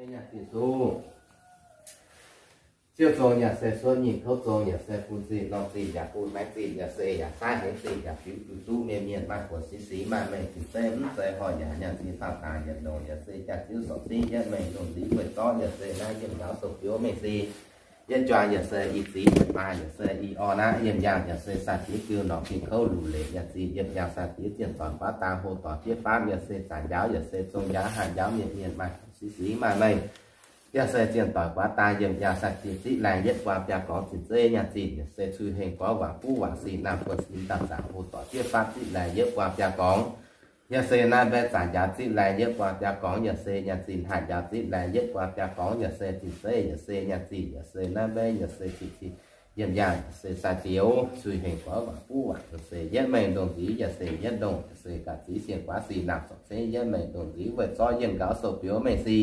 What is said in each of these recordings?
Nyaah zinh duqv. Ziouv zong yaac se cuotv nyei, kouv zong yaac se bun zinh, norm zinh yaac bun maengx zinh, yaac se yaac saaiv hengx zinh, yaac fiuv duqv duqv mienh mienh maaih buonc singx singx maaih mengh zinh zeiv mv zeiz horh yaac nyaah zinh faam daaih yietc longc, yaac se jaax-ziouv sorc zingv yietv mengh lungh ndiev weih zorqv, yaac se naaiv yiem njaaux sou biouv mengh si. Yietv juang yaac se i ziex yietc maa, yaac se i orn aqv. Yiem yaangh yaac se sai-diex jiu norqc ging kouv luc leic, yaac zinh yiem yaangh sai-diex zienh doic guaav dang hlo doic fiev faamv, yaac se zangc njaaux, yaac se zong njaaux haih njaaux mienh mienh maaih singx singx maaih mengh. Yaac se zienh doic guaav dang yiem yaangh sai-diex ziqv laengh yietv guaa biaa gorngv zinh zeiv nyaah zinh, yaac se cui hengh gorx wangc buv wangc sin naamh buonv sin dauh zaangc hlo doic fiev faamv ziqv laengh yietv guaa biaa gorngv. Yaac se naaiv mbaeqv zangc njaaux ziqv laengh yietv guaa biaa gorngv, yaac se nyaah zinh haih njaaux ziqv laengh yietv guaa biaa gorngv, yaac se zinh zeiv, yaac se nyaah zinh, yaac se naaiv mbaeqv, yaac se zinh zinh yiem yaangh, yaac se sai-diex cui hengh gorx wangc buv wangc, yaac se yietv mengh ndongc nziv, yaac se yietv ndongc, yaac se ga'zix sienx guaav sin naamh sorc zingv yietv mengh ndongc nziv weih zorqv yiem njaaux sou biouv mengh si.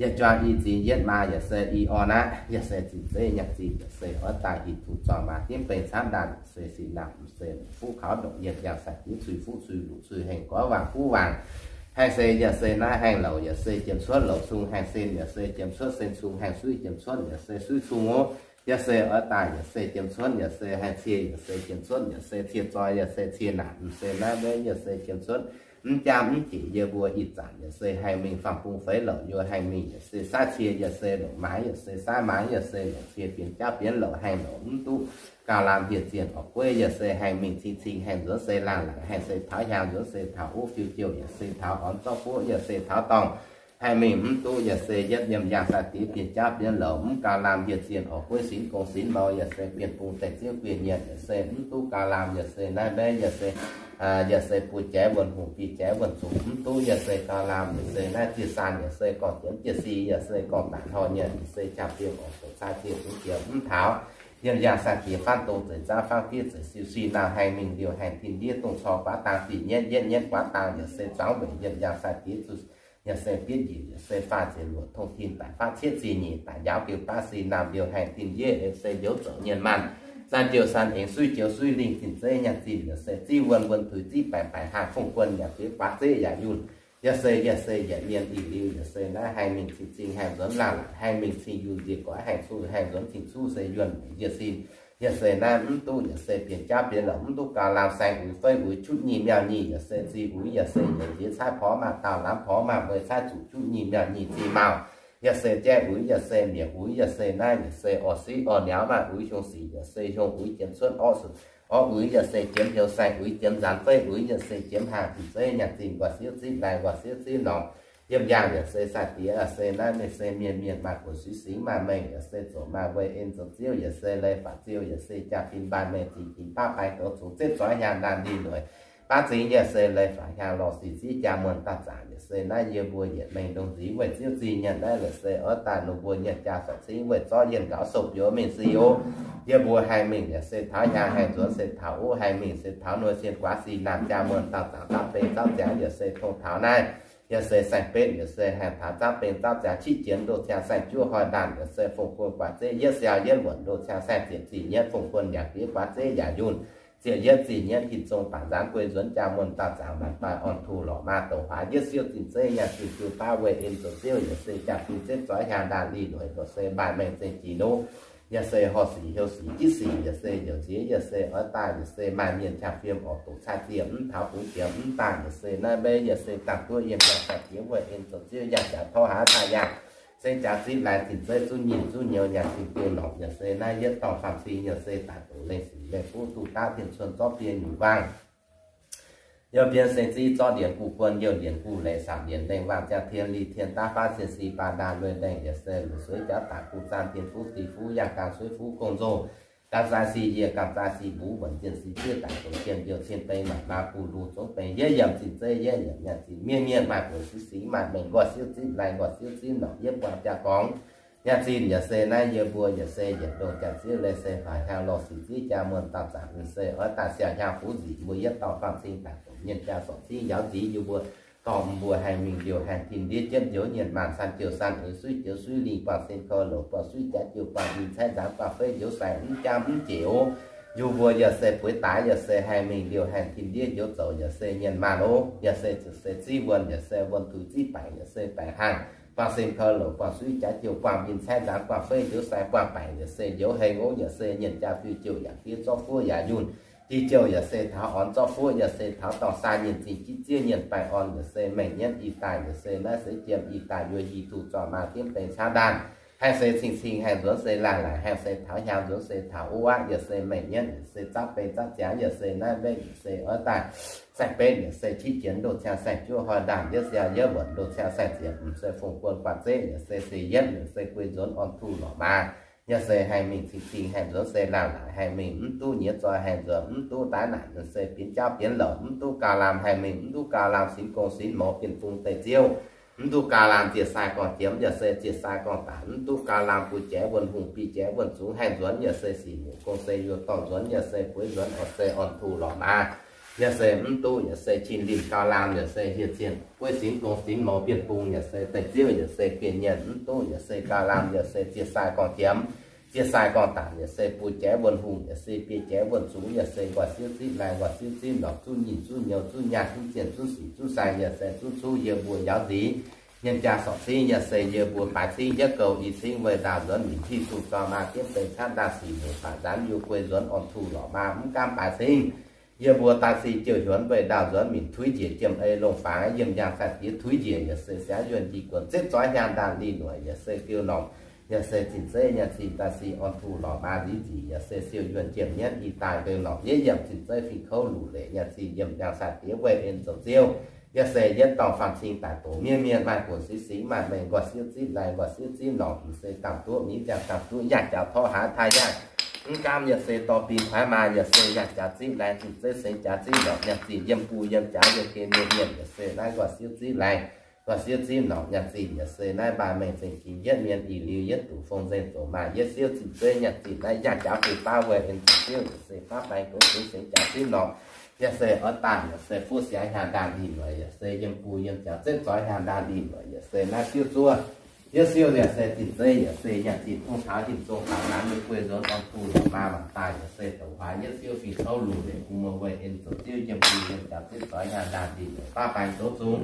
Yietv juang i ziex yietv maa, yaac se i orn aqv. Yaac se zinh zeiv nyaah zinh, yaac se oix daaih i tuc zorng maa diev beng camv ndaanh, yaac se sin naamh, yaac se fuqv kaux ndongc yiem yaangh sai-diex cui fuqv cui luc cui hengh gorx wangc buv wangc. Haengh se yaac se naaiv haengh louc, yaac se jiem cuotv louc cung haengh sin, yaac se jiem cuotv sin cung haengh suiv jiem cuotv, yaac se suiv cung ov. Yaac se oix daaih yaac se jiem cuotv, yaac se haengh cie, yaac se jiem cuotv, yaac se cie zoi, yaac se cie naanc, yaac se naaiv mbaeqv, yaac se jiem cuotv. Mv jaamv mv jeic yie mbuo ih zanc yaac se haih mingh faam-bung feix louc, yie haih mingh yaac se saaiv cie, yaac se longc maaiz, yaac se saaiv maaiz, yaac se longc cie bienx jauv bienx louc haengh louc mv duqv gauh lamh hieh zienh orqc gueiv, yaac se haih mingh cing-cing haengh nzuonx se laangh laangc, haih se taux hiaang nzuonx se taux uv fiuv jouh, yaac se taux orn zorqv buoqv, yaac se taux dorngh haih mingh mv duqv, yaac se yietv yiem yaangh sai-diex bienx jauv bienx louc mv gauh lamh hieh zienh orqc gueiv, sinx gong sinx mau, yaac se bienh bung deic-ziouv gueiv nyienc, yaac se mv duqv gauh lamh, yaac se naaiv mbaeqv, yaac se yaac se buo jaaix wuonh hungh, biei jaaix wuonh zunc mv duqv, yaac se gauh lamh, yaac se naaiv ziec saan, yaac se gorngv jienv jiec si, yaac se gorngv daanc hnoi nyienc, yaac se jaa-bienv orqc doqc caa zienh zungv jiex mv taux. Yiem yaangh sai-diex faanv dong zeix zaanv faanv fiev zeix siu si naamh haih mingh liouh haih tin ndiev dongh cor guaav dang zinh nyienv nyienv nyienv guaav dang, yaac se zuangx weic yiem yaangh sai-diex zuqc yaac se bietv njiec, yaac se faah ziepc luoqc tong tin daic faatv cietv zinh nyeic daic njaaux biux baav sin naamh liouh haih tin ndiev, yaac se njoux zoux nyienx maanh, san jiouh san eix, suiv joux suiv lingh, zinh zeiv nyaanh zinh, yaac se ziv wuonh wuonh tuix, ziv baengc baengc haangh, fongh guonh yaac fiev guaav zeiv yaac yunh. Yaac se, yaac se yietc mienh ih liuz, yaac se naaiv haih mingh cing-cing haih nzuonx laangh laangc, haih mingh cing yunh nziex goiv haih cuqv haih nzuonx cing cuqv se yuonh njiec sin. Yaac se naaiv mv duqv, yaac se bienx jauv bienx louc mv duqv gauh lamh saeng uix fei uix, qutv nyic miauh nyic, yaac se zih uix, yaac se yietc nziex caaiv porv maaih dauh lamz porv maaih mueiz caaiv zuqc qutv nyic miauh nyic zih mauh. Yaac se jaiv uix, yaac se mietc uix, yaac se naaiv, yaac se orv siqv orv niauz maaih uix hiong sic, yaac se hiong uix jiemx cuotv orv suc orv uix, yaac se jiemx hnyouv saeng uix, jiemx nzaanx feiv uix, yaac se jiemx haangh zinh zeiv nyaanh zinh, nquaah siouv zipv laih, nquaah siouv zipv norqc. Yiem yaangh yaac se sai-diex, yaac se naaiv mienh se mienh, mienh maaih buonc singx, singx maaih mengh, yaac se zoqc maaih weic en zoux ziouv, yaac se leiz faatv ziouv, yaax se jaa-fin mbaanh mengh zingh ginx baav baeng douz zungx zipv zoix hnyangx ndaanh lih lueic baav zingx, yaac se leiz faatv hnyangx lorz sic ziev jaa muonh dauh zaangc, yaac se naaiv yie mbuo yietc mengh ndongc nziv weic ziouv zingh nyanc naaiv, yaac se oix daaih longc mbuo nyienc jaa sorc cingv weic zorqv yienh nqaux sou biouv mingh si oc. Yie mbuo haih mingh yaac se taux hnyangx haih nzuonx se taux uv haih mingh se taux nuoi cien guaav sin naamh jaa muonh dauh zaangc zauv beng zauv ziangx, yaac se tong taux naaiv, yaac se saeng-betv, yaac se haih taux zauv beng zauv ziangx qiex jienv ndoh ciangv saeng-juov hnoi ndaanh, yaac se fongh guonh guaav zeiv yietv siau yietv wuonc ndoh ciangv saeng ziepc zih nyietv fongh guonh yaac fiev guaav zeiv yaac yunh. Ziepc yietv zih nyietv hin zong baac nzaanx guei nzuonx jaa muonh dauh zaangc maanc daaih orn tuh lorqc maa douc huaax yietv siouv zinh zeiv nyaanh zinh jiu baav weic en zoux ziouv, yaac se jaa-fin zipv zoix hnyangx ndaanh lih lueic ndoqc se mbaanh mengh zingh jiex nuqv. Yaac se horh sic heuc sic jitv sic, yaac se youc nziex, yaac se oix daaih, yaac se maaih mienh qangx fiem orqc doqc cai ziex mv taux bungx jiex mv dangh, yaac se naaiv meiv, yaav se dangh duqv yiem jaa sai-diex weic en zoux ziouv yaac jaax torv haaix daaih yangh. Se jaax zipv laai zinh zeiv zunv nyinh zunv nyouz nyaanh zinh jiu lorqc, yaac se naaiv yietv dorngh faam cing, yaac se daaih doqc lengh sic lengh fuqv duqv daav tien cuon zorqv biei nyungc waangh. Youh bien seng ziv zorqv ndienx guv guon, youh ndienx guv leiz saauc ndienx lengh waangh ziangh tien li tien daav faav cien si baa ndaa lueiz lengh, yaac se luoqc sueiv jaav daaih guv zaang tien fuqv di fuqv yangh gaang sueiv fuqv gong nzongh. Gaam zaaix si yie, gaam zaaix si mbuv, wuonc zienh si ziev daaih zoux cien youh cien beng, maac maa buh lu zongv beng, yietv yiemc zinh zeiv, yietv yiemc nyaanh zinh, mienh mienh maaih buonc singx, singx maaih mengh, nquaah siouv zipv laih, nquaah siouv zipv norqc, yietv buangh jaa gorngv. Nyaanh zinh yaac se naaiv yie mbuo yaac se yietc ndongh jaax ziev leiz se faix hnyangx lorh sic ziev jaa muonh dauh zaangc, se oix daaih siau hnyangx fuqv nzic mbuo yietv dorngh faam cing daaih zoqc mienh jaa sorc ziev njaaux nziv yie mbuo, dorh mbuo haih mingh liouh haih tin ndiev jienv njoux nyienx maanc san jouh san eix, suiv joux suiv lingh, buangh sen kouv louc, buangh suiv jaax jouh, buangh mingh caaiv nzaanx, buangh feiv njoux saeng, mv jaamv mv jeic oc. Yie mbuo yaac se bueix daaix, yaac se haih mingh liouh haih tin ndiev njoux zoux, yaac se nyienx maanc oc. Yaac se ziqc se ziv wuonh, yaac se wuonh tuix ziv baengc, yaac se baengc haangh, buangh sem kouv louc, buangh suiv jaax jouh, buangh mbienc caeqv nzaanx, buangh feiv njoux sai, buangh baengc yaac se njoux hei ngouv, yaac se nyienc jaa fiuv jouh yaac fiev zorqv fuoqv yaac yunh, ti jouh yaac se taux orn zorqv fuoqv, yaac se taux dorh saa nyienc zingh jiv zieqv nyienc baengh orn, yaac se mengh nyienv ih daaih, yaac se naaiv seix jiem ih daaih yuoqc hih tuh zorqv maa diemv deix caangv ndaanh. Haih se cing-cing haih nzuonx se laanh laaic, haih se taux hiaang nzuonx se taux wuov aqv, yaac se mengh nyienv, yaac se zapv bei zapv ziangx, yaac se naaiv mbenv, yaac se oix daaih saeng-benv, yaac se qiex jiez ndoh ciang saeng-juov hoi ndaamv, yietv siang yietv wuonc ndoh ciang saeng-ziec, mv se fungx buonc guatc zeqv, yaac se se yietv, yaac se guei nzuonx orn tuh lorqc maa. Yaac se haih mingh cing-cing haih nzuonx se laanh laaic, haih mingh mv duqv nyiex zoih, haih nzuonx mv duqv daaih naaic, yaac se bienx jauv bienx louc, mv duqv gauh lamh haih mingh mv duqv gauh lamh sinx gong sinx mouz bienh bung deic ziouv, mv duqv gauh lamh ziec sai gorngv jiemx, yaac se ziec sai gorngv daic, mv duqv gauh lamh bun jaiv wuonh hungh, bih jaiv wuonh zungx haih nzuonx, yaac se sic nyungc gong se yuoqc dorngh nzuonx, yaac se bueix nzuonx orn se orn tuh lorqc maa. Yaac se mv duqv, yaac se qin linh gauh lamh, yaac se hieh zienh bueix sinx gong sinx mouz bienh bung, yaac se deic ziouv, yaac se bienh nyienh mv duqv, yaac se gauh lamh, yaac se ziec sai gorngv jiemx, ziec sai gorngv daic, yaac se bun jaiv wuonh hungh, yaac se bih jaiv wuonh zungx, yaac se nqoi siouv zipv laih, nqoi siouv zipv norqc, zuqv nyinh zuqv nyouz, zuqv nyaanh, zuqv zienh, zuqv sic, zuqv sai, yaac se zuqv cuv yie mbuo njaaux nziex. Nyienc jaa sorc cingv, yaac se yie mbuo baaix cingv, yietv goux i cingv, weih ndaauh nzuonx minc hiuv duqv zorqv maa diemv deix caangv ndaanh sic nyungc baac nzaanx yie guei nzuonx orn tuh lorqc maa mv gaamv baaix cingv. Yie mbuo daaih sic jouh hiuonx weih ndaauh nzuonx minc tuix njiec jiem ei longh fangx yiem njang sai diex tuix njiec, yaac se siangx yuonh njiec guonc zipv zoix hiaang ndaanh lih noic, yaac se diuh norqc, yaac se zinh zeiv nyaanh zinh daaih sic orn tuh lorqc maa nziv nzic, yaac se siou yuonh jiem nyienv i daaih ndeu norqc yietv yiem zinh zeiv fingx kouv luc leic nyaanh zinh yiem njang sai diex weih en zoux ziouv. Yaac se yietv dorngh faam cing daic doqc miev miev maaih buonc singx singx maaih mengh nqoi siouv zipv laih, nqoi siouv zipv norqc, mv se dangh duqv mingh ziangh dangh duqv yaac jaux torv haaix taaih yaac mv gaamv, yaac se dorh binh kuaaiv maa, yaac se yaac jaax zipv laih, zinh zeiv seix jaax zipv norqc nyaanh zinh yiem bung yiem jaax yiem gen mienh mienh, yaac se naaiv nqoi siouv zipv laih, nqoi siouv zipv norqc nyaanh zinh, yaac se naaiv mbaanh mengh zengc jingx yietv mienh ih liuz yietv duqv fong nzengc zoqc maaih yietv siouv zinh zeiv nyaanh zinh naaiv yaac jaax bun baav weih en zoux ziouv, yaac se baav baeng goux zungx seix jaax zipv norqc. Yaac se oix daaih, yaac se fuqv siangx hiaang ndaanh lih noic, yaac se yiem bung yiem jaax zipv zoix hiaang ndaanh lih noic, yaac se naaiv siouv zuov. Yietv siouv yaac se zinh zeiv, yaac se nyaanh zinh ong taux hinc zong taux naanx nyei guei nzuonx orn tuh lorqc maa mangc daaih, yaac se douc huaax yietv siouv fingx kouv lungh leic bun muoz weih en zoux ziouv yiem bung yiem jaax zipv zoix hiaang ndaanh lih noic baav baeng goux zungx.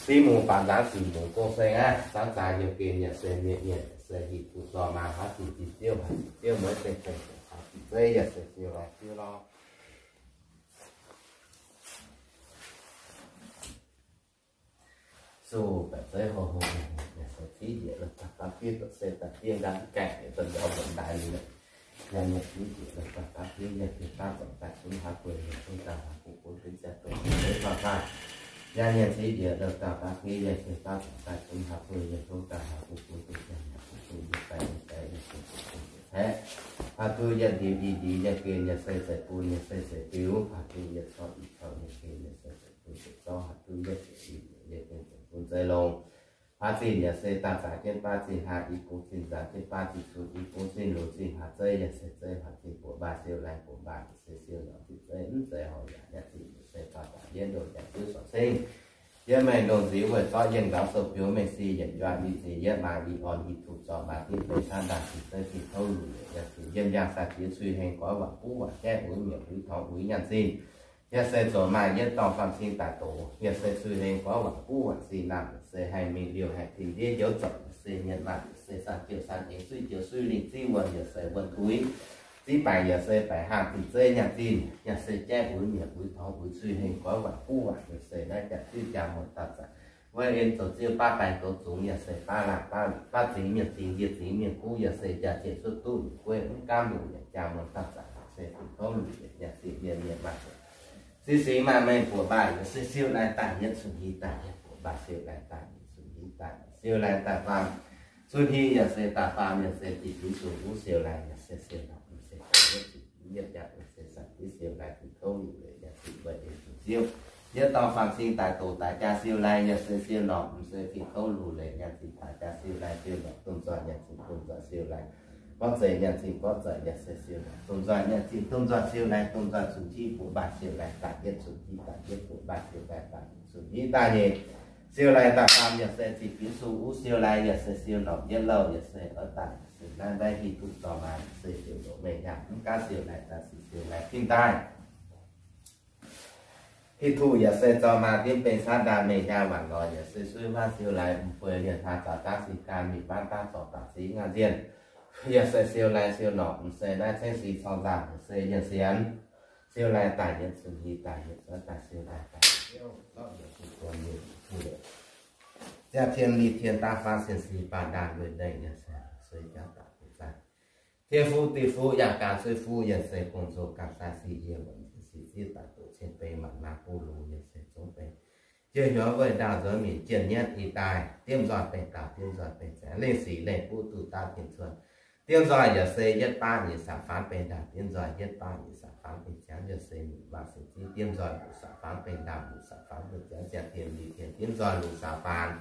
Siv mungz baac nzaanx sic mungz gong seng aqv. Saangv zaaix nyei gen yaac se mienh mienh, yaac se hieh duqv zorqv maa haaix zinh zinh ziouv haaix zinh ziouv mueiz seng seng, haaix zinh zeiv yaac se siou laih siouv lorqc. Suv baeqc zeiv hlo hlo, yaac se civ njiec lorh daaih dapv fiev dorh se daaih fiev nqaang gaengh, yaac se mbiauz mbuonx ndaaix liuz. Yaac nyienc civ njiec lorh daaih dapv fiev yienh zinh daav zorc daaih cunx haaix buo yienh cunx daaih haaix buo buo fiev ziangh duqv zeiv faah faah. Yaac nyienc civ njiec lorh daaih dapv fiev yienh zinh daav zorc daaih cunx haaix buo yienh cunx daaih haaix buo buo fiev ziangh haaix buo buo yienh daaih yienh daaih yienh cunx cunx cunx caeqv. Haaix duqv yietv ndiux i ndiux nyei gen yaac se zeiv bun yaac se zeiv biux, haaix duqv yietv corc i corc nyei gen yaac se zeiv bun zeiv zorqv, haaix duqv yietv i ndiux nyei gen zeiv bun zeiv longx. Baav zinh yaac se daaih zaaix jienv baav zinh haah i bung zinh nzaanx jienv baav zinh cunx i bung zinh lungh zinh haaix zeiv yaac se zeiv haaix zinh buoqc mbaaih siou laih buoqc mbaaih yaac se siou norqc zinh zeiv mv zeiz horc yaac nyaah zinh yaac se daaih zaaix yietv ndongh jaax juv sorc cingv. Yietv mengh ndongh nziux weih zorqv yienh nqaaux sou biux mengh si yietc juaanh i zinh yietv maa i orn i tuqv zorqv maa diqv fei caanv ndaanh zinh zeiv zinh kouv luc leic nyaanh zinh yiem njang sai diex cui heng goiv waac buv waac jaeqv uix mietc uix torngx uix nyaanh zinh. Yaac se zoux maaih yietv dorngh faam cing daaih doqc, yaac se cui heng goiv waac buv waac zinh naamh, yaac se haih mingh liouh haih tin ndiev njoux zoux, yaac se nyienx maaih, yaac se san jiouh san eix suiv jiouh suiv lingh ziv wuonh, yaac se wuonh tuix ziv baengc, yaac se baengc haah zinh zeiv nyaanh zinh, yaac se jaeqv uix mietc uix torngx uix cui heng goiv waac buv waac, yaac se naaiv jaax juv jaax muonc daaih zaaix weih en zoux ziouv baav baengh goux zungx, yaac se baav laangh baav zingx mienh zingx njiec zingx mienh kuv, yaac se jaax zieqc cuotv duqv nyungc gueiv mv gaamv lungh yaac jaax muonc daaih zaaix, yaac se fingx kouv luc yaac nyaanh zinh mienh mienh maaih buonc singx singx maaih mengh buoqc mbaaih, yaac se siou laih daaih yietv cun-hli daaih yietv buoqc mbaaih siou laih daaih yietv cun-hli daaih siou laih daaih faam cun-hli, yaac se daaih faam yaac se zinh biux sung wuov siou laih yaac se siou norqc mv se daaih yietv zinh biux yietv jaax mv se san div siou laih fingx kouv luc leic nyaanh zinh weih en zoux ziouv. Yietv dorngh faam cing daaih doqc daaih jaa siou laih yaac se siou norqc mv se fingx kouv luc leic nyaanh zinh daaih jaa siou laih siou norqc domh nzoih nyaanh zinh domh nzoih siou laih gorngv zeic nyaanh zinh gorngv zeic yaac se siou norqc domh nzoih nyaanh zinh domh nzoih siou laih domh nzoih cun-hli buoqc mbaaih siou laih daaih yietv cun-hli daaih yietv buoqc mbaaih siou laih daaih cun-hli daaih nyeic siou laih daaih faam yaac se zinh biux sung wuov siou laih yaac se siou norqc yietv louh yaac se oix daaih yaac se naaiv mbaeqv hih duqv zorqv maaih yaac se ziouc loc mengh yaac mv gaamv siou laih daaih sic siou laih tin daaih Hiuv duqv yaac se zorqv maaih diemv beng caatv ndaangc mengh hnyangx waanc lorz yaac se suiv hmuangv siou laaix m'bueix lienc hlaax zaux daav sic gaam mingh mbaanv daav zorc daaih zingv ngaanh nzienh. Yaac se siou laaix siou norqc m'sei naaiv cengv sic corng nzaangc yaac se yienh sienx. Siou laaix daaih yietc zunc hih daaih yietc zuov daaih siou laaix daaih ziouv zorqv yietc zunc buonc yietc zunc buo. Ziangh tien li tien daav faanv cien sic baanh ndaangc lueic ndeic yaac se suiv jauv daaih buoz zaangc. Tien fuqv diuh fuqv yangh gaax suiv fuqv yaac se gong-zoh ganh zaah sic yie wuonc sic zieqv daaih doqc cien beng maanc maah buv lux yaac se zungv beng. Jiex hnyuoz weih ndaauh nzuonx mingh jienh nyietv ih daaih diemv nzoih beng daauh diemv nzoih beng ziangx lengh sic lengh buv duqv daav tien cuon. Diemv nzoih yaac se yietv baav nyeic sac faanv beng ndaauh diemv nzoih yietv baav nyeic sac faanv beng ziangx yaac se mingh maaih se zieqv diemv nzoih luoqc sac faanv beng ndaauh luoqc sac faanv beng ziangx ziangh tien li tien diemv nzoih luoqc sac faanv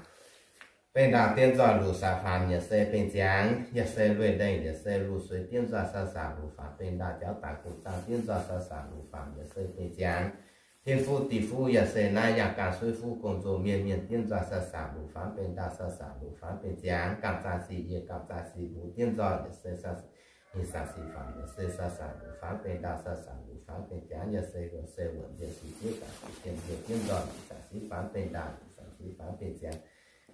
beng ndaauh diemv nzoih luoqc sac faanv yaac se beng ziangx yaac se lueic ndeic yaac se luoqc suiv diemv nzoih sav sac luoqc faanv beng ndaauh jauv daaih guv zaangv diemv nzoih sav sac luoqc faanv yaac se beng ziangx. Tien fuqv diuh fuqv yaac se naaiv yangh gaax suiv fuqv gong-zoh mienh mienh diemv nzoih sav sac luoqc faanv beng ndaauh sav sac luoqc faanv beng ziangx gaam zaah sic yie gaam zaah sic mbuo diemv nzoih yaac se sac nyeic sac sic faanv yaac se sac sac luoqc faanv beng ndaauh sac sac luoqc faanv beng ziangx yaac se luoqc se wuonc yaac sic zieqv daaih sic tien yie diemv nzoih nyeic sac sic faanv beng ndaauh nyeic sac sic faanv beng ziangx.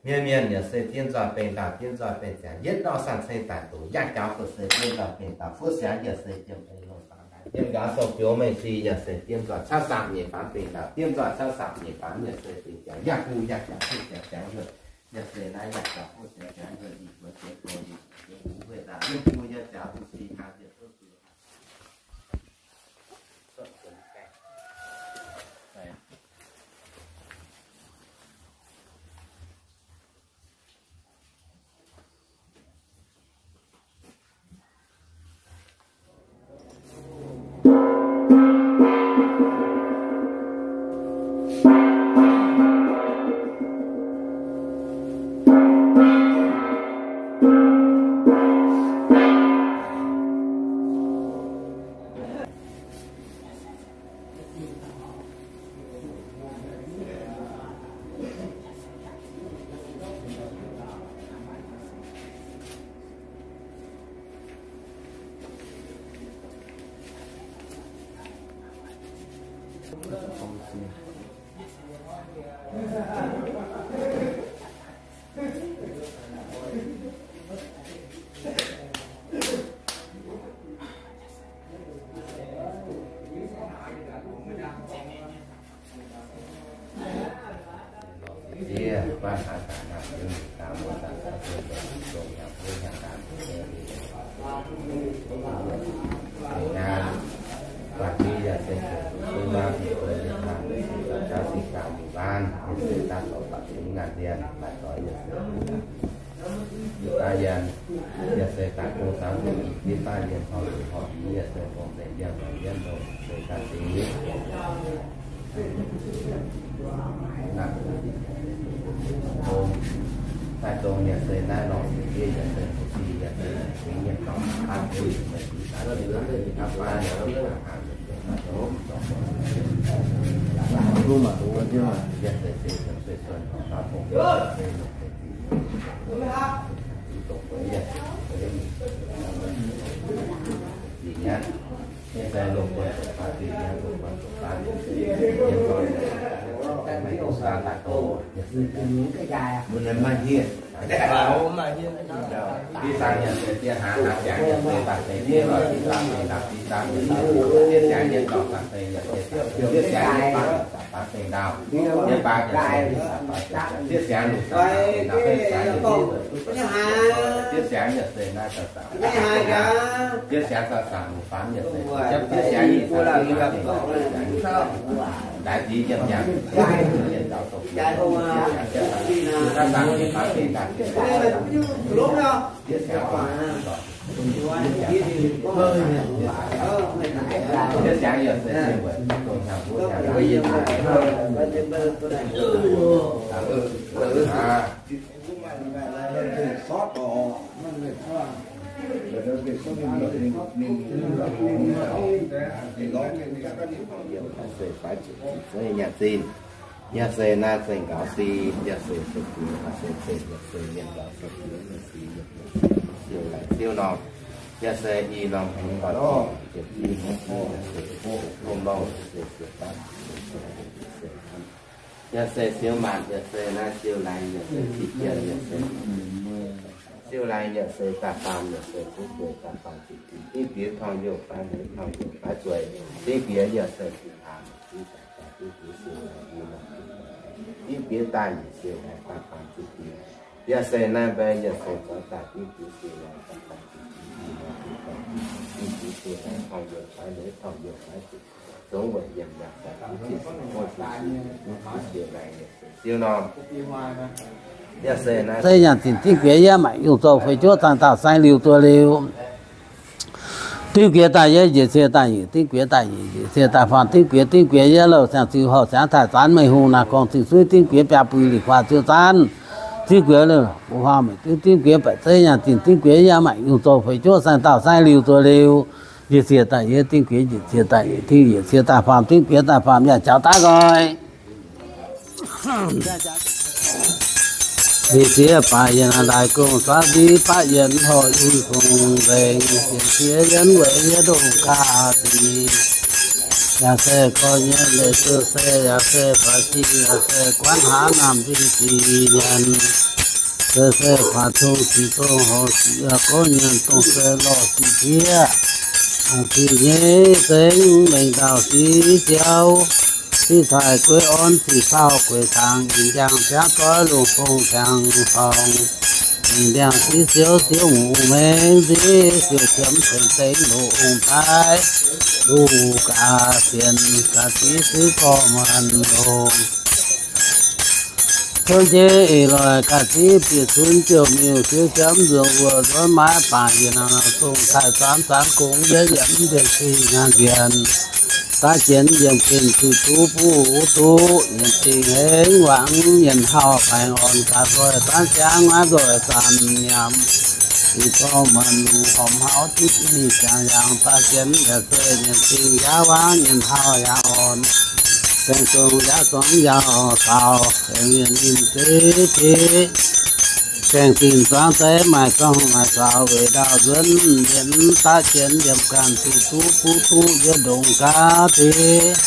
Mienh mienh yaac se diemv nzoih beng ndaauh diemv nzoih beng ziangx yietv norm sanh ceng daaih doqc yangh jaux gu'se diemv nzoih beng ndaauh fuqv siangx yaac se jiem ei longx faanv ndaauh jiem nqaaux sou biouv mengh si yaac se diemv nzoih cav saam nyeic faanv beng ndaauh diemv nzoih cav saam nyeic faanv yaac se beng ziangx yangh gu yangh jaux fuqv siangx siangx luoqc yaac se naaiv yangh jaux fuqv siangx siangx luoqc ih buo jiex go yie jiex gu hueiv ndaauh yiem gu yangh jaux fuqv si hnaangx yie duqv si Yie daaih yien, yaac se daaih gong saamv zuqc i jiv daaih yien horpc horpc i, yaac se gong-deix yiem yietv ndongc se daaih zingx. Daaih zong yaac se naaiv lorz sic fiev yaac se fu'juv yaac se zingx yiem dorngx daaih zingx daaih zingx daaih zingx daaih faav yaac se daaih haaix Yaac se naaiv zengc gaux si, yaac se se diex, yaac se se mienh gaux se diex, yaac se siou laengz siou norm. Yaac se i norm hmz oix ziepc i norm, yaac se siou maanc, yaac se naaiv siou laangz, yaac se ziqc jiex, yaac se siou laangz, yaac se daaih faam, yaac se duqv zueiz daaih faam ziqc jiex. Dingv bieqc torngv youh fai, torngv youh fai zueiz. Dingv bieqc yaac se ziqc faam, dingv bieqc siou laangz, dingv bieqc daaih yietc siou laangz daaih faam ziqc jiex. Yaac se naaiv mbaeqc yaac se zorqv daaih dingv bieqc siou laangz daaih faam ziqc jiex. Dingv bieqc siou laangz torngv youh fai, torngv youh fai zuqc zungv weic yiem yaac se dingv bieqc siou laangz, yaac se siou norm. Yaac se naaiv se nyaanh zinh dingv bieqc yaac maaih yungh zouh feix juov zaangh dauh saeng liuz zuov liuz. Dingv bieqc daaih yietc, njiec cie daaih nyic, dingv bieqc daaih nyic, njiec cie daaih faam, dingv bieqc, dingv bieqc yietc louh siang-ziux houh siangx taaih zaanv meih hungh naaiv gorngv zingh suiv, dingv bieqc biaa bui liqc faah ziu zaanv, dingv bieqc leuh bu faam meih dingv, dingv bieqc baeqc zeiv nyaanh zinh dingv bieqc yaac maaih yungh zouh feix juov saeng dauh saeng liuz zuov liuz. Njiec cie daaih yietc, dingv bieqc njiec cie daaih nyic, dingv yietc cie daaih faam, dingv bieqc daaih faam yaac jaux daaih nqoi. Njiec cie baac yienh daaih gong-faqv mbiv baqv yienh horh i fungx nzengc, njiec cie yienh weic yie ndongh ga'sie. Yaac se gorx nyienh leiz se, yaac se faatv zingh, yaac se guanv hnangv naamh nzingh zingh nyanc. Se se faatv tong ziqc dongh horc ziqc, gorx nyienh dongh se lorh ziqc tiev. Ziqc nyei zengx mengh ndau ziqc ziouv, ziqc taaih gueiv orn ziqc sauh gueiv tangx, ih ndiangx ziangv doiv lungh fong ziangx faung, ih ndiangx ziqc ziouv ziouv muc hmengx nziv, ziouv qiemx ceng dengv lungh daiv, lungh ga'sie, ga'sie siqv gorx muonz longx. Cunv jeiv eix loic ga'sie bieqc cunv ziouc miuc, siouv ziouv nzuonx wuov nzuonx maiv baac yie naaiv zong taaih zanv zanv gong yietv yietv mv dien zingh nyaanh nzien. Daav jienv yiem gen zuiz duqv buv duqv, yiem zingh hengx wangc yien hauh baengh orn gaax nzoih zanv ziangv naaiv nzoih zanc nyiemc. Ih dorh muonz luc horpc hlauv zipv ih ziangx yangh daav jienv yaac se yiem zingh yaac wangc yien hauh yaac orn. Baengh zong yaac zorngv yaac saaux, baengh mienh ninh zeiv zeiv. Baengh zinh zuangx zeiv maaih zorngv maaih saaux, weic ndau nzuonx mienh daav jienv yiem ganh zuiz duqv buv duqv yietv ndongc gaax deix.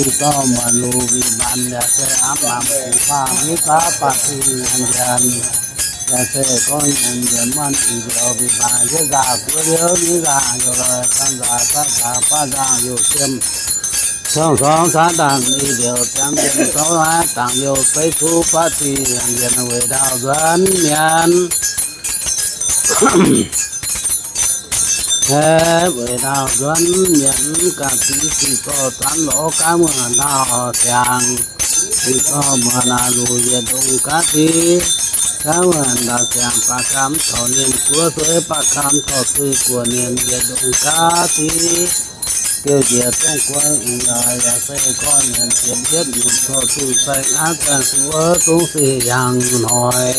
Ih dorh muonz luc mbic mbaanx yaac se amv lamz kuv faam mbiv baav baav zingh nyanc nyanc. Yaac se gorngv nyanc nyanc muonz ih liouh mbic mbaanx yietv nzaangc buo liouh mbiv nzaangc youc loic, zanc nzaangc zanc nzaangc baav nzaangc youc siem. Cong-corngv caanv dangh ih liouh ziangx mienh zouv naaiv dangc youh zeiv cuv baav zingh nyanc nyanc weic ndau nzuonx mienh. Aeqv, weic ndau nzuonx mienh ganh ziex sic zorqv zanv lorz gaav muonz ndau siangx. Sic zorqv muonz naaic luc yietc ndongc gaav deix. Gaav muonz ndau siangx baav gaamv taux ninh guoqv sueiv, baav gaamv taux zuiz guoqv ninh yietc ndongc gaav deix. Diuh njiec dongh guoqv ih yaac se gorngv nyanc ziepc yietv nyungc taux zuqc saeng aav zaeng zuqc wuov zungv se yangh hnoi.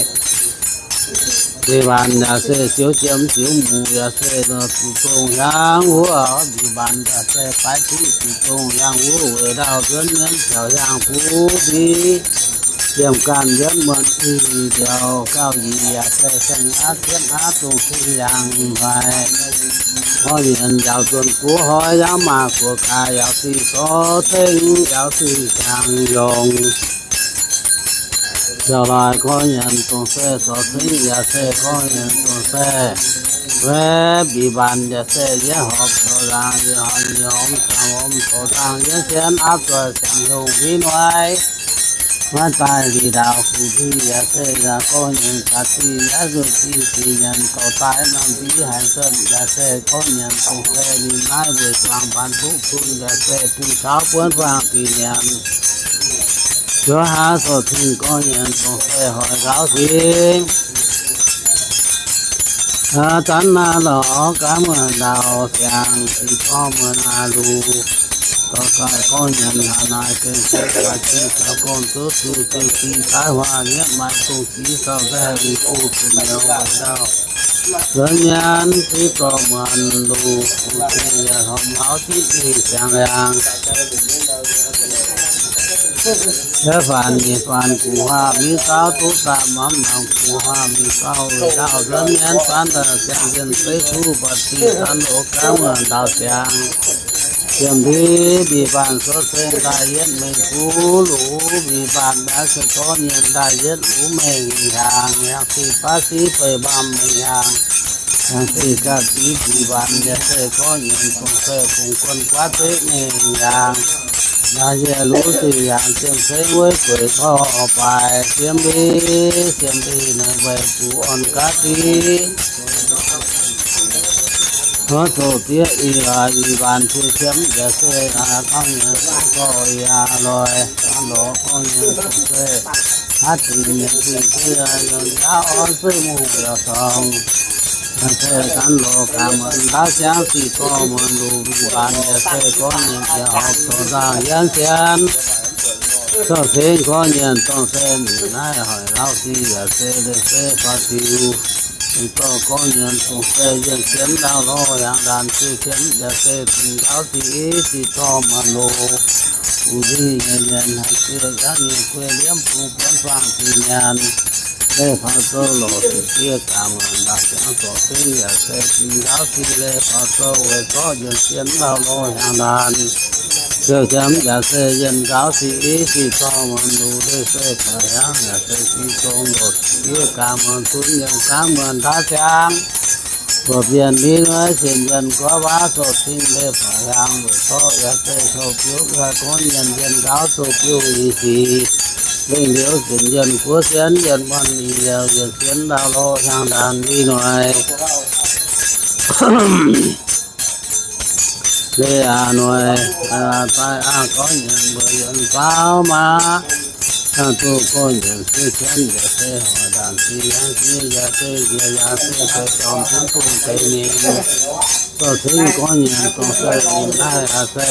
Mbic mbaanx yaac se ziouv jiem ziouv muc yaac se zuqc dongh hiaangv wuov. Mbic mbaanx yaac se baaix ziqc zuqc dongh hiaangv wuov weic ndau nzuonx mienv caux hiaangv buv mbiv. Yiem ganh yietv muonz ih liouh gauh nyic yaac se saeng aav ziepv aav dongh se yangh hnoi. Gorngv nyanc njaaux zuonx guoqv hnoi yaac maaih guoqv gaax yaac sic zorqv cengx yaac sic jangx yongc. Ziouc laaix gorngv nyanc dongh se zorqv cengx yaac se gorngv nyanc dongh se wetv mbic mbaanx yaac se yietv horpc taux nzaangc, yietv horpc, yietv horpc taux nzaangc, yietv sienx aapv zoih siangx yongh mbiv noiv. Maiv daaih liuz ndaauv kuv mbiv yaac se yaac gorngv nyanc ga'sie yaac zuqc zinh zinh nyanc dorh daaih norm mbiv haaix zunc yaac se gorngv nyanc dongh se ninh naaiv weic zuangx mbaanx duqv bun yaac se bun taux buonv faang dinh nyanc. Zuov haav sorc cing gorngv nyanc dongh se hoic gaux singx. Zanv naaiv lorz gaav muonz ndaauv siangx, sic gorngv muonz aav luc, dorh daaih gorngv nyanc hlaax naaic gengh se ga'sie caux gorn zuqv zuqc gengh sic daaih huaax nyietv maaih dongh sic sauh nzaeh lingh buv zuqc nyouz weic ndau nzuonx nyanc sic gorngv muonz luc, bungx zingh yaac horpc maux zipv ih siangx liangx. Yie faanx nyeic faanx gu'haav mingh gauh duqv daaih, mamv namx gu'haav mingh gauh weic ndau nzuonx mienv faanx daaih ziangh njien-feiv duqv ba'dih, gan loz gaanv muonc ndau ziangx. Ziemx ndiev mbic mbaanh sou ceng daaih yietv mengh buv luv, mbic mbaanh mbaeqv se gorngv nyienz daaih yietv luv mengh hiaangx, hiaangx sic baav siqv beiv mbaamh mengh hiaangx, hiaangx sic ga'dic mbic mbaanh yaac se gorngv nyienz dongh se fungx guon guaav zeiv mengh hiaangx. Naaiv yie luv sic hiaangx ziemx ceng weiv gueix torv baaix, siemv mbic siemv mbic naaiv weic bungx orn ga'dic. Hnangv zoqc diev ih laaix ih mbaanh fiev qiemx yaac se hnangv gorngv nyienz dongh se ih hnangv loix, hnangv loix gorngv nyienz dongh se haav dingc nyienz dingc se yaac nyaah orn zeiv mungh yaac sorngx. Yaac se gan loz gaax muonz ndaauv siangv sic dorh muonz luc mbic mbaanh yaac se gorngv nyienz jiex horpc dorh nzangc yienv sienx. Zorqv cingx gorngv nyienz dongh se ninh naaiv hoic lauh sic yaac se leih se faaux diuh. Ninh dorh gorngv nyienz dongh se yienh sienx ndau lorh hiaangx ndaanh zuqc qiemx yaac se dingc ndaauv sic sic dorh muonz loc. Bungx nzingh nyei mienh haiz zieqv yaac nyei guei liemh bungx buonv faang sic nyanc. Leih faaux sou lorz sic diev gaax muonz ndaauv siangv zorqv cingx yaac se dingc ndaauv sic leih faaux sou weic zorqv yienh sienx ndau lorh hiaangx ndaanh. Ziouc qiemx yaac se yienh ndaauv sic sic dorh muonz luc leih se faaux hiaangx yaac se sic zong lorz sic diev gaax muonz cunx yienh gaax muonz ndaauv siangv. Buoz-bienh mingh wuov sienx yienh gorx waac zorqv cingx leih faaux hiaangx weic zorqv yaac se sou biuv yaac gorngv nyienz yienh ndaauv sou biuv nyei sic. Lengh liuz sienx yienh guoqv sienx yienh muonh liuz yienh sienx ndau lorh hiaangx ndaanh mingh noic. Leih aac noic, daaih aac gorngv nyienz mbuo yienh baauv maah. Duqv gorngv nyienz siqv qiemx yaac se hoic ndaanh sic yangh sic yaac se njiec yaac se zoux dorngx cingv bungx deix mingh. Zorqv cingx gorngv nyienz dongh se ninh naaiv yaac se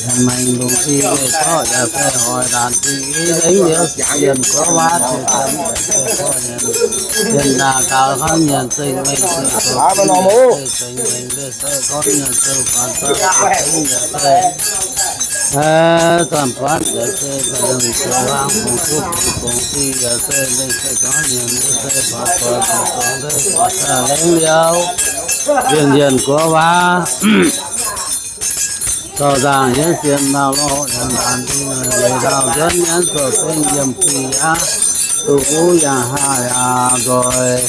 yienh maengx lungh sic weic zorqv yaac se hoic ndaanh sic i lengh liuz yienh gorx waac ziouc se gorngv nyienz, yienh ndaangc gaux hnangv nyienz zengc mengh sic zoux cingv yaac se zengc mengh leih se gorngv nyienz zoux faanx dauh cingv yaac se zanc buatc yaac se zoux laangz fungx duqv fungx sic yaac se leih se gorngv nyienz leih se faanx dauh zoux leih faanx dauh lengh liuz yienh yienh gorx waac. Dorh nzangc yienv sienx ndau lorh hiaangx ndaanh dingh weic ndau nzuonx mienv zoux cingv yiem sic yaac duqv wuov yangh haah yaac nzoih.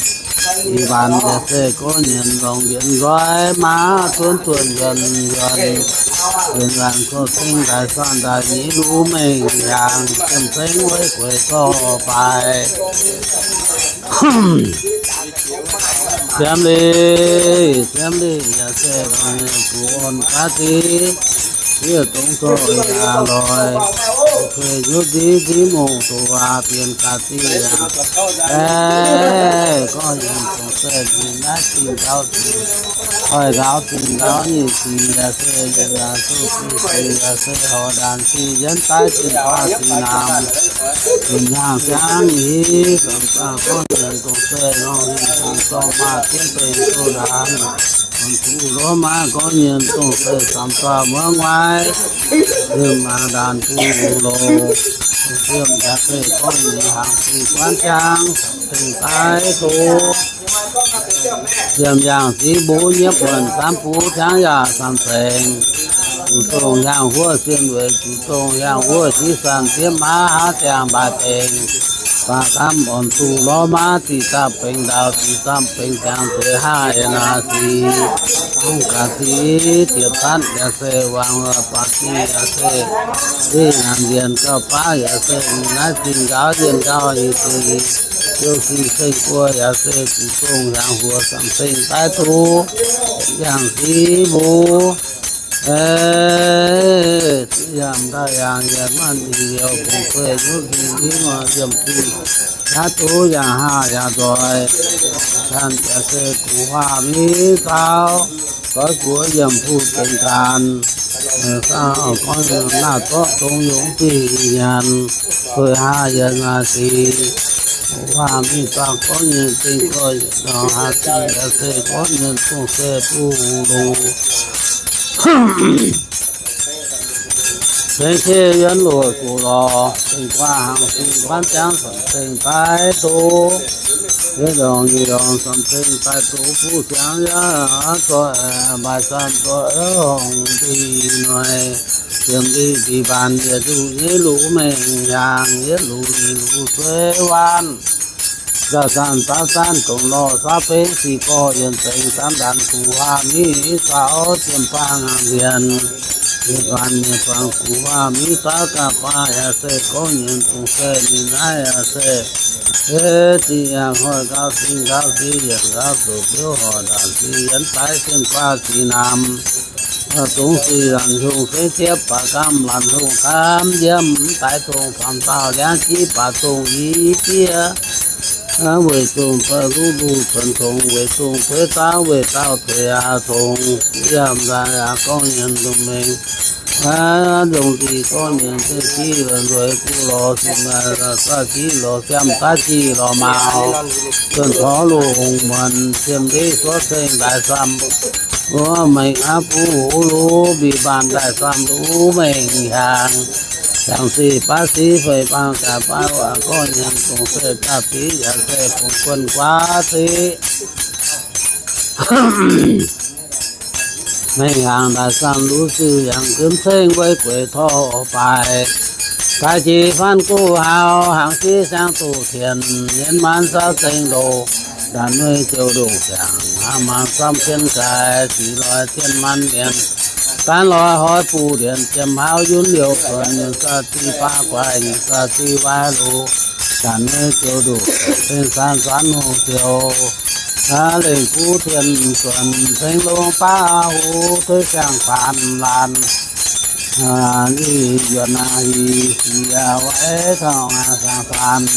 Ih mbaanx yaac se gorngv nyienz longc ndienx nzoih maah, zuonv duonh nzuonx nzuonx, nzuonx nzuonx zoux cingv daaih sanh daaih nyei luv mengh hiaangx, ziemx cengx weiv gueix zorh baaix. Siemv lic, siemv lic yaac se longc nyei bungx orn ga'dic, yie dongh zoh yaac loix, kuei nyutc nziv nziv mungh doqc waac bienh ga'dic yaac, aeqv, gorngv yienh dongh se ninh naaiv zinh nqaux zinh, oix nqaux zinh nqaux nyic zinh yaac se yienh yaac se zinh zinh yaac se horc ndaanx zinh yienv daiv zinh faah zinh namx, zinh hnyangx siangv hiv, samx dauh gorngv yienh dongh se nor, ninh dongh dorh maaih jienv deix doz ndaanx, duqv lorz maaih gorngv yienh dongh se samx dauh muangx waaiv, yiem maaz ndaanx duqv loz, yiem yaac se gorngv yienh hnaangx zinh guanv jangv, zinh daiv doz. Yiem yangh ziv mbuv nyiepv wuonh samv buv jangv yaac samv saengx. Zuqc dongh hiaangx huov sien weic zuqc dongh hiaangx huov jiv sanc diev maiv haav ziangh mbaaix bengx. Baac gamv orn duqv lorz maiv ziqc zamv bengx ndau, ziqc zamv bengx ziangx zueiz haih naaic sic. Dongh gaax zic diex patv yaac se wangc baac zic yaac se, zic nyanc nzienh gauh baav yaac se, naaiv zinh nqaux yienh nqaux nyei sic, youh sic ceng buo yaac se zuqc dongh hiaangx huov samv ceng daiv duqv, yangh ziv mbuv. Yangh daaih yangh yietc manc ninh liouh bungx zueih nyutc zinh nzingv oix yiem zinh, yaac duqv yangh haah yaac nzoih. Ganh yaac se gu'huaah miv zaux, goiv guoqv yiem fuqv dengx gaanx. Naaiv zorqv dongh yungz zinh nyanc, zueih haah yietc naaic sic. Gu'huaah miv zaux gorngv nyienh zinh goiv yietc norm haah zinh yaac se gorngv nyienh dongh se duqv hungh lungh. Zengx cie yuonx luoqc zuqc lorz, zengx guaax hnaangx sin guanv jangv, samx zengx daaih doz. Yie ndongc nyic ndongc samx zengx daaih doz buv siangx yaac zoih, maaih zanc zoih hongx dih noic, ziemx dih dih mbaanh yietc luc nyei luc mengh hiaangx, yietc luc nyic luc sueiv waanv. Nzauh zanc zaav zanc dongh lorh zaav bengv sic gorx yienc zengx zanc ndanc gu'haav miv zaux jiem bang hnaangx mbienx. Mienh guanh mienh guanh gu'haav miv zaux gapv baav yaac se gorngv nyienx dongh se ninh naaiv yaac se, ziqc yaac hoic gauh zingh gauh ziex yienc gauh zuqc biouv horc ndaangc ziex yienx daaih zienh guaav ziex namx. Zungv sic laanh hungh feiv ziepv baac gamh laanh hungh gaamv yiem, mv daaih zongh faam dauh liangv jiv baac zongh i jiex. Weic zungh ba'luv luh cuonx congx, weic zungh bueiv zaangv weic dauh zueiz aqv congx, yiem nzaaih aqv gorngv nyienx lungh mengh. Longc ziqc gorngv nyienx zengv jiv la'lueic guv lorz sin maaih la'zaav jiv lorz siamv daav jiv lorz mauz, zuonc torv lungh muonc ciem ndeiv suov ceng daaih samv wuov mengh aqv, buv huv luv mbiv mbaanh daaih samv luv mengh hiaangx. Hiaangx sic baav sic fei bang gaax baav waac gorngv nyienx dongh se jaav sic yaac se fungx guon guaav sic. Mengh hiaangx daaih samv luv sic hiaangx gunv ceng weic gueix torv baaix. Daaih jiex faanv guv haux hnaangx sic siangx duqv tien, nyienz maanz zaux zengx ndoh, ndaanv nuiv ziouc ndoh siangx, hnangv maanz samv jienv gaaix, zic loix zien maanz mienh, gaanv loix hoiz buv ndienx, jiem hauv yunv liouh cuonx, nyienz zaux zic baav guaix, nyienz zaux zic waaic loz, ndaanv nuiv ziouc ndoh, ceng zanc zanc hungh ziouc, lengc buv tien zuonc, ceng longx baav huv, tuix siang-faanx laanh, ninh yuonx aqv, hih siec waaic torngv siang-faanx,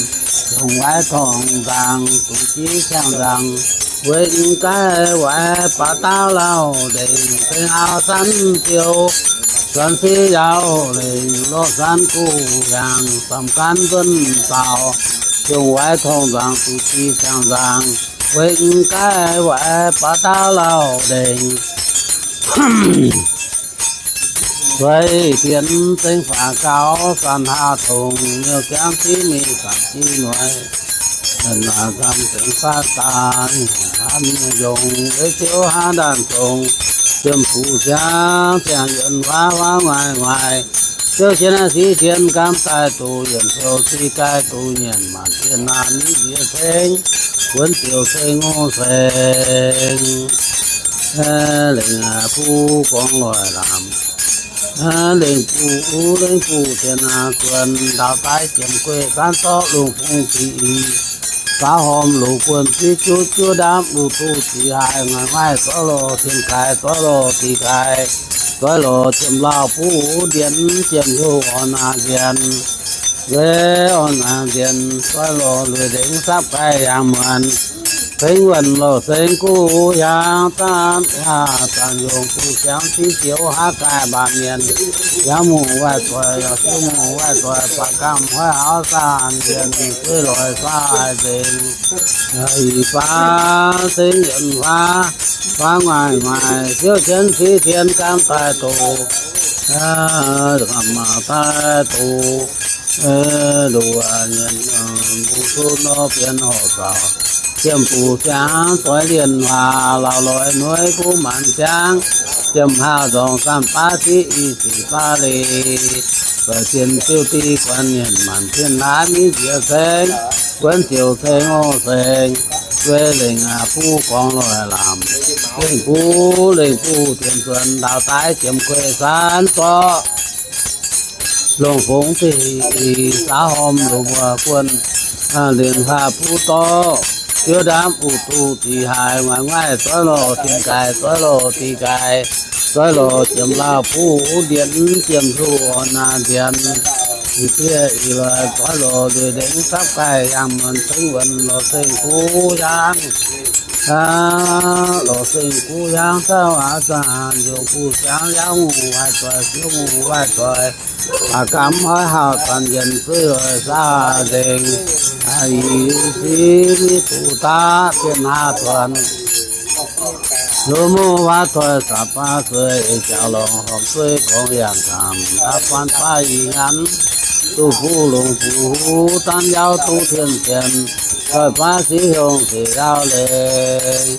dongh waaic torngv nzaangc, duqv jiv siang-nzaangc, weic m'gaaih waaic baac daauv lauh ndengc, ceng hauv zanc ziouc, zanc sic yaauc lengc, lorh zanc guv hiaangx, samv gaanv nzuonx zaux, dongh waaic torngv nzaangc, duqv jiv siang-nzaangc, weic m'gaaih waaic baac daauv lauh ndengc. Zueiz fienx zengx faatv gaux, zanc haav tongx miuc jangv jiv mingh zanc jiv noic, zanc haav zanc zengx faatv daaih, haav mienh yongc weic ziouc haav ndaanh zongx, jiem fuqv siangv ziangh yuonx huaav huaav nguaaic nguaaic, ziouv sienx naaiv sic sienx gaamv daaih doz, yienc ziouc sic gaaih doz nyienc maanc zienh naaiv miv nziex ceng, wuonx ziouc ceng ngongh ceng. Lengc buv gorngv loic lamz, lengc buv uv lengc buv tien aav zuonx, ndaauv daaih jiem gueiv zaanv zorqv lungh fungx ziqc i, zaux hormh loz buonc ziqv juv juov ndamv luv duqv ziqc haaix, nguaaic nguaaic zorqv lorh tien gaaix, zorqv lorh diqc gaaix, zorqv lorh jiem lauh buv uv ndienx, jiem hnyouv orn naaic nzienx, weic orn naaic nzienx, zorqv lorh lueic ndengc sapv gaaih yangh muonc, ceng wuonh lorh ceng guv hiaangx, zanc haav zanc yongc buv siangx ziqv ziouc haav gaaih mbaanh mienh, yangh mungh waaic zoih, yangh ziouv mungh waaic zoih, baac gamh hoiv hauv zanc yienh, zueiz loic saah nzengc. Ih baav ceng yienh huaav, huaav nguaaic nguaaic, ziouv jienv sic tien gaamv daaih doz, gaamv daaih doz, nduov nyienh, mbuo cuotv nor bienx horqc zaux, jiem buv siangx doix lienh huaac, lauh loix nueiv guv maanc ziangv, jiem haav nzorngc zanc baav ziqv i ziqc baav leiz, zoih zien ziouv div guan mienh maanc zienh naaiv miv nziex ceng, guonv ziouc ceng ngongh ceng, weic lengc buv gorngv loic lamz, lengc buv lengc buv dienx zuonx ndaauv daaih jiem gueiv zaanv zorqv longc fongx deic zaux hormh loz mbuo buonv, lienc huaav buv dorv, ziouv ndamv uv duqv ziqc haaix, nguaaic nguaaic zoih lorh tien gaaix, zoih lorh diqc gaaix, zoih lorh jiem lauh buv ndienx, jiem hluv orn naaic nzienx, ih diev ih loic zoih lorh lueic ndengc sapv gaaih yangh muonc ceng wuonc lorh ceng guv hiaangx, lorh ceng guv hiaangx, cauv aav zanc yongc buv siangx, yaac mungh waaic zoih, ziouv mungh waaic zoih, aav gamh hoiv hauh zanc yienh zueiz loic saah nzengc, ih si miv duqv daav zien haav zuonc. Lungh mungv waac doic, da'baav zueih jaux longc, horpc zueih gorngv yangh camv, da'baav baav ih nyanc, duqv fuqv longc fuqv huv, daanv yaauz duqv tien-tien, doic baav siqv hiongh siqv yaauz leiz.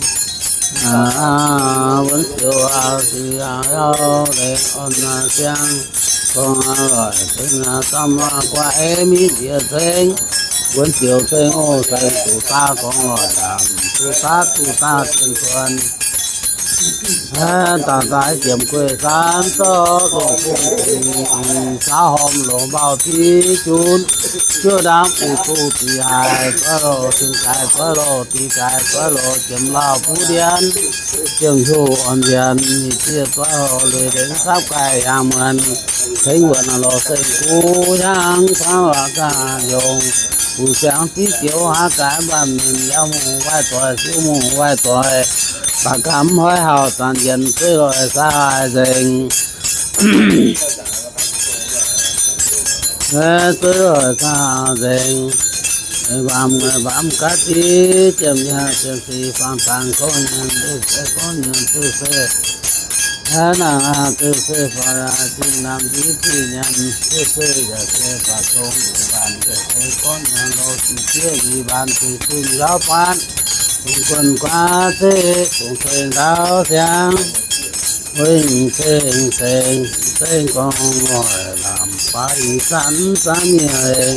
Wuonx ziouc siqv yaauz leiz orn siang, gorngv loic ceng camv guaix mingh njiec ceng. Wuonx ziouc ceng oc ceng, duqv daav gorngv loic lamh, duqv daav duqv daav cien cuonx. Daaih daaih jiemx gueiv san zorqv longc bung dingc, saauv hormh longc mbauh div junv, juov ndaamv uv duqv diqc haic, goiv loh tin gaaix, goiv loh diqc gaaix, goiv loh jiemx lauh buv ndien, ziepc hnyouv orn nzienx, nyic zieqv zoih hoc lueic ndengx sapv gaaih yangh muonz, tengx wuonx lorz seng guv hnyangx, cangv waac ganh yongc, guv siangx diqv joux haav gaax mbaanh ninh, yaac mungh waaic doic, siqv mungh waaic doic, baac gamh hnoi hauh zanc yienx zueiz loic saah nzengc. Zueiz loic saah nzengc. Baamz baamz gaav diqv, ziepc nyaanh ziepc sic faang dangx gorngv nyanc, zueiz se gorngv nyanc, zueiz se hnangv naaic, zueiz se faaux zinh naamh njiv zinh nyanc, zueiz se yaac se faaux zong mbaanx, zueiz se gorngv nyanc lorz sic jieqv njiec mbaanx, zueiz zinh yaauz baanv, zungv guonv guaav zeiv, zungv ceng ndaauv siangx, wengh ceng ceng, ceng gorngv loic lamh, baav ih zanc zanc nyei,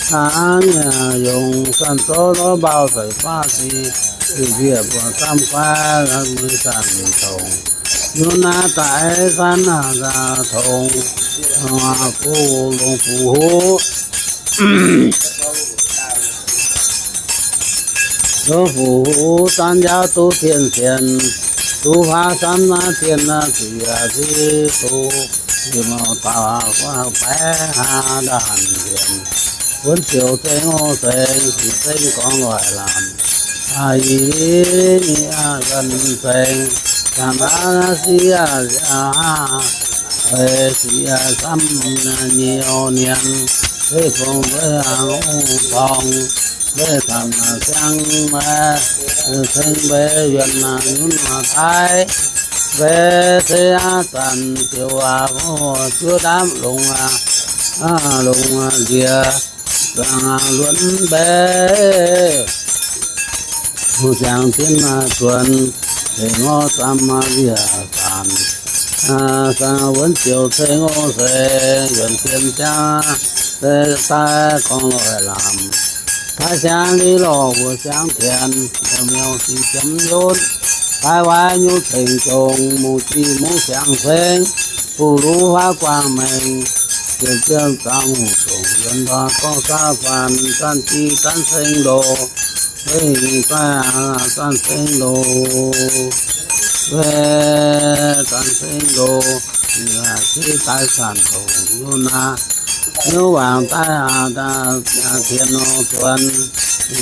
hnangv nyei yongc sanc zorqv lorz mbauh seix baav sic, sic bieqc buatc camv guaix, mueiz zanc mingh tongx, yungz naaiv daaih zanc tongx, fuqv longc fuqv huv. Longc fuqv huv daanv yaauz duqv tien-tien, duqv huaav camv naaiv tien naaiv ziec zic duqv, ziec mauc dauh baeqv haa ndaanh nzienx, wuonx ziouc ceng oc ceng, sic ceng gorngv loic lamh, ih ni aa yuonh ceng, zanc naaiv siqv aac, siqv aac camv nyei oc nienx, zeiv fongc zeiv hnaangx ong torngx, mbeix zanc siang maiv, ceng mbeix yuonh nyunv daaih, mbeix se aav zanc ziouc aac, juov ndaamv longx aac, longx nziex, luonx mbeix, hungh ziangx jienv zuonx, leiz ngorv zam wiev zanc, wuonx ziouc ceng oc se, yuonx jienv jaav se daaih gorngv loic lamh, paaiv siang li lorh wuov siang tienx, miuc sic jiemx yunv, paaiv waaiv nyuv ceng jongx, mungz jiex mungz siang ceng, buv luv huaav guangc mengh, ziepc jienv zangc hungh zongc yuonx ndorm gorngv saauv faanx, zanc jiex zanc ceng ndoh, wengh daaih zanc ceng ndoh, wengh zanc ceng ndoh, siqv daaih zanc dongh yunv naaiv, nyuv wangc daaih tienx nor zuonx,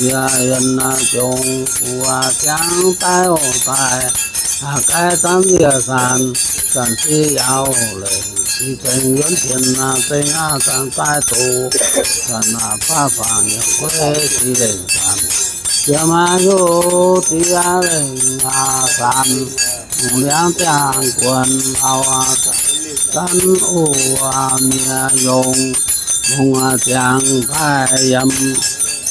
yie yuonx jongx buo siangx daaih oc daaih, aa, gaih zanc yie zanc, zanc siqv yaauv leiz, siqv ceng yuonv tienx, ceng aav zanc daaih doqc, zanc aav baav fangx yiem gueiv siqv lengh zanc, jiex maaih hiuv diev lengh aav zanc, mungz liangv ziangh guonx lauh aav zanc, zanc oc aav miev yongc, mungz aav ziangh daaih yiem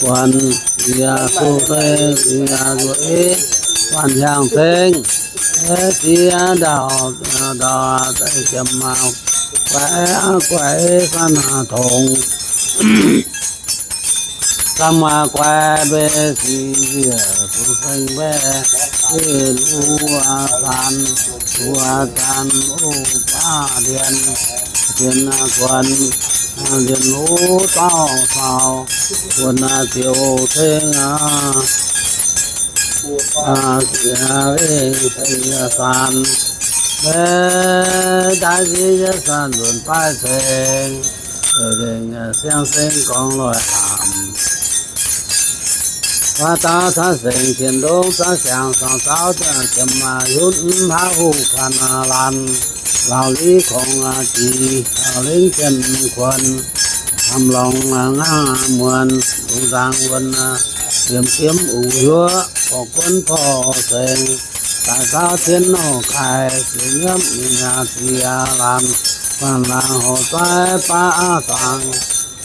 guonx, yie suv deix yie nzueic, guanh hiaangx ceng, ziex ndau, ndau daaih jiem maah, guaix, guaix zanc aav tongx. Camv guaix mbeix siqv nzieqc, zuqc ceng mbeix, wuov zanc, wuov zanc, o, baav ndien, ndien guonx, ndien wuov dauh caux, guonx ziouc ceng aqv. Aa, siqv, siqv zanc, mbeix daaih siqv yietc zanc nzunc baaih ceng, lengh siang-seng gorngv loic lamh. Waac dauh caux sengx tienx ndongv caux siangx caux zaauv, jiem maaih yunv mv haav huv kuanx laanh, laauh liv kongx jiex, laauh lingv jien kuonx, camv lorngx ngaangv muonz, lungh nzangc wuonx, liemh jiem uqc hiuv, porv guonv porv sengx, daaih zaux cien nouh kaaix, ziex nyiemv mingh yaac ziex laanh, guanh laangz horc zaiv baav zaangc,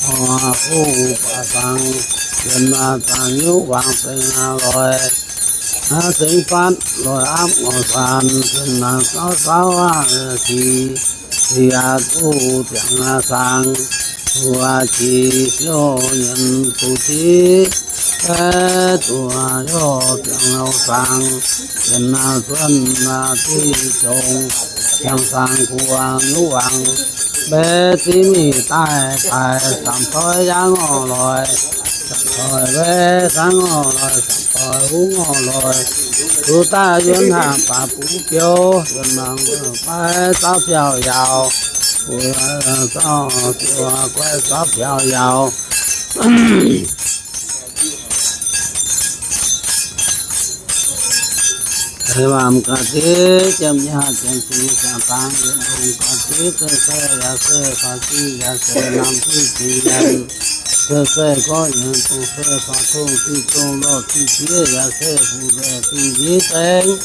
horc fuqv baav zaangc, ziex laanh zaangc nyuv wangc zengx loic, zengx fatv loic aapv ngorc saanc, ziex laanh zaux zaux aqv sic, yaac duqv ziangx saang, duqv jiex siouv nyienz duqv jiex, duqv yaac ziangx saang, ziex laanh zuonv diqv jongc, ziangx saang guangc nyuv wangc, mbaeqv ziqv mingh daaih daaih, samx doix yaac ngorc loic, samx doix mbaeqv zaangc ngorc loic, samx doix huv ngorc loic, duqv daaih yuonx hnaangx baac bungx biouv, yuonx hnaangx baac zaux biauv yaauc, zaux biauv yaauc. Eix waamc ga'ndiev jiem nyaah jiem zingx ziangx dangx yietc lungh ga'ndiev, se yaac se faix zingh yaac se namx zingh zingx nyanc, se se gorngv yienx dongh se faix tongh zingh dongh lorh zingh jieqv yaac se fu'jueiv zingh nziv zengx,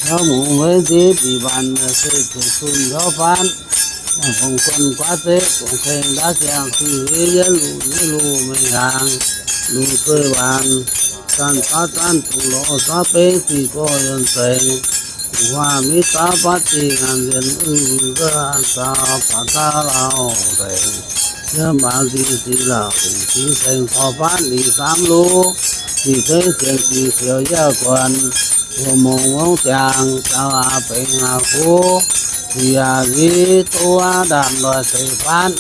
hnyouv mungz weic nziv bieqc mbaanx yaac se zuqc zunh hnyouv fatv, fongc guon guaav zeiv dongh ceng ndaav ziangh zingh hiuv yietv luc yietv luc mengh hnaangx, luc zueih waanc, zanc baav zanc dungz lorz zaav beiv zingh gorx yienh zengx, huaav miv zaav baav zingh ngaanc nzienx, zauh baac zaav lauh nzengc, yiem maaz nziex ziex lauh zingh zengx corc fatv liuz samv luv, zingh zeiv sienx zingh siouc yaac guonc, mbuo mongh mongv ziangx zaux aax benx aax kuv, ziex yaac nziv duqv aav ndaamv loic seix fatv,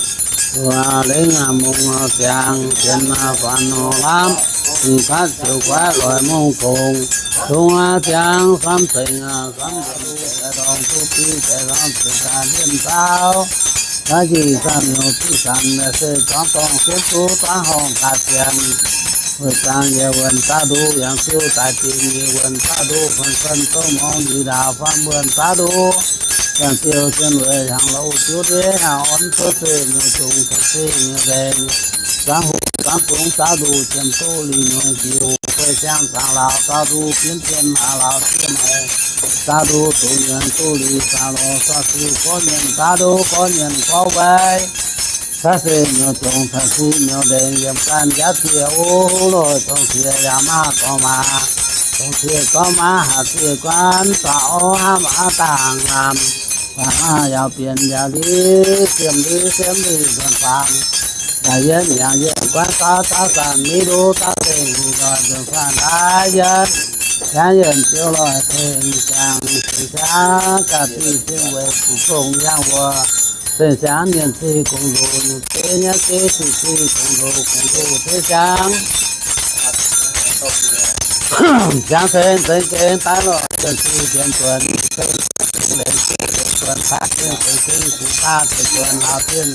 zuqc aav lengh aav mongh aav ziangx, sienx aav faanx aav lamv, zingh fatv siouc guaiv loic mongh kongx, dongh aav ziangx samv cengx aav samv nzengc, daaih ndorngx duqv div daaih lamh zuqc daaih lienh zaux, daaih njiec zanc hnyouv div zanc daaih se zorngv dorngh sienv duqv daaih horngh gaax zienx, weic zaangc yaac wuonh zaux nduqc, yangh ziouv daaih dingc yaac wuonh zaux nduqc, fun fun zouv mongh yaac ndaauh faam wuonh zaux nduqc, yangh ziouv zien weic hnyangx louh ziouv ndiev hnyangx orn zuov zeiv nyei zungx caux zeiv nyei nzengc, zaangc hoc zaangc zungx zaux nduqc, jiem duqv lih nyuonh jiex hoc fei siang zaangc laauh zaux nduqc, binv zien aav laauh ziex maiv zaux nduqc, dongh nyienx duqv lih zaux lorz sorc ziux gorngv nyienx zaux nduqc, gorngv nyienx gorngv weic, caux se nyuoz zongx caux se nyuoz nzengc, yiem ganh jaav ziex o loz, dongh ziex yaac maaz gorngv maaz, dongh ziex gorngv maaz haaz ziex guanv, zaux o aav maaz dangh laamh, dangh maaz yaac bienx yaac liuz, siem liuz siem liuz nzuonx faanx, yaac yienv yaac yienv guanv zaux zaux zanc miv nduqv zaux zengc, nzuonx faanx daaih yienv, jaav yienv ziouv loic tengx ziangx, tengx ziangx ga'diuh zingh weic zuqc zongh yangh wuov, zengc ziangx mienh zingh gong-ndoqc, nyungc zeiv nyaiv zeiv zingh zingh gong-ndoqc, gong-ndoqc zeiv ziangx, ziangx tengx tengx gengh daaih lorh, zengc zingh bienx zuonx, zengc zingh bienx zuonx, caqv zingh zengc zingh zuqc daaih zengc zuonx laauh zinh,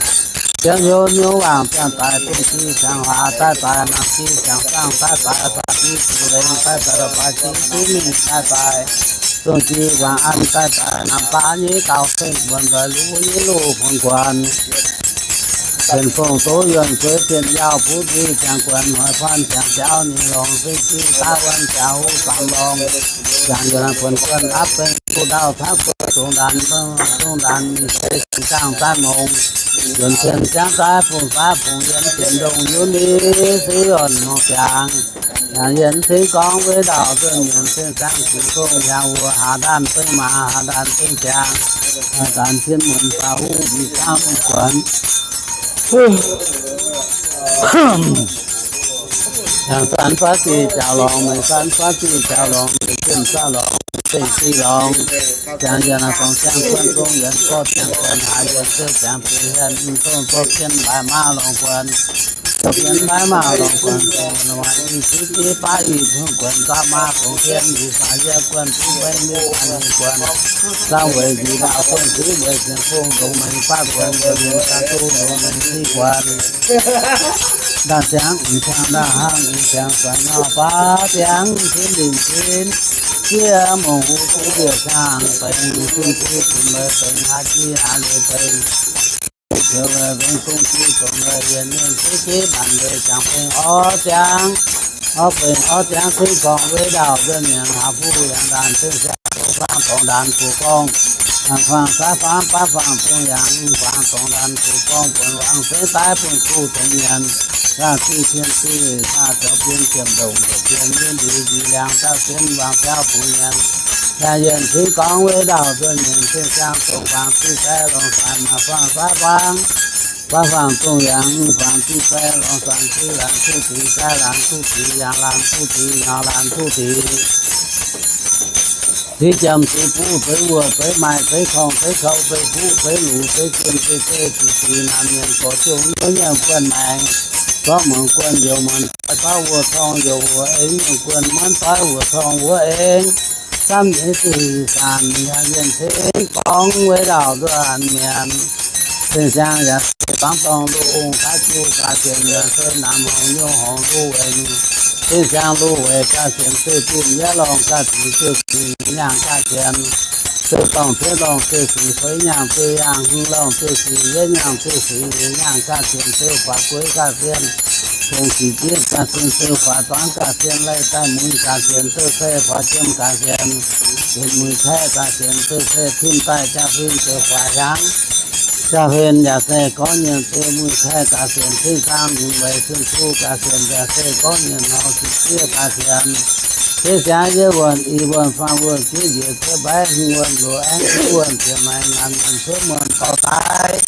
ziangx hnyouv hnyouv waangc ziangh daaih, dongh zingh ziangx hlaax daaih daaih, namx zingh ziangx zaangh daaih daaih, faatv zingh zuqc lengx daaih daaih, da'faatv zingh duqv mingh daaih daaih, dongh zingh waangc an daaih daaih, namx baav nyei gaux ceng buonc nzoih luv nyei luv buonc guonc, bienh fongc doz yuonh zueiz bienh yaauh buv nzuih ziangx guonc, hnoi faanv ziangx jauv nyei longx, zingh zingh daaih wuonh ziangx huv samx longx, ziangx yuonh buonc guonc apv bengx, buv ndau caqv buonc zongx ndaanx, zongx ndaanx mingh se zingh zaangh zaanv mongx, yuonh cien ziangv zaav fungx faav fungx yienx bienh ndongh yunv ni, se yuonh mongh ziangx, yaac yienx cingv gorngv weic ndau nzuonx mienh cien ziangx zingh zongh yaac wuov, haax ndaanh zengc maaz, haax ndaanh zengc ziangx, haax ndaanh cien muonz faaux huv mbic camv guonx. Yangh zanc faatv zingh jaux longx, mengh zanc faatv zingh jaux longx, mengh zingh zaav longx, zengc zingh longx, ziangx yienx dongh ziangh guonc, dongh yienx gorx ziangx guonc, haaix yienx se ziangx bieqc hienx, dongh zorqv cien mbaaix maaz longx guonc, zorqv cien mbaaix maaz longx guonc, dongh yienx waanc i ziv ziv baav i hungh guonc, zaqv maaz dongh cien i faaux yie guonc, duqv mengh mingh faaux nyei guonc, zaqv weic njiec ndau guonc, ziv weic cien fongh ndongc mengh baav guonc, weic mingh daaih duqv ndongc mengh ziv guonc. Ndaanh ziangx mv ziangx, ndaanh hnangv mv ziangx, guaix nor baav ziangx, cin lingc cin, jiex mongh huv duqv ndie-ziangx benx, cin jiv cin leiz benx, haaix jiv haaix leiz benx, ziouc leiz benx dongh jiv dongh leiz, yienx mienh jiv jiv maanc leiz ziangx benx orv ziangx, Orv benx orv ziangv kuinv gorngv weic ndau nzuonx mienh, haaix fuqv yangh ndaanh zinh siang, dongh faang dongh ndaanh fuqv gorngv, faang sai faang, baav faang dongh yangh, faang dongh ndaanh fuqv gorngv, buonc wangc seix daaih buonc kuv dongh mienh, laanh zingh tien zingh, faah zoux bien ziepc ndongc zoux bien, yiem ndiev ndiev liangx daaih sienx wangc biauv bun mienh, yangh yienh kuinv gorngv weic ndau nzuonx mienh, zinh siang dongh faang zinh baeqc longc saanx, faang sai faang, baav faang dongh yangh, faang zinh baeqc longc saanx, zinh laanh duqv dingc, sai laanh duqv dingc, yangh laanh duqv dingc, ngaux laanh duqv dingc. Zeix jiem zeix buv zeix wuoc zeix maaih zeix korngh zeix kouv zeix fuqv zeix luc zeix jiem zeix zeiv zuqc dingc, naamh mienh gorx jong nyouv nyiemc guonh maengx, zorqv muonc guonh youc muonc doix, zorqv wuov torngv youc wuov eng, muonc guonh muonc doix wuov torngv wuov eng. Samv nyeic zinh saanc yaac yienh cingv gorngv weic ndau nzuonx mienh. Zinh siang yaac se zuangx dorngh loz ong gaax juv gaax sienx, yaac se naamh horngh nyouv horngh loz eng. Zinh siang loz weic gaax sienx, se zinh yietv lorngh gaax ziqc, se ziqc nyaangh gaax sienx, se dorngh ziex lorngh se sic, feix nyaangh se yangh, hmz lorngh se sic, yietv nyaangh se sic, nyaangh gaax sienx, se faaux gueix gaax sienx, fongc sic jieqv gaax sienx, se faaux zuangx gaax sienx, lai daaih muiz gaax sienx, se se faaux jiem gaax sienx, sienx muiz kaeqv gaax sienx, se se tim daaih jaa-fin se faaux hiaangx. Jaa-fin yaac se gorngv nyienh se muiz kaeqv gaax sienx, tim zaangv mingh weic sin-suv gaax sienx, yaac se gorngv nyienh nor sic jieqv gaax sienx. Zeix siangx yietv wuonh, i wuonh, faam wuonh, juov njiec, zeix mbaeqv, hmz wuonh, luoqc aengv, juov wuonh, ziex maengx, naamh mienh cuotv muonh dorh daaih.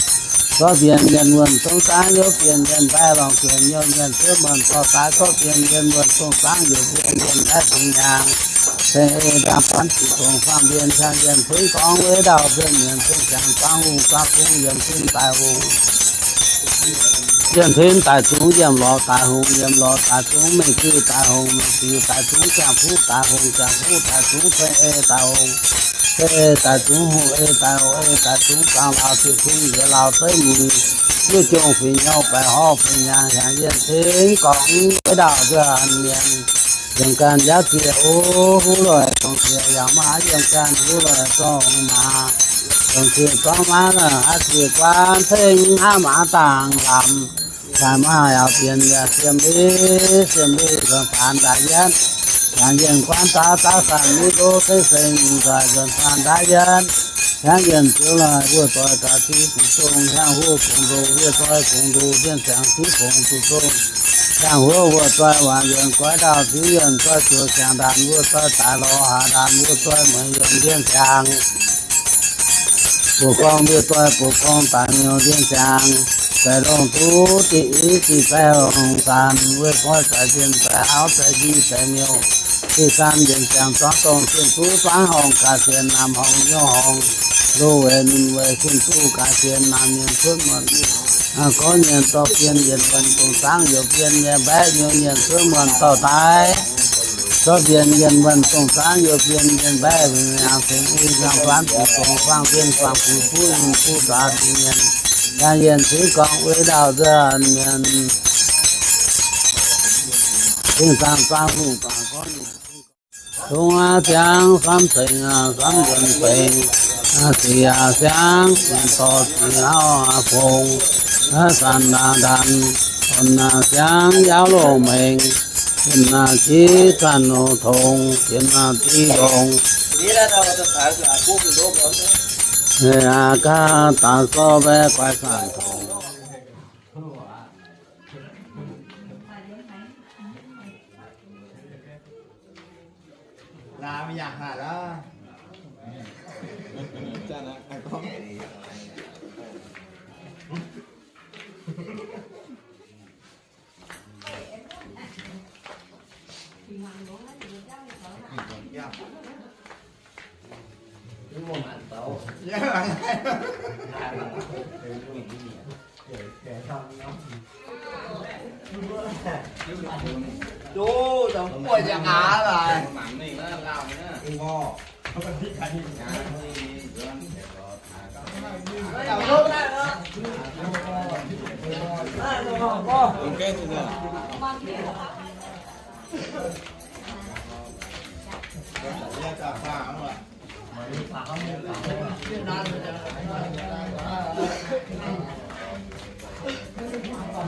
Zorqv bienh yienh wuonh dongh zaangv youc bienh yienh mbaeqv lorngh juonh youh mienh cuotv muonh dorh daaih. Zorqv bienh yienh wuonh dongh zaangv youc bienh yienh mbaeqv dongh nyaangh. Zeix ei ndaangc buonv zuqc dongh faam mbien, cang yienh cingv gorngv weic ndau nzuonx mienh, cing ziangx zuangx hungh, zuangx zungv yienh cingv daic hungh. Yienh cingv daic zungv yiem lorz daic hungh, yiem lorz daic zungv mengh diuh daic hungh, mengh diuh daic zungv ziangh fuqv daic hungh, ziangh fuqv daic zungv ceng ei daic hungh, ceng ei daic zungv hungh ei daic hungh, ei daic zungv zaangh lauh, ziouc cingv njiec lauh zeiv muic, yuoqv jongh fingx nyouz baeqc horv fingx nyaanh, hiaangx yienh cingv gorngv weic ndau nzuonx mienh. Yiem ganh yaac ziex o, huv loic dongh ziex yaac maaih yiem ganh huv loic dongh maaz, dongh ziex zorngv maaz naaic, haaix ziex guaan ceng hnangv maaz dangh lamz. Caaix maaih yaac bienh yaac siem mbiv, siem mbiv nzuonx faanx ndaaix yienv. Hiaangx yienh guanv daav daav sanh mbiv ndoqv ceix seng nzuonx faanx ndaaix yienv. Hiaangx yienh ziouc loic wuov doic gaax ziqc zuqc zong, hiaangx huov fungx ndoqc, wuov doic fungx ndoqc, ndiev ziangx ziqc fungx zuqc zong. Hiaangx huov wuov doic waanc yienh goiv ndau, ziqc yienh goiv zuqc ziangx ndaanx, wuov doic daaih lorz haaix ndaanx, wuov doic mueiz yienh ndiev ziangx. Butv-gorngv ndiev doic, butv-gorngv daaih miuc ndiev ziangx. Baeqc longh duqv diqc i diqc baeqc longh zanc, weih goiv zaix nzienh zaix auv zaix njiec zaix miuc. Diqc zanc nzienh ziangx zuangx dongh zinh duqv zuangx horngh gaax sienx, naamh horngh nyouv horngh, loz weic ninh weic zinh duqv gaax sienx, naamh mienh cuotv muonh gorngv nyienh dorh bienh yienh wuonh dongh zaangv youc bienh yienh mbaeqv nyouv nyienh cuotv muonh dorh daaih. Zorqv bienh yienh wuonh dongh zaangv youc bienh yienh mbaeqv, yangh cingx i yangh buonv zuqc dongh faang-mbien faang-buix buv yinh buv zaax dingc mienh. Yangh yienh cingv gorngv weic ndau nzuonx mienh. Cingx zaangh zaangv hungh zaangh gorngv nyienh. Dongh aav ziangx samv cengx aav samv nzuonx fengx, sic aav siangv nzuonx dorh sic auv aav fongx, zanc naanc ndanc, donx naanc siangv yaauv loh mengh, zinh naanc jiv zanc loh tongx, zinh naanc div longx. Aav gaax daaix sorv mbaeqv guaix zanc tongx. Zeiv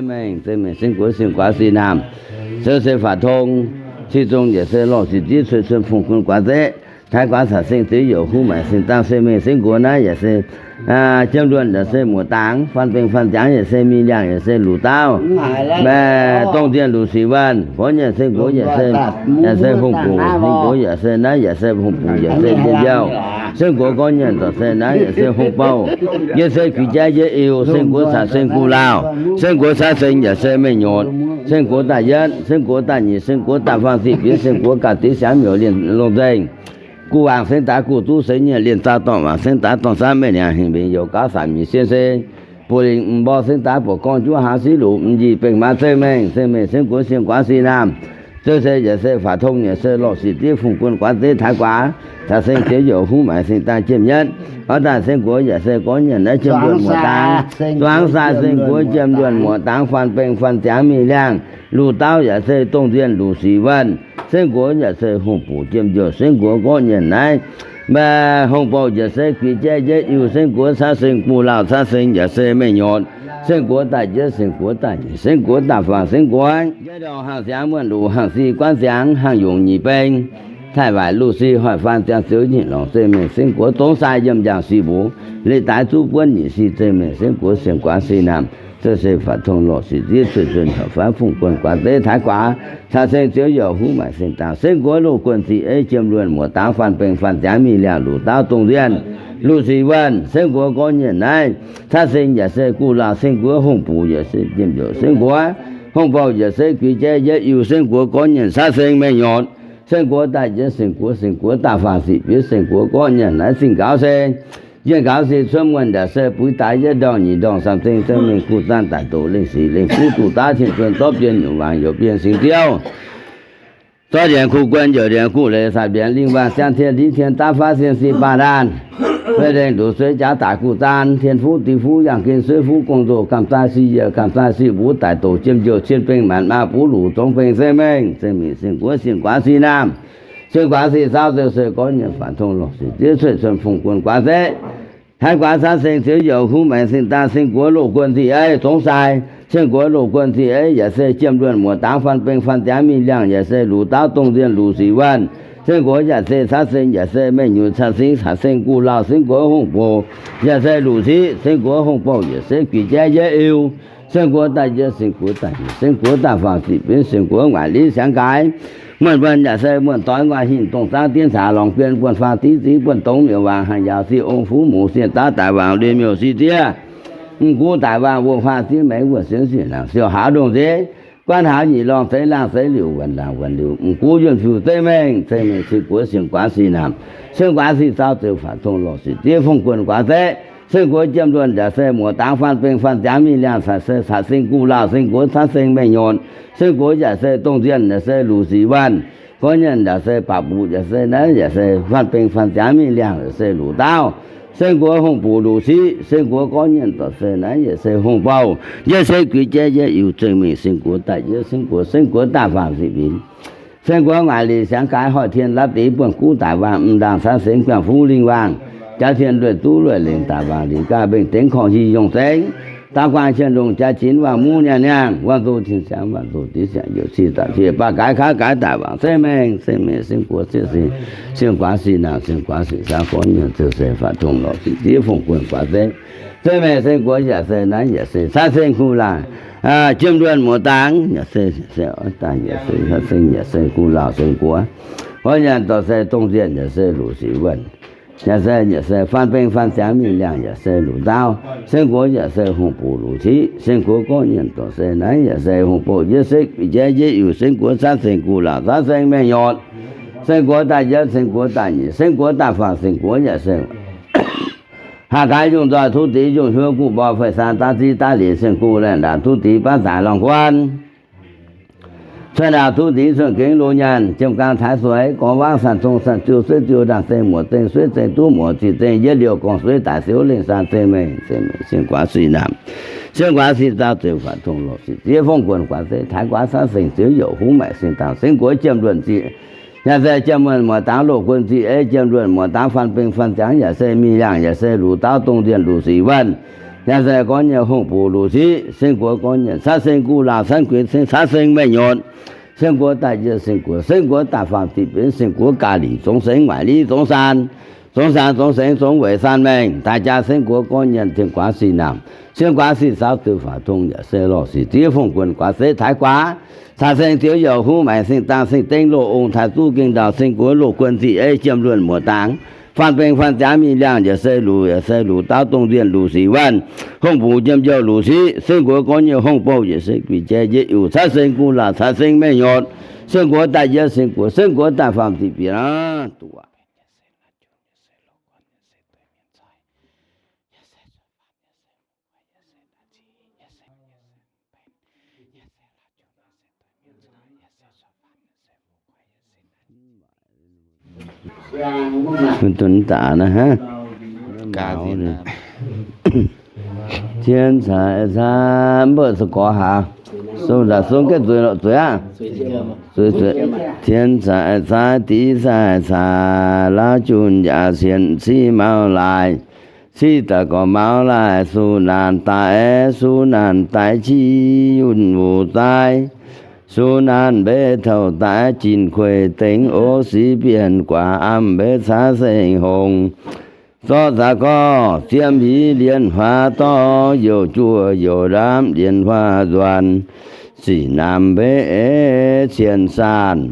mengh, zeiv mengh sengx guoqv singx guaax sih naamh, sou se faatv tong, cih zong yaac se lorh sic diev cuei cuon fungx guon guaax zeqv, taaix guaax caux seng ziouv youc huv maaic singx dangh se mengh sengx guoqv naaiv yaac se jiem luonh yaac se muoc dangx, faan beng faan ziangx yaac se mingh liangh yaac se luc dauh, dongh dien luc sic wuonh, gorngv nyienh sengx guoqv yaac se, yaac se hungh buc, sengx guoqv yaac se naaiv yaac se hungh buc yaac se njien-youh, sengx guoqv gorngv nyienh dorc se naaiv yaac se hungh bouh, yie se guix jaiv jieqv iu, sengx guoqv caux seng gu'lauh, seng guoqv caav seng yaac se meih nyutc, seng guoqv daaih yietv, seng guoqv daaih nyeic, seng guoqv daaih faam siqv binv, seng guoqv ganh div siangx miuc lienh longc nzengc. Guh waangc sengx daaih guh duqv sengx nyienh lienh zaah dorngh waangc sengx daaih dorngh saamv mengh niangx hingh mbenc youc gauv saamc nyic sien se buoz lingc m'nborh sengx daaih buoz gorngv juov hlaax siqv luc m'njih bengh maa zeiv mengh, zeiv mengh sengx guoqv singx guaax sih naamh, zouv se yaac se faatv tong yaac se lorh sic diev fungx guon guaax deix taaix guaax caux seng ziouv youc huv maaic singx dangh jiem nyatv. Orv daaih sengx guoqv yaac se gorngv nyienh naaiv jiem luonh muoc dangx, zuangx sai sengx guoqv jiem luonh muoc dangx faan beng faan ziangx mingh liangh, luc dauh yaac se dongh nzienh luc sic wuonh, sengx guoqv yaac se hungh buc jiem njoux, sengx guoqv gorngv nyienh naaiv hungh bouh yaac se guix jaiv jieqv iu, sengx guoqv caav seng gu'lauh caav seng yaac se meih nyutc, sengx guoqv daaih jieqv, sengx guoqv daaih nyeic, sengx guoqv daaih faam, sengx guoqv jaiv ndorngh hnangv siangx muonh luc hnangv sic guanv siangx hnangv yungz nyic beng, taaih waaic luc sic hoic faan ziangx ziouv nyeic lorngc zeiv mengh sengx guoqv dongh sai yiem njang sic mbuox leiz daaix zuqv buonv nyic sic zeiv mengh sengx guoqv singx guaax sih naamh, zouv se faatv tong lorh sic diev cuei cuon hauc faanv fungx guon guaax deix taaix guaax caux seng ziouv youc huv maaic singx dangh, sengx guoqv loz guon ziqc ei jiem luonh muoc dangx faan beng faan ziangx mingh liangh luc dauh dongh nzienh luc sic wuonh, sengx guoqv gorngv nyienh naaiv caav seng yaac se gu'lauh, sengx guoqv hungh buc yaac se jiem njoux, sengx guoqv hungh bouh yaac se guix jaiv jieqv iu, sengx guoqv gorngv nyienh caav seng meih nyutc, seng guoqv daaih jieqv, seng guoqv, seng guoqv daaih faam siqv binv, seng guoqv gorngv nyienh naaiv zingh gaux se jienh gaux se cuotv muonh yaac se buix daaix yietv ndorngh nyic ndorngh saamv zengv zeiv mengh kuh zaanh daic doqc lengh sic lengh fuqv duqv daav tien cuon zorqv bien nyungc waangc youc bien singx ziouv. Zorqv ndienx kuh guon youc ndienx kuh leiz saatc mbienx lingh waangc ziangh tien ndiev tien daav faav sien sic baac ndaanh, fei lengh nduqc sueiv jaax daaih kuh zaanh tien fuqv div fuqv yangh gen sueiv fuqv gong nzoh gamh zaai sic yiec gamh zaai sic mbuv daic doqc jiem njoux cien beng maanc maa buv luc zongx beng zeiv mengh zeiv mingh singx guoqv singx guaax sic naamh, singx guaax sic saauv zouv se gorngv nyienh faanx tong lorh sic diev cueiv cuon fungx guon guaax zeqv. Taaix guaax caav seng ziouv youc huv maengx singx daaih seng guoqv loz guon ziqc eiv zongx sai, seng guoqv loz guon ziqc eiv yaac se jiem luonh muoc dangx faan beng faan ziangx mingh liangh yaac se luc dauh dongh nzienh luc sic wuonh, seng guoqv yaac se caav seng yaac se meih nyutc caav seng caav seng gu'lauh seng guoqv hungh bouc yaac se luc sic seng guoqv hungh bouh yaac se guix jaiv jieqv iu, seng guoqv daaih jieqv, seng guoqv daaih nyeic, seng guoqv daaih faam sic binv, seng guoqv waaic liz siangx gaaix. Muonh wuonh yaac se muonh doix, nguaaic hinc dongh zaangv dienv caax lorngx bien, buonh faang div ziv, buonh dongx miuc waangc, haaix yaauc sic ong fuv muc, sienh daav daic waangc, lui miuc sic diev. M'gux daic waangc, wuonh faang div maengx, wuonh sienx sic naangc, siou haaz ndongh nzeiv, guanv haaz nyic lorngh, zeix laangh zeix liuc, wuonh laangh wuonh liuc, m'gux yuonh fiuc zeiv mengh, zeiv mengh singx guoqv singx guaax sic naamh, singx guaax sic saauv zeux faatv tong lorh sic diev fongh guonh guaax zeqv. Seng guoqv jiem luonh yaac se muoc dangx faan beng faan ziangx mingh liangh caux se caux seng gu'lauh seng guoqv caav seng meih nyutc. Seng guoqv yaac se dongh nzienh yaac se luc sic wuonh. Gorngv nyienh yaac se baac buqc yaac se naaiv yaac se faan beng faan ziangx mingh liangh yaac se luc dauh. Seng guoqv hungh buqc luc sic, seng guoqv gorngv nyienh dorc se naaiv yaac se hungh bouh. Yie se guix jaiv jieqv iu zeiv mingh seng guoqv daaih jieqv, seng guoqv, seng guoqv daaih faam sic binx. Seng guoqv waaic liz siangx gaaix, hoic tien lapv deix, buonh guv daic waangc, m'ndaangc caav seng guangc fuv lingh waangc, jaax tien lueic duqv lueic lengc daic waangc, liz gaav mbengh dengv korngh hi yongh zengv, daav guangc cien longc jaax jinx waangc muv niangh niangh, waangc nzoh tien siangx waangc nzoh div siangx, youc cih daaih cih baac gaaix kaav gaaix daic waangc zeiv mengh, zeiv mengh seng guoqv sieqv sing, seng guaax sic naangc, seng guaax sic saauv gorngv nyienh zouv se faatv tong lorh sic diev fongh guonh guaax zeiv. Zeiv mengh seng guoqv yaac se naaiv yaac se caav seng gu'lauh, jiem luonh muoz-dangx yaac se, se oix daaih yaac se caav seng yaac se gu'lauh seng guoqv. Gorngv nyaanh dorh se dongh nzienh yaac se luc sic wuonh. Yaac se, yaac se faan beng faan ziangx mingh liangh yaac se luc ndaauv. Seng guoqv yaac se hungh buqc luc ciqv. Seng guoqv gorngv nyaanh dorh se naaiv yaac se hungh bouh, yie se guix jaiv jieqv iu, seng guoqv caav seng gu'lauh caav seng meih nyutc. Seng guoqv daaih jieqv, seng guoqv daaih nyeic, seng guoqv daaih faam, seng guoqv yaac se haah gaaix yungh nzoih, tuv dix yungh hiuv, guv mborh fei saan, daav ziv daav lic, seng guv laengh ndaangc, tuv dix baav zaaix lorngh guan. cuotv ndaauh duqv nzingx, cuotv gengh loz nyaanh, jiem gaang taaix sueix, gorx waav sanh zong sanh ziu, sueiv ziu ndaangh zengh, muoc zengh sueiv zengh duqv muoc, zic zengh yietv liouh gorngv sueiv daaih, siouv lengh saan zengh mengh, zengh mengh sien guaax sic naamh, sien guaax sic zaau, ziouc faatv tongx lorz sic ziev fongv guon guaax seix taaix guaax caav seng ziouv youc huv maaic sing dangh seng guoqv jiem luonc ziqc, nyaanh se jiem luonc muoc dangx loz guon ziqc ei jiem luonc muoc dangx faan beng faan ziangx yaac se mingh liangh yaac se luc daauv dongh nzienh luc sic wuonh, nyaanh se gorngv nyei hongh buc luc sic seng guoqv gorngv nyei caav seng guv laauh caav guix seng caav seng meih nyotc, seng guoqv daaih yie seng guoqv, seng guoqv daaih faam ziqc benx seng guoqv gaax lic zongx sengx maaic liv zongx saan, zongx saan zongx sengx zongx weic saan mengh daaih jaa seng guoqv gorngv nyei tengx guaax sic naamh, seng guaax sic saaux ziouc faatv tongx yaac se lorz sic ziev fongv guon guaax seix taaix guaax caav seng ziouv youc huv maaic sing dangh sing dengv loz ong taaix zuqv gengh ndau seng guoqv loz guon ziqc ei jiem luonc muoc dangx faan beng faan ziangx mingh liangh yaac se luc yaac se luc daauv dongh nzienh luc sic wuonh, hongh buc jiem jouh luc sic seng guoqv gorngv nyei hongh bouh yaac se guix jai jiex yuc caav seng guv laauh caav seng meih nyotc, seng guoqv daaih yie seng guoqv, seng guoqv daaih faam ziqc benx aqv. Mv duqv daaih naaiv hnangv. Tien caic caa, mv baac se gorx haaix? Sung daaih sung gaeqv zueiz lorqc, zueiz aqv. Zueiz, zueiz. Tien caic caa, div caic caa, lauv junh yaac cien civ mauv laaih. Civ daaih gorx mauv laaih, su naanc daaih, su naanc daaih civ yunh wuc zaaiv. Su naanc mbeix touh daaih jin kueiv dengx, o siv bienh guaax amv mbeix caav seng hongx. Zorqv zaqc gorx ziepv hmz lienh huaax dorh, youc juoh youc ndaamv lienh huaax nzuonx. Sic naamh mbeix cien saanh,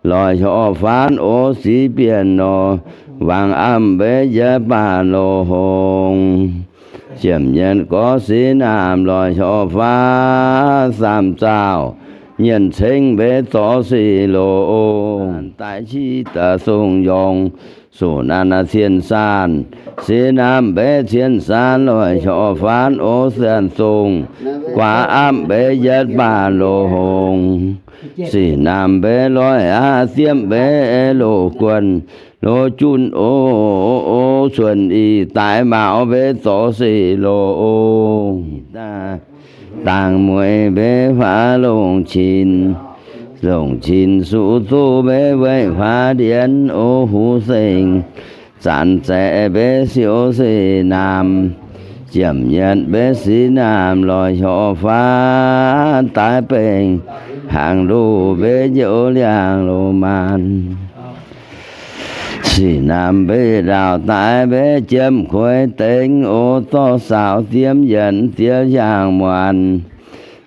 lorz hnyouv faanv o siv bienh nor, wangc amv mbeix yietc baac loz hongx. Ziepc nyeic gorx siv naamh lorz hnyouv faanv, saamv zaauh nyienh ceng mbeix zorqv sic loz ong. Daaih civ daaih sung yongc, su naanc cien saanh, siv naamh mbeix cien saanh lorz hnyouv faanv o saanh sung, guaax amv mbeix yietv baac loz hongx. Sic naamh mbeix loiv aqv, ziepv mbeix loz guon, loz junh o, o cuonx ih daaih maux mbeix zorqv sic loz ong. Dangh mueiz mbeix faaux longc qinx, longc qinx suqv zuqv mbeix weic faaux ndienx o huv seng. Zanc zaeqc mbeix siou sic naamh, ziepc nyeic mbeix sic naamh lorz hnyouv faanv daaih bengh hnaangx nduqc mbeix njoux liangx loz-maanc. Sic naamh mbeix ndaauh daaih mbeix jiem kueiv dengx o, zorqv saaux ziepc yietv ziepc hiaangx muonz,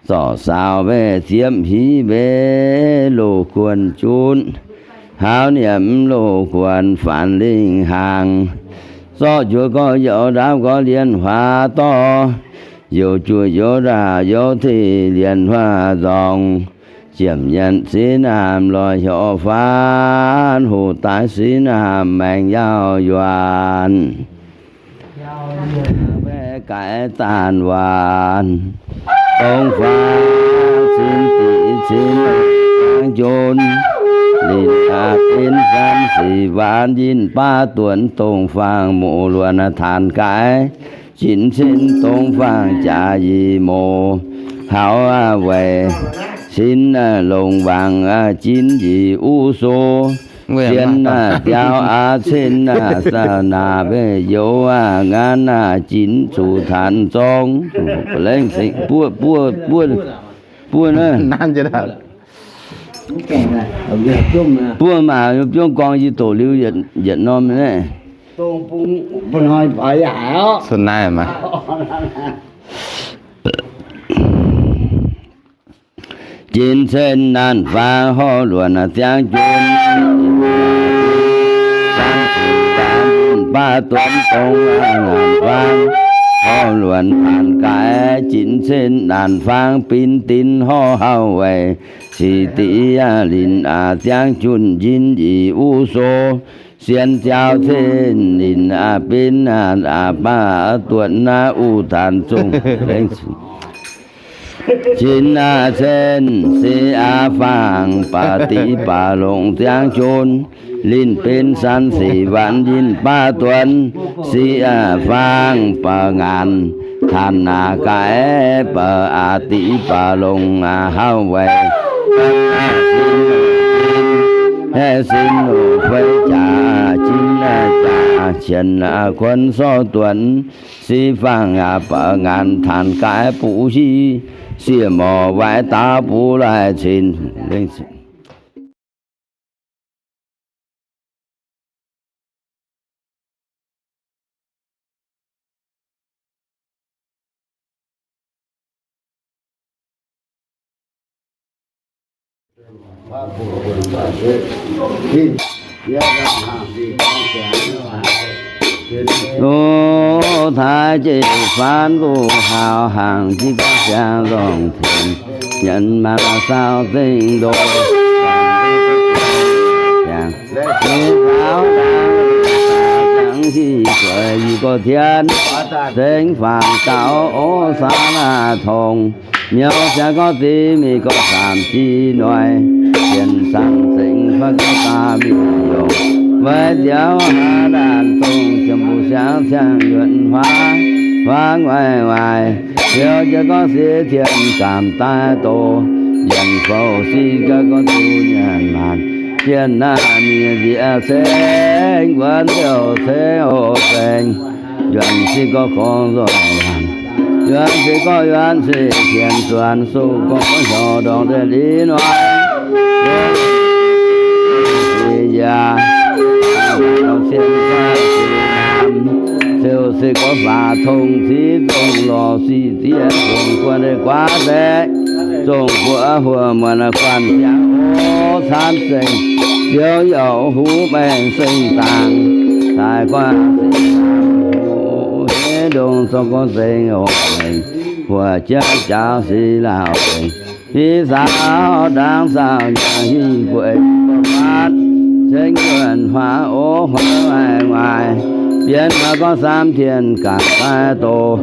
zorqv saaux mbeix ziepc hmz mbeix loz guon junv, hauz nyiemc loz guon faanx lingh hnaangx, zorqv juoz gorx youc ndaamv gorx lienh huaax dorh, youc juoh youc ndaauh youc tih lienh huaax nzorngx. Ziepc nyeic sic naamh lorz hnyouv faanv, hoqc daaih sic naamh maengx yaauh yuanc. Mbaeqc gaaix zaanc waanc, dongh faang cin diqc cin jangx jun, linh aqc bin san sic waanc yinh baav duonx, dongh faang muqv luonx taanx gaaix, jin cin dongh faang jaax yie mouz, haux aqv weic cin longc wangc aqv jin yie uv so, zien aqv diaux aqv cin aqv sa naaic mbeih youz aqv nganv aqv jin zuqc taanx zorng. Lengh cingx buov, buov, buov, buov naaiv. Buov maac biomv gorngv yie doqc liuz yietc norm naaiv. Jin cen naanc faang horv luonc ziangx jun, baav duonx dongh naanc faang horv luonc taanx gaaix, jin cen naanc faang bin dinx horv hauh weic sic diqc aqv linc aqv ziangx jun njin yie uv so, sien jauv cen linc aqv bin aqv baav duonx naaiv uv taanx zongh. Jin aav cen, si aav faang, baac diqc baac longc ziangx jun. Linh benx san sic waanc yinh baav duonx, si aav faang, baac ngaanc tanh aav gaaix, baac aav diqc baac longc aav hauv weic. Haeqv sin loz fei jaax, jin aav jaax, qienx aav kuonx sorv duonx, si faang aav baac ngaanc tanh gaaix buv hiv, sieqv morc waaic daaux buv laih cin. Loz taaix jeiv faanv duqv haaux, hangc jienv gorngv siangx longc tengx, nyanc maaz saau zengv ndo. Yie zaaux dangx, dangx sic guaix yie gorx tien, zengx faanx gaux ov saa laah tongx, miaux siangx gorngv ziex mingh gorngv saamv jiex noic, yienc cang zengx fai gorngv daaih mingh yongc, weic ziouc haaix laanh dongh jiem mbuo siangx ciangh yuonx huaav, huaav waaic waaic, liuz jiex gorngv siex tien zaamc daaih doz, yienc fouv siqv gaax gorngv duqv nyanc maanc, jienh naaiv mienh nziex ceng, wuonx ziouc ceng oc ceng. Yuonx se gorngv gorngv nzoih laanh, yuonx se gorngv yuonx se tien zuonx, suv gorngv gorngv hnyouv ndorngx deix liuz noic. Yaac, yaac, yaac, yaac, yaac, yaac, yaac, yaac, ziouc se gorngv faaux tong ziv dongh lorz sic zieqv dongh guanh deix guaav deix, dongh buoz huoc muonc guanh ziangx oc camv zengc, ziouc yaac huv maengh zengc dangx, daaih guanh sic hnamv huv hiv ndongh zorqv gorngv zengc oc zengc, huoc jienv jaaux sic lauh zengc, hiv saau ndaangc saau nyaanh hingh gueic gorngv faatv, zengc yuonx huaav oc huaav waaic waaic, bienx maaih gorngv saamv tien gaax daaih doz,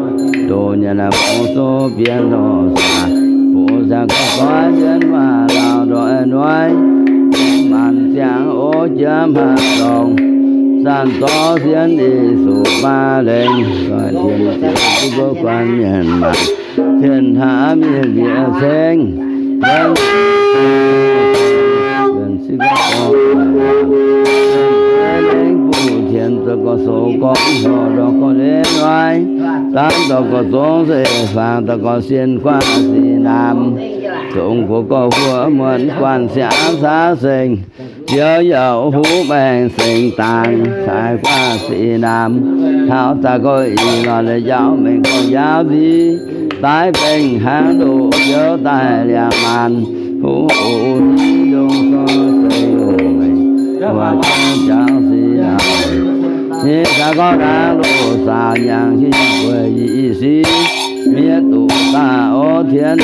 doz nyanc naaiv mungz zoh bienx lorh saax, bungx ziangx gorngv doix bienx maaih lauh ndoih noic, maanc ziangx oc jiem haaix dorngx, zanc zorqv sienx Yesu baav lengc, doix tien ziouc duqv guoqv guanh mienh maanc, tien hnamv mienh nziex ceng, lengc buv tien zoux gorx soux gorngv hnyouv ndorngx gorngv leiz noic, daamv dorh gorx zongx se faang dorh gorx sienx guaav sic naamh, dongh gox gorx huoc muonc guanh siangx caav sengx, ziouc yaac huv maengx sengx dangx, caaix guaav sic naamh, taux daaih gorx ih lorz la'njaaux mengh gorngv njaaux nziv, daaih bengh hnangv ndoqv ziouc daaih liangx maanc, huv oc hiv ndongh gorx zengc oc mengh, wuov jauv sic naamh, hiv caaix gorngv hnangv ndoqv saau nyaanh hingh gueic i sic, miev duqv daaih oc tien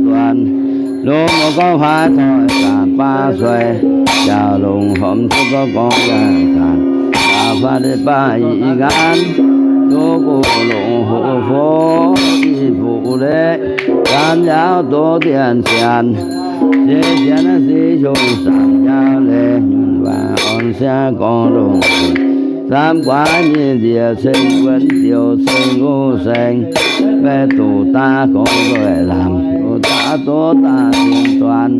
zuonx, longc muonc gorngv huaaix toi zanc baav sueih, jauv longc horpc zuqc gorngv gorngv yaac zanc, jaax faatv deix baav i nqaanv, duqv guv longc hoqc fov i fuqv leiz, zanc yaac doz dienx sienx, sienx naaiv sic hnyouv zanc yaac leiz nyunc waac orn siangv gorngv longc, zaamv guaax nyei nziex ceng wuonx ziouc ceng wuov ceng, maiv duqv daaih gorngv nzoih lamh, duqv daaih doz daaih sienx zuonx,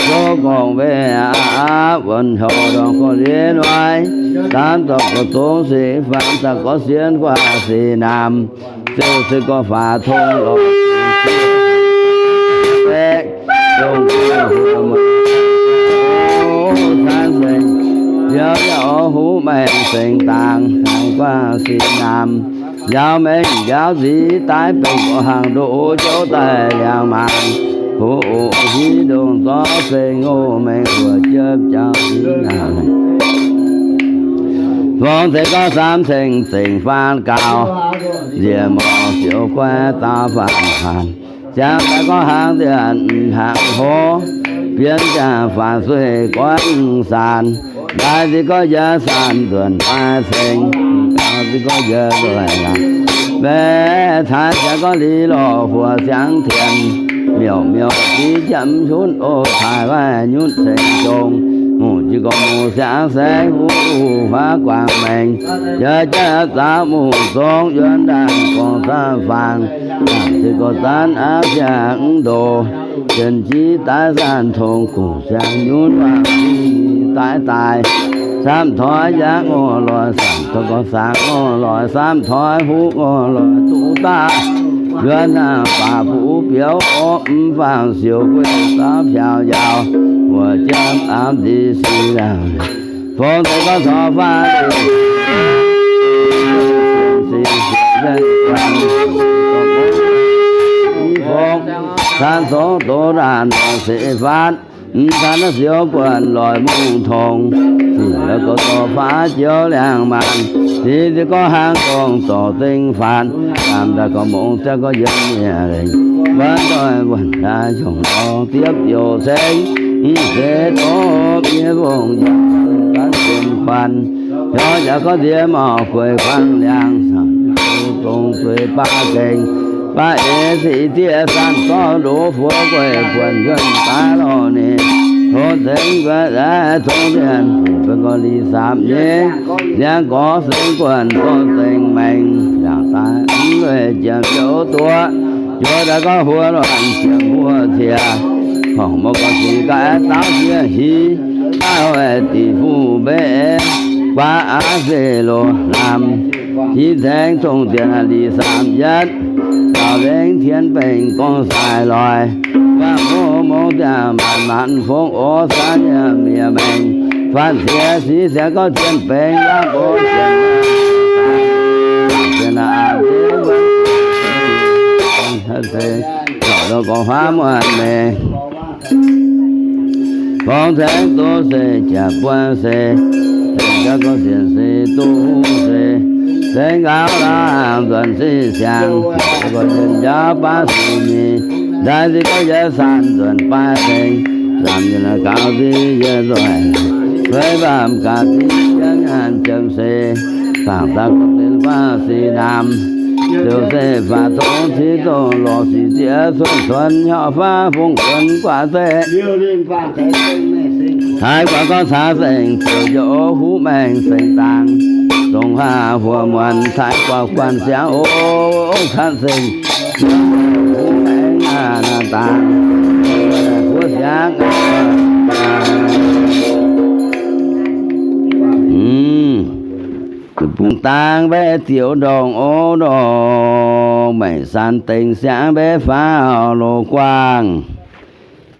zoux gorngv weic aqv wuonx hnyouv ndorngx gorngv lienh noic, daamv dorh gorx zongx se faang daaih gorngv sienx guaav sic naamh, ziouc se gorngv faaux tong lorz, dongh cangv sengx, ziouc yaac huv maengx sengx dangx, dangx guaav sic naamh, njaaux mengh njaaux nziv, daaih bengx gorx hnangv ndoqv zouv daaih liangx maanc, huv oc hiv ndongh zorqv sengx oc mengh wuov jiepv jauv sic naamh. Fongc zeiz gorngv saamv ceng zengc faanv gaux, nziex morc ziouc guaiv daaux faanv faanv, ziangx daaih gorngv hnaangx nziex hnangv hlo, bienx jaax faanv sueih goiv saanx, daaih se gorngv njiec saanx nzuonx daaih ceng, daaih se gorngv njiec nzuonx laangz. Mbaeqc taaix ziangx gorngv liz lorh huoc siangx tienx, miuc miuc div jiem hunv o taaix waaic nyunv ceng jong, mungh jiex gorngv mungh siangx saengv huv huv huaav guangc maengx, jaav jaav zaux mungh zongx yuonx ndaangc gorngv zanv fangx, zanc se gorngv zanv aqv siangx ndoh, jien jiv daaih zanc tongx guv siangx nyunv waangc jiv daaih daaih, samv toi yangh ngorc loic, samv toi gorngv saangx ngorc loic, samv toi huv ngorc loic, duqv daaih yuonx naaic baac buv biouv orv mv faangh siouc gueiv zaux piaux njaaux, wuov jiem aamv nzic sic laangh, fongx deix gorngv caux faah sic, fongx caan zongx doz ndaanh nor se faatv, mv caan naaiv siouc guonc loic mungh tongx, sic la'gorx dorh faatv joux liangx maanc, sic ziouc gorngv hnangv gorngv zorc zengx faatv, daamh daaih gorngv mongh ziangx gorngv yiem mi'aqv lengh, wuonx doic wuonx daaih jongc dorngx diepv youc ceng, mv zeiz dorh miev fongc yaac ganv jiem kuanx, hnyouv yaac gorngv nziex mauc gueix kuangx liangx, caux dongh zueiz baav gengh, baav eix sic diev zanc gorngv ndoqv fuoqv gueic buonc yuonh daaih lorh ninh, tov zengx gueic daaih tov mienh, benx gorngv liz samx nyei, liangx gorx sengx guonc zorqv zengx maengx, yaac daaih mv weic jiem jouv duqv, juoz daaih gorngv huo luonc jiem huo cie, horngc mouc gorngv sic gaax daauv jiex hiv, daaih hoic diqc fuqv mbeix guaav aav se loz lamh, jiex tengx tongx dienx liz samx yietv, daaux lengx tien bengx gorngv sai loix, guangc mouc mouc ziangh maanc maanc fongv orv saanv yiem yiem maengx, faanv siex sic siangx gorngv tien bengx laangh mbuo sienx, sienx aav se, gorngv huaav muonc mengh. Fongx tengx duqv se jaax buonv se, tengx jaax gorngv sienx se duqv se, tengx nqaaux laangh nzuonx se siangx, gorngv yienh njaaux baav sic mingh, ndaix se gorngv yietv saanh nzuonx baav tengx, zaamc yienh gaux se yie nzoih, feix baamh gaax se yie nyaanh jiem se, fangx daaih gorngv benx faah sic naamh, ziouc se faah tongx cingx dongh lorqc sic ziex cuotv cuotv hnyouv faah fongc cuotv guaax zeiv. Taaix guaax gorngv caax sengx ziouc njoux huv maengx sengx dangx, dongh haav huoc muonc taaix guaax guanh siangx ong caax sengx huv maengx naaiv dangx, huv siangx bungx dangx mbaeqv zioux ndorngx ov ndorngx, maengc san dengx siangx mbaeqv faaux loz guangh,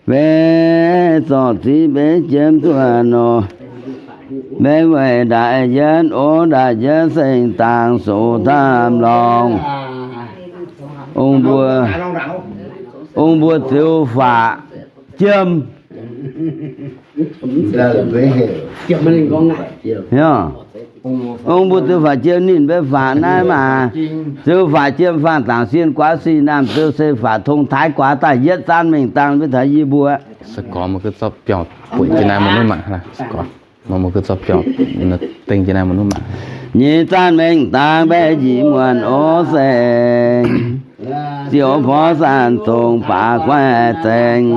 mbaeqv zorqv ziqv mbaeqv jiem zuoqv nor, mbaeqv weic ndaaic yienv ov ndaaic yienv sengx dangx sox tamv lorngx. Ong mbuo, ong mbuo ziux faqv jiem. Ong mbuo ziux faqv jiem ninh mbaeqv faqv naaiv maah. Ziux faqv jiem faang-dangc sien guaax sic naamh ziouc se faqv tong taaix guaax daaih yietv zaanv mengh dangh maiv taux yie mbuo. Nyei zaanv mengh dangh mbaeqv njiec muonc ov sengx, ziouc porv saanh zongc baac guaix zengx.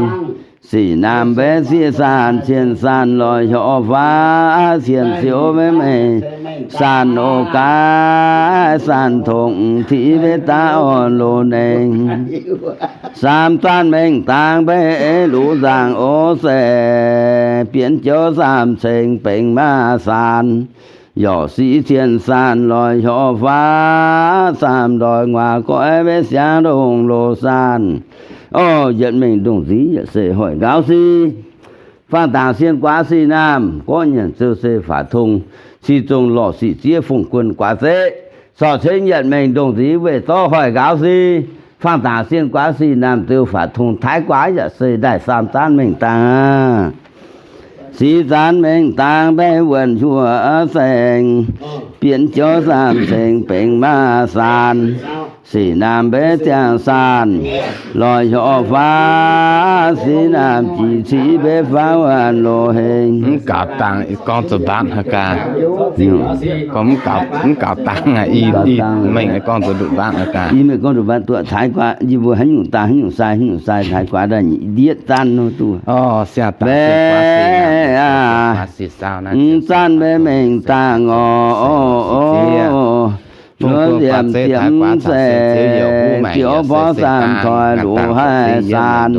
Sic naamh mbaeqv sieqv saanh cien saanh loix hnyouv faav cien siouv maiv mengh saanh oc gaax saanh tongx tiqv mbaeqv daav orn loz nengh. Saam zaanv mengh dangh mbaeqv luv nzaangc ov sengx, bienx jouv saam ceng bengx maaih saanh, yorqc siqv cien saanh loix hnyouv faav saam ndoih nguaax goiv mbaeqv siangv ndongh loz saanh. Orv, yietc mengh ndongh nziv yaac se hoic nqaaux sic. Faang-dangc sien guaax sic naamh gorngv nyanc ziouc se faatv tong, sic zongh lorqc sic ziev fongc guon guaax zeqv. Corc cengx yietc mengh ndongh nziv weih zorqv hoic nqaaux sic. Faang-dangc sien guaax sic naamh ziouc faatv tong taaix guaax yaac se ndaaih saam zaanv mengh dangh aqv. Sic zaanv mengh dangh mbaeqv wuonh huoqv saeng, bienx jouv saam ceng bengx maaih saanh. Sic naamh mbe ziangh saanh, lorz hnyouv faanv sic naamh jiex ciqv mbe faanv wuonh loz-hengx. Mv gaux dangh gorngv zuqc mbatv haaix gaax. Mv gaux dangh, i mengh gorngv zuqc mbatv haaix gaax. I mengh gorngv zuqc mbatv duqv taaix guaax, yie mbuo haaix nyungc dangh haaix nyungc sai, haaix nyungc sai taaix guaax daaih ndiev zanv nor duqv. Mv zanv mbe mengh dangh oc. Luonx ziepc ziepc se ziouc porv saanh toi luqc haih saanh.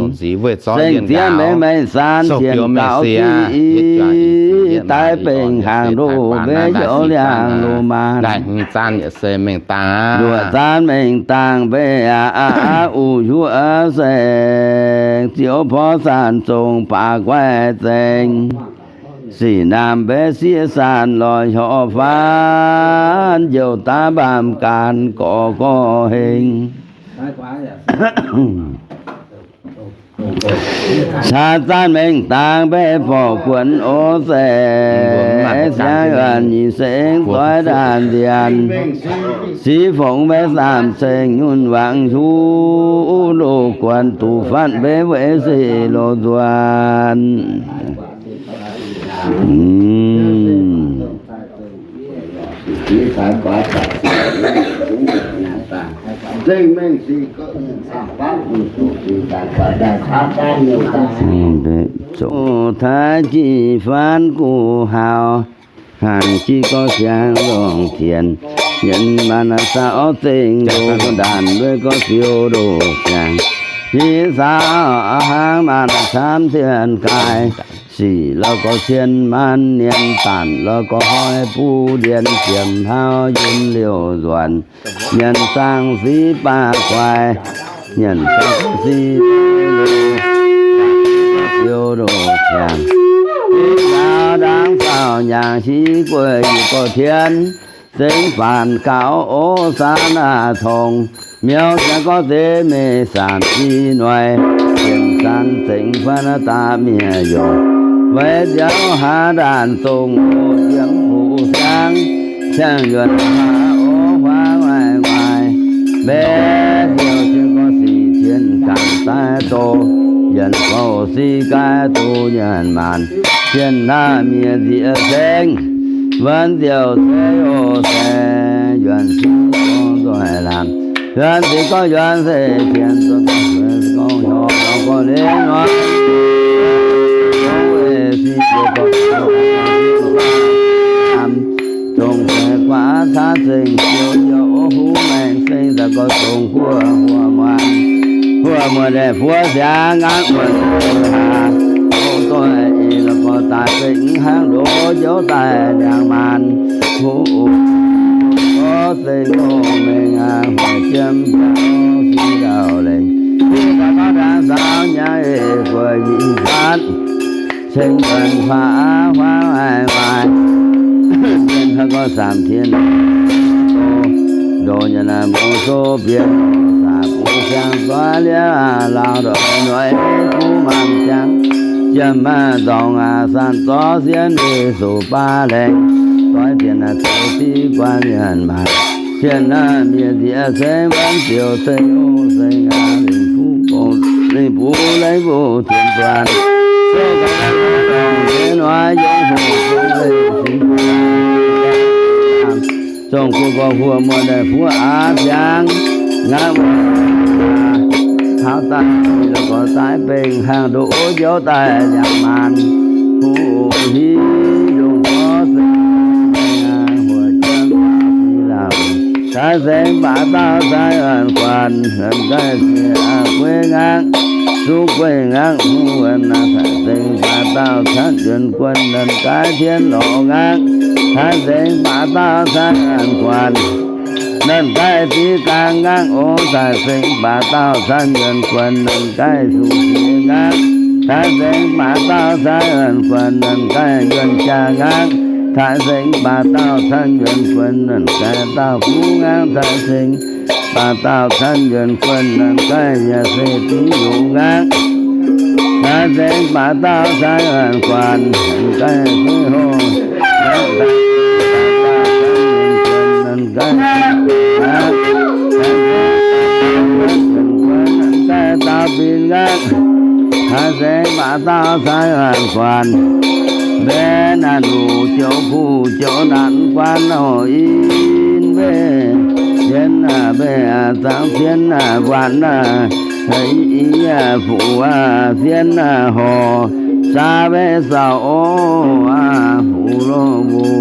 Seng ziangv mbe mengh saanh cien gaux ziqc, daaih bengh hnaangx ndoh mbe youz liangh loz-maanz. Luoqc zaanv mengh dangh mbe aqv, uix huoqv seng ziouc porv saanh zong baac guaih zengx. Sic naamh mbe sieqv saanh lorz hnyouv faanv, njoux daav mbaamh gaanv gorx gorx hengx. Caa zaanv mengh dangh mbe borqc guonx ov seix, siangx yuonh nyic sengx doix ndaanh nzienx. Siqv fongc mbe saamh ceng nyunc wangc hiuv, loz-guonx duqv fatv mbe weic sic loz-nzuonx. Taaix jiex faanv guv haux, hanc jiex gorx siangx longc tienx, yienx maanc saauv zengc ndoh ndaanc, weic gorx siou ndoh siangx, hiv saauv hnangv maanc camv cien gaaix, sic lorz gorx cien maanc nienx, baanc lorz gorx hnoi buv ndien, ziemx hlauv yunh liouh nzuonx, mienh zaangc sic baac guaix, mienh zaangc sic siou ndoh siangx, hiv saauv ndaangc faaux nyaangc hiv gueic yietc gorx tien, zengx faanc gaux ov saanv aac tongx, miuc ziangx gorx deix meix saanc i noic, ziemx saanc zengx faanv daav mienh yongc, weic nziaaux haav ndaanh zongh oc ziemx fuqv siangx, siang-yuonh haav ov huaav waaic waaic, mbe ziouc ziouc gorx sic cien ganh daaih doz, yienx fouv sic gaaix duqv nyienx maanc, cien naaiv mienh nzieqc sengx, wuonx ziouc se oc se, yuonh sic gorngv nzoih laanh, yuonh sic gorngv yuonh se cien, gorngv hnyouv gorngv leiz nor, gorngv weic sic ziouc gorngv zongh se guaax caav zengc ziouc yaac ov huv maengx seng daaih gorx zongh huoqv huoqv muonz, huoqv muonz daaih fuov siangx ngaanv muonz hlaax, ov doic eix lorz gorx daaih zengc hnangv ndoqv njoux daaih ndiangx maanc, huv oc, gorx zengc oc mengh aac, huoqc jiem jangx sic ndau lengc, hiuv gaax gorngv ndaangc saauv nyaanh eix gueic nyic faatv, ceng guonx faatv huaav waaic waaic, mienh haaix gorngv saamv tien, ndoh ndoh nyanc naaic mouc so bienh, saah buv siang doix liouh laauh ndoih noic buv maanc ziangx, jiem maaih nzorngx aac saanh zorv sienh weic zuqc baav lengh, doix dienx naaic zoux div guanh mienh maanc, cien naaiv mienh nzieqc sengx wuonx ziouc ceng oc sengx aac, lingh buv gong lingh buv lengh buv tienx duanh, zengc noic yungz hoc zungv weic sin zongh guv gorx huoqv muonz daaih fuov aav ziangx, ngaanv muonz hlaax, taux daaih lorz gorx daaih bengh hlaang ndoqv njoux daaih ndiangx maanc, huv hiuv yungz gorx zengc huoqc jiem sic laauh, caaix sengx baac dauh caaix yuonh guanh, gueix ngaangv, zuqv gueix ngaangv huv wuonx naaic, caaix sengx baac dauh catv yuonh guonx, nanc gaaix tien lorz ngaangv, caaix sengx baac dauh caaix yuonh guanh, nanc gaaix div gaang ngaangv oc, caaix sengx baac dauh catv yuonh guonx, nanc gaaix zuqc jiex ngaangv, caaix sengx baac dauh caaix yuonh guonx, nanc gaaix yuonh jaa ngaangv, caaix sengx baac dauh catv yuonh guonx, nanc gaaix dauh buv ngaangv, caaix sengx baac dauh catv yuonh guonx, nanc gaaix yaac se div yuqc ngaangv, caaix sengx baac dauh caaix yuonh guonx, nanc gaaix se hoh, nanc gaaix, nanc gaaix, Nqaang, haaix seix baac dauh cai guanc, mbenc naaiv luc joux kuv joux naanc guanc nor, in mbeih, mbenc mbeih zangx zien guanc, i fuqv zien horc, zaax mbeih zaux oc, fuqv loz mbuo,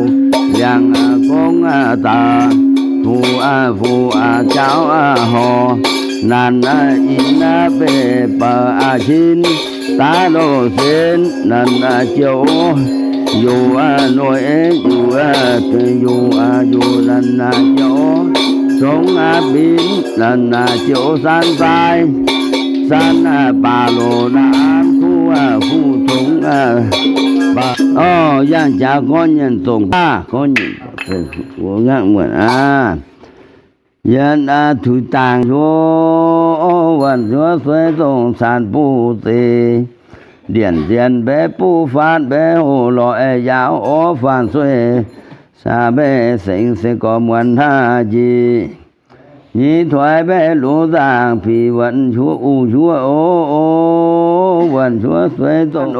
yangh gong daaih, fuqv fuqv jaauv horc, naanc in mbeih baac cin, daav loz-senv naanc joux, yungz noic yungz, yungz yungz naanc joux, congx binc naanc joux, san daaih, san baac loz naanc kuv fuqv congx baac. Orv, yangh jaax gorngv nyienh zongc daaih, gorngv nyienh, wuov nqaang muonc aqv. Yienh tuix dangc njuov, wuonh njuov sueiv zongh caan buv zeiz, ndienh nzien mbaeqv buv faatv mbaeqv hoc lorz aengx yaauv orv faanh sueih, caa mbaeqv sengx se gorx muonz hnangv njiec. Nyic tuix mbaeqv lungh zaangc bic wuonh njuov uv njuov o, wuonh njuov sueiv zongh o,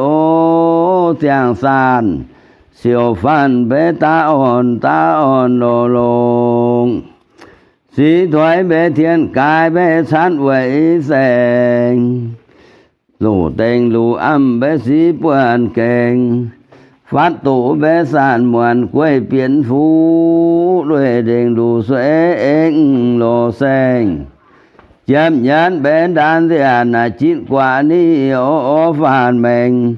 ziangh saanh siouc faanh mbaeqv daav orn daav orn lorz longx. Six tuix mbaeqv tien gaaix mbaeqv caanv weic saeng, loz dengh luc amv mbaeqv siv buonc gaengh, fatv doqc mbaeqv saanh muonc gueiv bienx fuqv lueiz ndengh luc sueiv eng loz saeng. Jiem nyanv mbaeqv ndaanv nziaauc naaic jitv guaax ni o, o faanh maengx,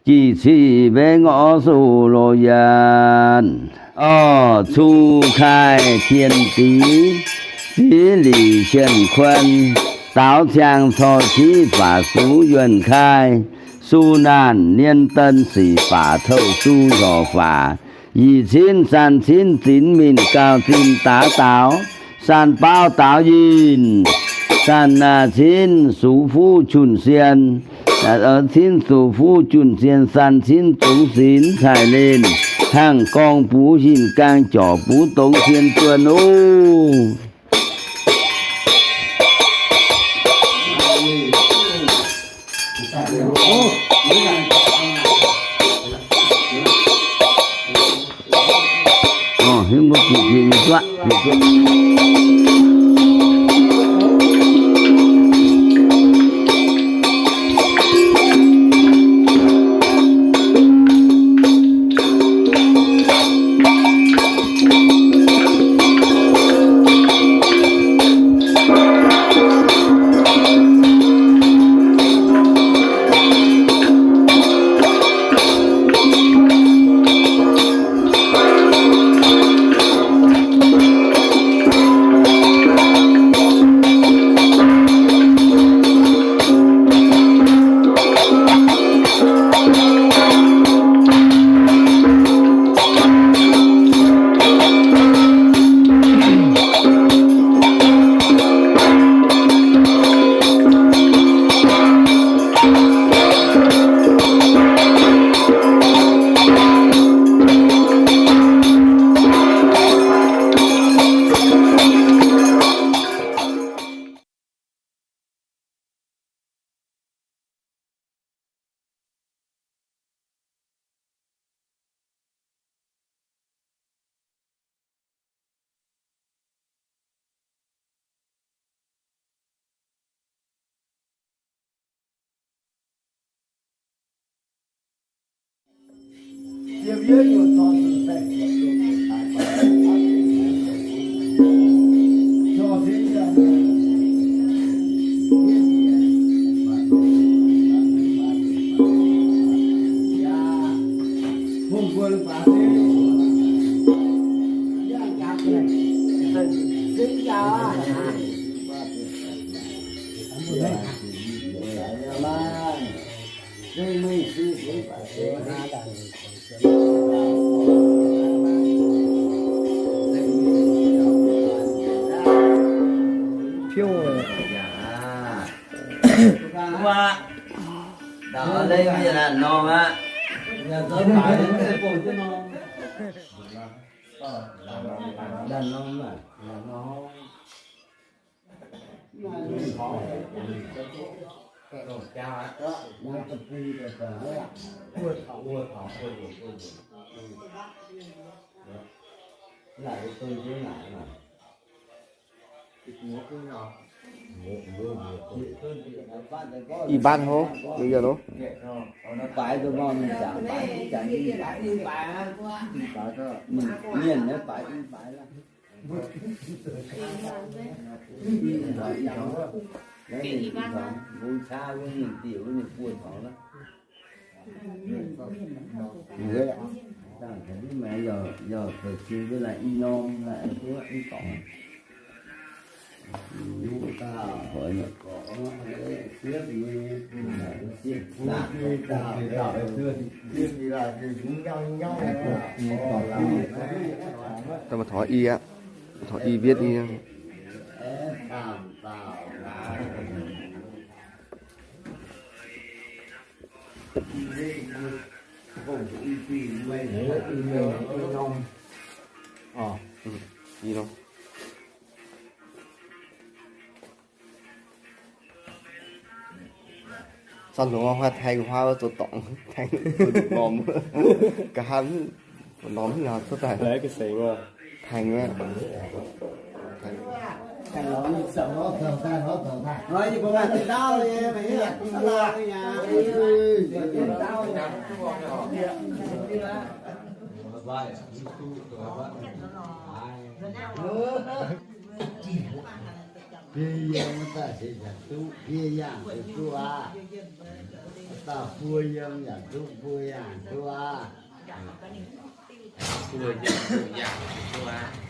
jih ciqv mbaeqv ngorc suc loz yienc. Orv, cu kaaih tien dix, ziv lic cien kuon, daaux ciang corc civ baac suv yuonh kaaih, su naanc nien den sic baac touv su lorc faac, yie cin san cin zinx mingh gauh zinh daaix daaux, san baauv daaux yinh, san cin sux fuqv junh sien, cin sux fuqv junh sien, san cin zungx sinx cai linh, hnangv gorngv buv hinc gaang jorc buv dongz sien zuonh oc. Ih baac hov, mingh yaac nor. Daaih maaih taux i aqv. Taux i mbietv nyei. Sau longx, hoa tengx hoa zoux dorngx, tengx norm, nqa'haav norm haaix cuotv daaih. Tengx aqv. Fiev yiem daaih se yaac duqv fiev yaangh se duqv aqv. Daaih buo yiem yaac duqv buo yaangh duqv aqv. Buo yiem mbuo yaangh duqv aqv.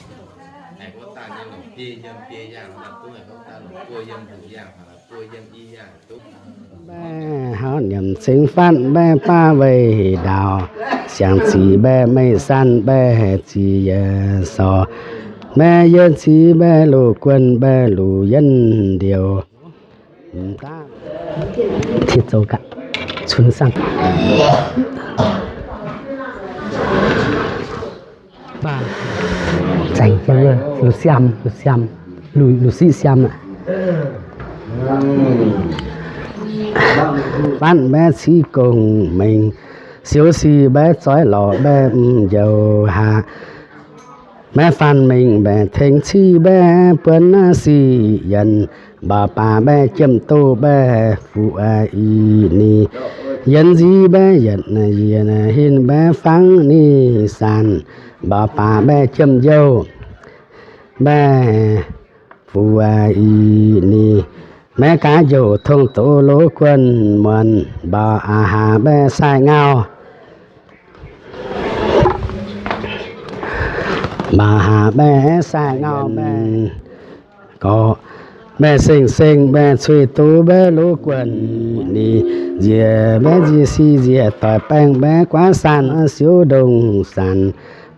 Haiz gorngv daaih nyei longc fiev yiem fiev yaangh daaih duqv, haiz gorngv daaih longc buo yiem mbuo yaangh, buo yiem i yaangh duqv. Mbaeqv hauv nyiemc cingx fatv mbaeqv baav weih ndaauh, siangx zic mbaeqv meih sanv mbaeqv zic yie sorc, mbaeqv yie zic mbaeqv loz guonh mbaeqv luc yienv ndioux. Cunx sang. Zaengc jienv luc siaam, luc siaam, luc siqv siaam aqv. Fatv mbaeqv civ gong mengh, siou sic mbaeqv zoiv lorqc mbaeqv m'njoux haac. Mbaeqv faanh mengh mbaeqc tengx civ mbaeqv buonv sic yienc, mbaac baac mbaeqv jiemh doh mbaeqv fuqv i ni, yienc nziv mbaeqv yietc yie hin mbaeqv fangv ni saanh, mbaac baac mbaeqv jiemh njouh mbaeqv fuqv i ni, mbaeqv gaax njouh tong doz loz guonh muonc, mbaac aac haac mbaeqv saaiv ngauh. Mbaac haac mbaeqv saaiv ngauh mbaeqv gorqv, mbaeqv seng-seng mbaeqv cueiv doz mbaeqv loz guonh ni, nziex mbaeqv nzie si nziex doic baengh mbaeqv guaav saanh siouv ndongh saanh,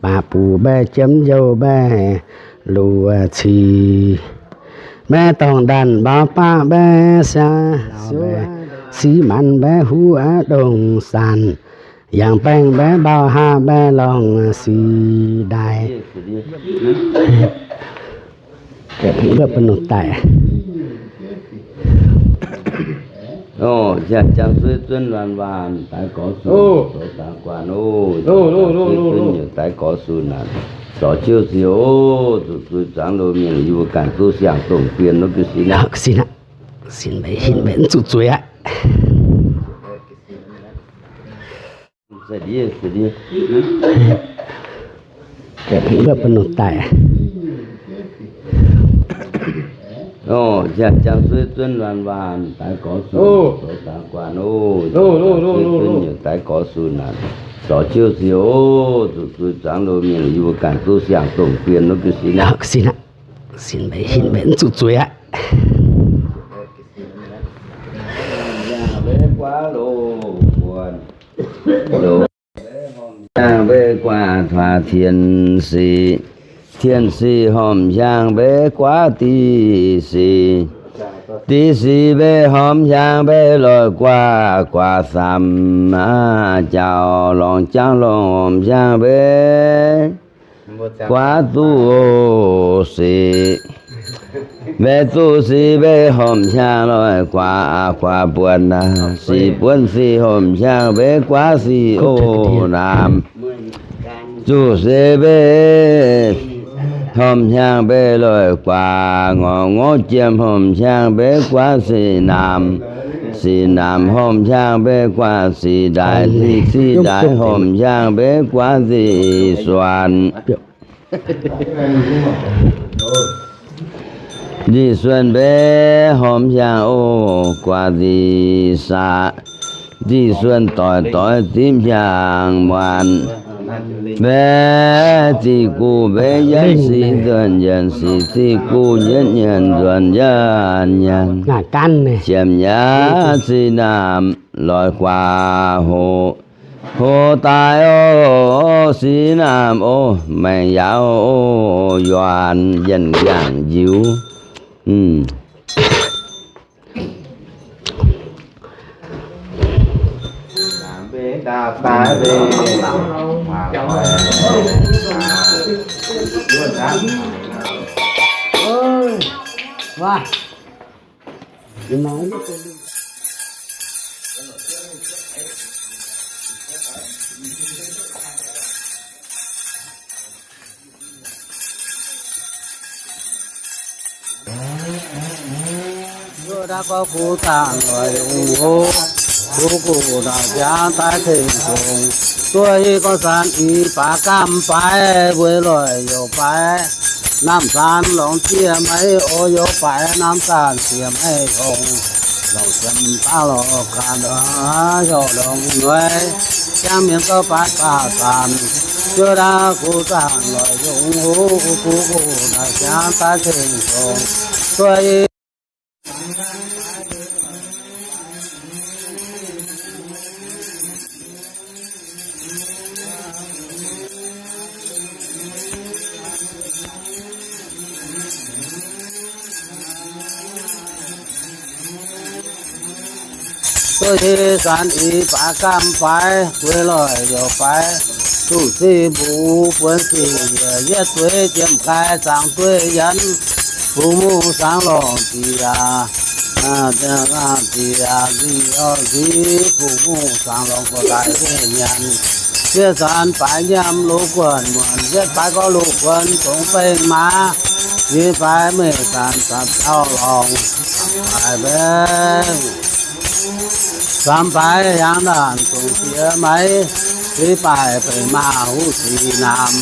baac buc mbaeqv jiemv njouh mbaeqv luc cic, mbaeqv dorngh ndaanh mbaac baac mbaeqv siav siouv, siqv maanz mbaeqv huv ndongh saanh, yangh baengh mbaeqv mbauh haav mbaeqv lorngh sic ndaaih. Mbuo bun nongc daic. Ov, ziangh ziangh suiv zuonv waanc waanc, daaix gorx zuqc zoux daaix guanh ov, suiv zuonv nyei daaix gorx zuqc naanc, zorc jiouv ziouc ov, zuqc zuiz zuangx loz mienh yie mbuo ganh duqv siang-dongh dien nor ga'sin aqv. Ga'sin aqv. Sin mbaeqc hin mbaeqc zuqc zuiz aqv. Mbuo bun nongc daic. Ov, ziangh ziangh suiv zuonv waanc waanc, daaix gorx zuqc zoux daaix guanh ov, suiv zuonv nyei daaix gorx zuqc naanc, zorc jiouv ziouc ov, zuqc zuiz zuangx loz mienh yie mbuo ganh duqv siang-dongh dien nor ga'sin aqv. Ga'sin aqv. Sin mbaeqc hin mbaeqc zuqc zuiz aqv. Mbaeqv guaax tuaax tien sic, tien sic hormh hiaang mbaeqv guaax diqc sic, diqc sic mbaeqv hormh hiaang mbaeqv loic guaax, guaax samx jaaux lorngx, jaaux lorngx hormh hiaang mbaeqv guaax duqv sic. Mbaeqc zuqc sic mbaeqc horpc hnyangx loic guaax, guaax buonc sic buonc sic horpc hnyangx mbaeqc guaax sic oc naamh. Zuqc sic mbaeqc horpc hnyangx mbaeqc loic guaax, ngorc ngorc jiem horpc hnyangx mbaeqc guaax sic naamh. Sic naamh horpc hnyangx mbaeqc guaax sic ndaaic, sic ndaaic horpc hnyangx mbaeqc guaax sic suonc. Sic suonc mbaeqc horpc hnyangx oc guaax sic saqc. Sic suonc doic doix zipv hnyangx muonc. Mbaeqc ziqc guv mbaeqc yienv sic nzuonx yienx sic, ziqc guv yienv nyanc nzuonx yienv nyanc. Ziepc nyeic sic naamh loic guaax hoqc. Hoqc daaih oc, sic naamh oc, maengc yaac oc, yuanc yienc yangh njiux. Nduov ndaav gorngv kuv zaangc loic yungh hlo, kuv guv ndau-ziangx daaih tengx zongx. Duqv hiuv gorngv san i baac gamh baaix weic loic youc baaix, namh saan longc jiex maiv oix youc baaix, namh saan jiex maiv hongx, longc jiem baav lorh ganh heuc longc nuei, jangv mienh gorngv baaix baac zanc. Nduov ndaav kuv zaangc loic yungh hlo, kuv guv ndau-ziangx daaih tengx zongx. Duqv Duqv hiuv san i baac gamh baaix weic loic youc baaix, duqv sic mbuo buonv sic yietc, yietv dueiv jiem-gaaix zaangc dueiv yienv, bungx mungv saangv lorngc ziec, ziec nzic orv nzic, bungx mungv saangv lorngc gorx daaih nzengc nyanc. Sieqv san baaix nyiemv lov guonc muonc, yietv baaix gorngv lov guonc dongz bengh maaz, nyic baaix meih zanc zanc jauv lorngc, baaix mbaengx. Samx baaix hiaangx ndaanc dongh jiex maiv, ceix baaih beic maaz huv sic naamh.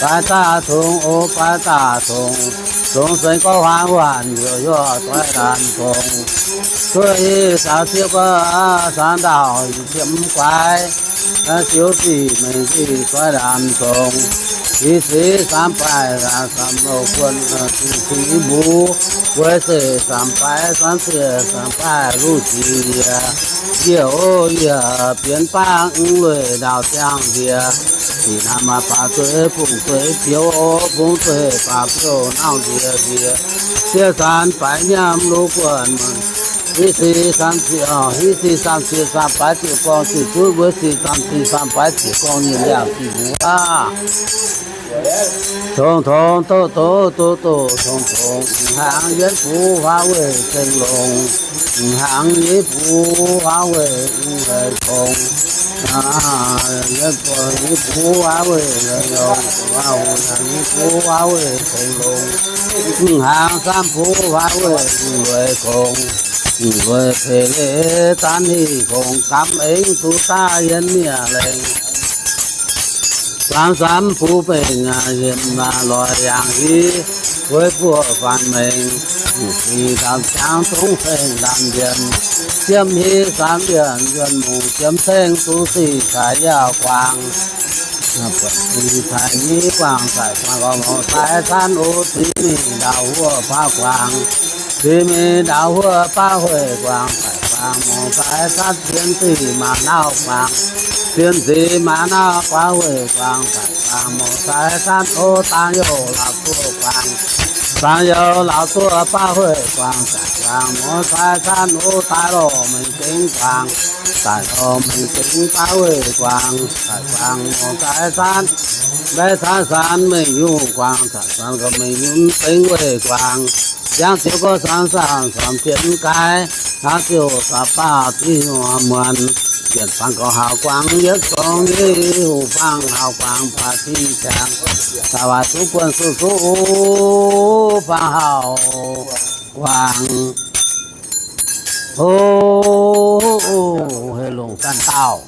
Baaix daaih tongx, o baaix daaih tongx, tongx seix gorngv huaang waanc youc yuoqv doix ndaanc tongx. Duqv hiuv saaux sieqv gorngv saaux ndaauh yietc jiem guaix, siouv sic mengh sic doix ndaanc tongx. Yietc sic samx baaih, samx loz guon, sic mbuo, weic se samx baaix, samx siec samx baaih luv sic njiec. Yie o yie bienx bangv lueic ndaauh ziangh nziex, sic naamh baac zueiz bungx zueiz biouv, bungx zueiz baac biouv nauv nziex nziex. Sieqv san baaix nyiemv lov guonc muonc, hiv sic samx siec, hiv sic samx siec samx baaix ziec gorngv ziec zunv, weic sic samx siec samx baaix ziec gorngv nyiemc yangh ziec wuov. Tongx tongx doqv doqv doqv doqv tongx tongx, hnaangx yienv buv huaav weih ceng longx, hnaangx yienv buv huaav weih weic kongx, yienv buv huaav weih weic longx, hnaangx yienv buv huaav weih ceng longx, hnaangx samv buv huaav weih weic kongx, weic peix leiz zaanv hih kongx gamv eng duqv daaih yienv miev lengh. Samx samx buv bengh yiemc loic yangh hiv, weic buoqv faanx mengh, sic ndaamv-ziangx dongh fengx ndaamv-mbienc, ziemv hiv samx mbienc yuonh mungc, ziemx ceng duqv sic caux yaauh guangc. Buatc sic caux nyiv guangc caux guangc gorngv mouc sai canv o ziv mingh ndau huoqv baav guangc, ziv mingh ndau huoqv baav hueic guangc caux guangc mouc sai canv zien sic maaih nauv guangc, zien sic maaih nauv baav hueic guangc caux guangc mouc sai canv o dangx youh laauc zuoqv guangc, dangx youh laauc zuoqv baav hueic guangc caux guangc mouc sai canv o daaih lorh mengh gengx guangc, daaih lorh mengh gengx baav hueic guangc caux guangc mouc sai canv, mbaeqc canv sanx mengh yungh guangc caux sanx gorqv mengh yungh dengx weih guangc. Ziangh ziouc gorx sanx sanx sanx jienv gaaix, hnangv ziouc daaih baac diuh muonz, yietc fangx gorx hauv guangc yietc zong, yietc fangx hauv guangc baac diuh ziangx, daaih waaic zuqc guon suqv zuqv fangx hauv guangc. O, heh longc Sanh Daauh.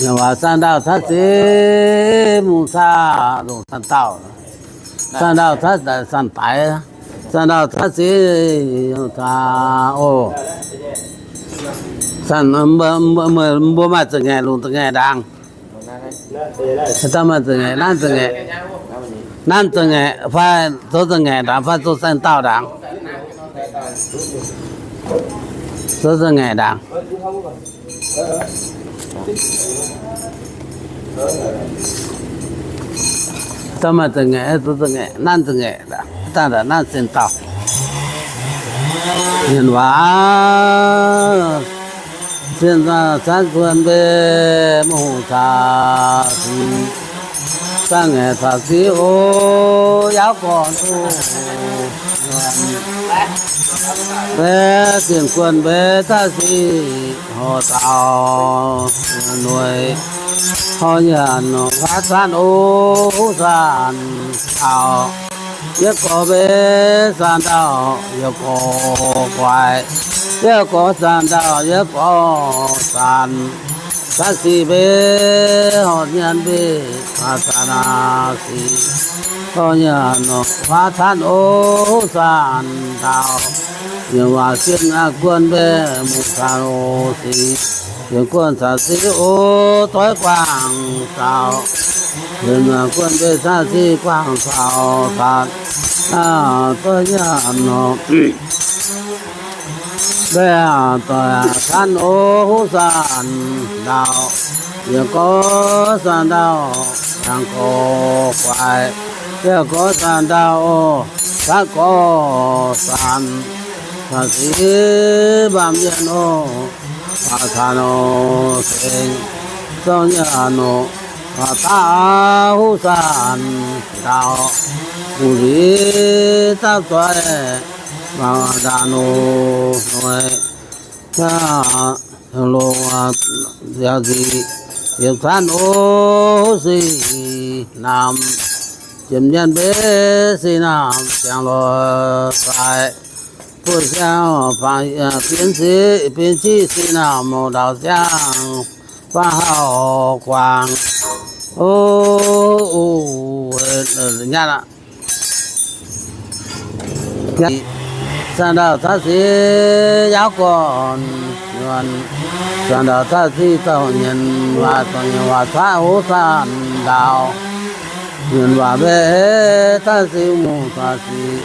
Yaac waac Sanh Daauh caqv zeiz mungh caqv longc Sanh Daauh. Sanh Daauh caqv, Sanh Daix, Sanh Daauh caqv zeiz, o, Sanh, mbuo maaih za'ngaeqc, longc za'ngaeqc ndaangc. Daaih maaih za'ngaeqc, nanv za'ngaeqc, nanv za'ngaeqc fai zoux za'ngaeqc ndaangc fai zoux Sanh Daauh ndaangc. Zoux za'ngaeqc ndaangc. Daaih maaih za'ngaeqc, zoux za'ngaeqc, nanv za'ngaeqc, daaih nanv Sanh Daauh. Mienh waac, Sanh Daauh caqv guon mbe mungh caqv sic, za'ngaeqc caqv sic o, yaauv gorn o, mbe zinh guon mbe caqv sic horh dauh, noic horh nyanc nongc huaav zaanv o, huv zaanc dauh, yietv gorx mbe zaanc dauh, yietv gorx guaix, yietv gorx zaanc dauh, yietv gorx zaanc, caqv sic mbe horh nyanc mbe, huaav zaanc sic horh nyanc nongc huaav zaanv o, huv zaanc dauh. Yiem waac zinh guon mbe mungh caqv sic, zinh guon caqv sic o, doix guangc zaux. Zinh guon mbe caqv sic guangc zaux zanc, doix nyanc nongc mbe doix zaanv o, huv zaanc dauh. Yietv gorx zaanc dauh, ziangh gorx guaix, yietv gorx zaanc dauh o, zaanv gorx zaanc, caqv sic mbaamh mienh o, huaav zaanc o, zengc zong nyanc nongc huaav zaanv, huv zaanc dauh. Mungh nziex zaapv zoih mbaamh zaanc o, noic longc ziaux nziex ziepc zaanv o, sic namx, ziepc nyanc mbe sic namx ziangh loih faix, buoz siangv faang, bienx sic, bienx jiv sic namx mouc ndau siangv faang hauv guangc. O, nyanc aqv. Zaanc ndau caqv sic yaauv gorn, zaanc ndau caqv sic zouh nyienh waac, zouh nyienh waac caqv huv zaanc ndau. Nyienh waac mbe caqv sic mungh caqv sic,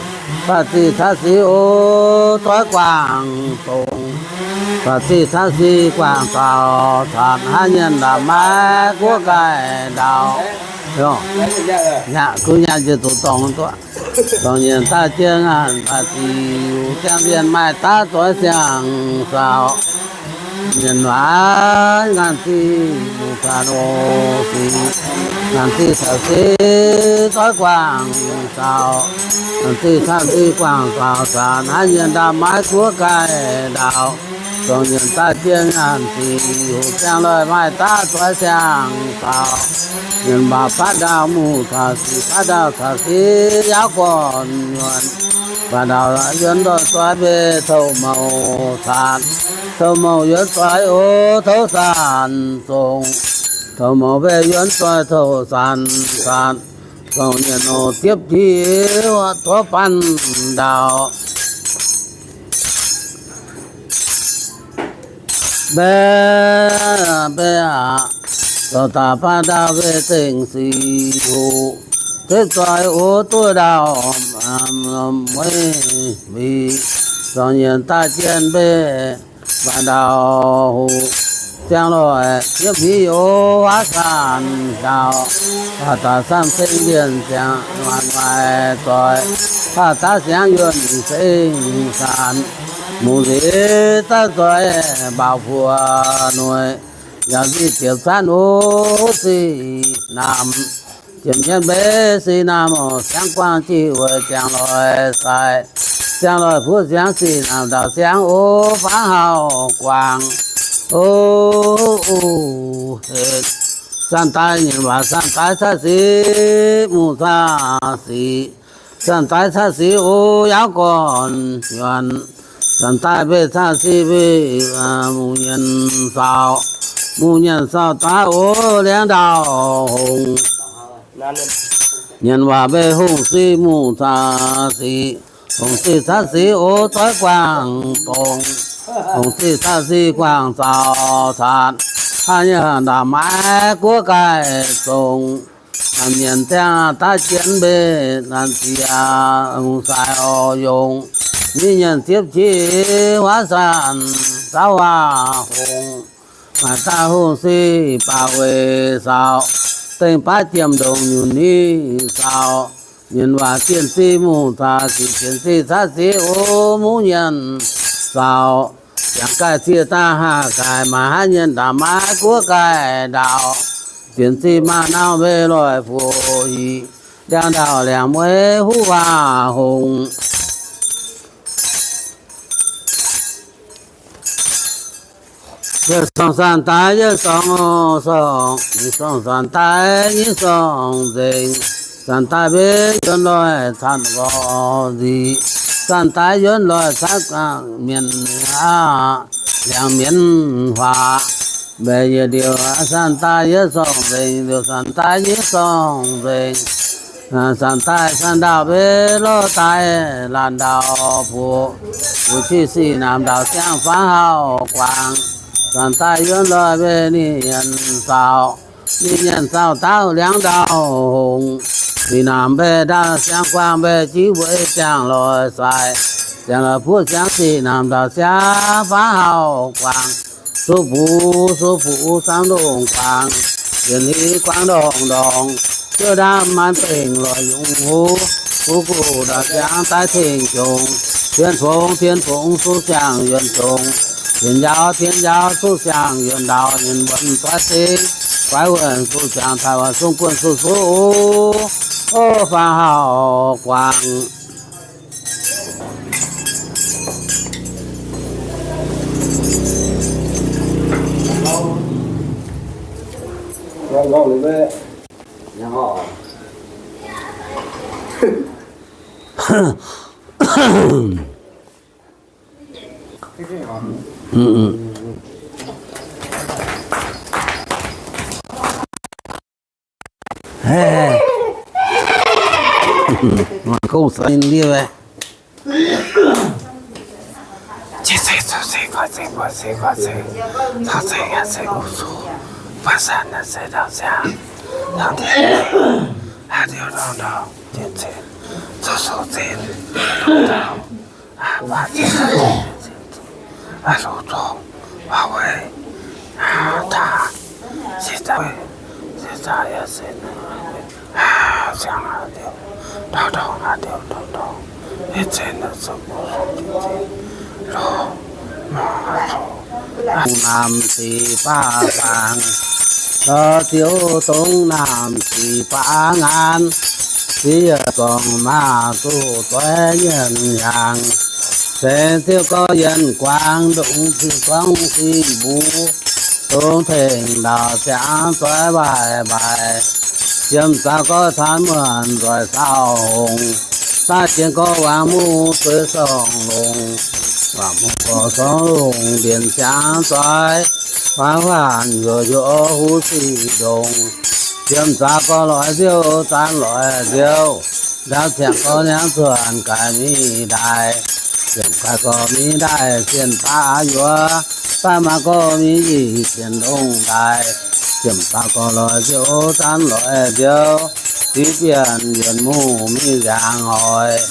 caqv sic caqv sic o, doix guangc dongh, caqv sic caqv sic guangc zaux zanc, haaix nyienh ndaamv maiv guoqv gaaih ndau. Yaac duqv nyaanh njiec zuqc dorngx duqv. Dorngx nyienh daaih jienv ngaanc daaih ziux ziangh mienh maaih daav zoix siang-zaux. Mienh waac ngaanc ziqc mungh caqv sic, ngaanc ziqc caqv sic doix guangc zaux, ngaanc ziqc caqv sic guangc zaux zanc, haaix nyienh ndaamv maiv guoqv gaaih ndau. Dorngx nyienh daaih jienv ngaanc ziux ziangh loih maaih daav zoix siang-zaux. Mienh waac baav ndau mungh caqv sic, baav ndau caqv sic yaauv gorn yuonx. Baav ndau yuonx ndoih zoih mbe touv mouc zanc, touv mouc yuonx zoih o, touv zanc zongc. Touv mouc mbe yuonx zoih touv zanc zanc, zongc nyienh o, diepv jiv tov banh ndau. Mbe, mbe aqv, zoux daaih baav ndau mbe zengc sic hoc, depv zoih o duqv ndau, mueiz mbic, zongc nyienh daaih jien mbe baav ndau hoc, ziangh loih jiex mbic o, huaav zanc ndau, baav daaih samv seng mbienc ziangx maanc maaih zoih, baav daav siangx yuonh seng zanc, mungh nziex daav zoih mbaaux buoz noic, yaac nziex ziepc zanv o, sic namx Ziepc nyeic mbeix sic naamh, siangx guangc jiv weic ziangh loih sai. Ziangh loih buov siangx sic naamh ndau siangx o, faaux hauh guangc o. Zanc daaih nyienz waac zanc daaih caqv sic, mungz caqv sic. Zanc daaih caqv sic o, yaauv gorn yuonc. Zanc daaih mbeih caqv sic mbeih, mungz nyienz saauh. Mungz nyienz saauh daaih o, liangv ndau hongx. Nyienz waac mbeih hungh sic mungz caqv sic. Hungh sic caqv sic o, zoix guangc dongh. Hungh sic caqv sic guangc zaux catc. Aa, nyei ndaamv maaiz guoqv gaaih zongc. Mienh ziangh daaih jienv mbeih naanc ziex hungh sai oix yongc. Mingh nyienz ziepv qiex huaav zanc zaux waac hungh. Maaih daaih hungh sic baac weic saauh, dengh baav jiem ndongc nyunc ni saauh. Nyienz waac zien sic mungz caqv sic, zien sic caqv sic o, mungz nyienz saauh. Ziangh gaaih zieqv daaih haah gaaix, maaih haav nyienz ndaamv maaiz guoqv gaaih ndaauh. Zien sic maaih nauv mbeih loic fuqv hic, liangv ndau liangh mueiz huv waac hungh. Yietc sorngh zanc daaih yietc sorngh sorngh, nyic sorngh zanc daaih nyic sorngh nzengc. Zanc daaih mbenc yuonx loic caqv nqorngv nzic, zanc daaih yuonx loic caqv mienh aqv, liangx mienh huaax. Mbaeqc yietc liouc zanc daaih yietc sorngh nzengc, liouc zanc daaih nyic sorngh nzengc. Zanc daaih caan ndaauh mbenc lorz daaih laanh ndau buoqc, buoqc qiex sic naamh ndau siangx faaux hauh guangc. Zanc daaih yuonx loic mbenc ninh nyienz saauh, ninh nyienz saauh daauv liangv ndau hungh. Sic naamh mbaeqc ndau siangx guangc mbaeqc jiv weic ziangh loih sai. Ziangh loih buov siangx sic naamh ndau siangx faaux hauh guangc. Suv buv suv buv samv longc guangc, yietc liuz guangc ndorngc ndorngc. Zuov ndaamv maanc dengh loic yungz huv, guv guv ndau siangx daaih tengx jongc. Tien fongx tien fongx suv siang-yuonx zongc, tien njaaux tien njaaux suv siang-yuonx ndau, nyienz wuonx doix zengx, guaix wuonx suv siang taaih wuonx sung buonv suv suv o, faaux hauh guangc. Mangc gong seix ndie. Naamh sic baav fangx, lorz ziouc dongh naamh sic baav ngaanc. Sieqv zorngh maah zuqc doix nyienc hnyangx, seix ziouc gorx yienh guangc ndongc ziouc gorngv sic mbuo, dongh tengx ndau ziangx zoix mbaaih mbaaih. Jiem zaux gorx caan muonc nzoih saauh hongx, daaih jiex gorx wangc muv zueiz sorng longc, wangc muv gorx sorng longc mbienc ziangx zoix, faanv faanv yuoqc yuoqc huv sic ndongc. Jiem zaux gorx loix nziouv, zaanv loix nziouv, ndaamv ziangx gorx niangv zuonc gaaix mingh ndaaih. Ziepc gaaix gorx mingh ndaaih sienh baav yuoqc, baav maaz gorx mingh yie sienh longc ndaaih. Ziepc zaux gorx loix nziouv, zaanv loix nziouv, ziv bienh yuonc muv mingh nziangx hoic.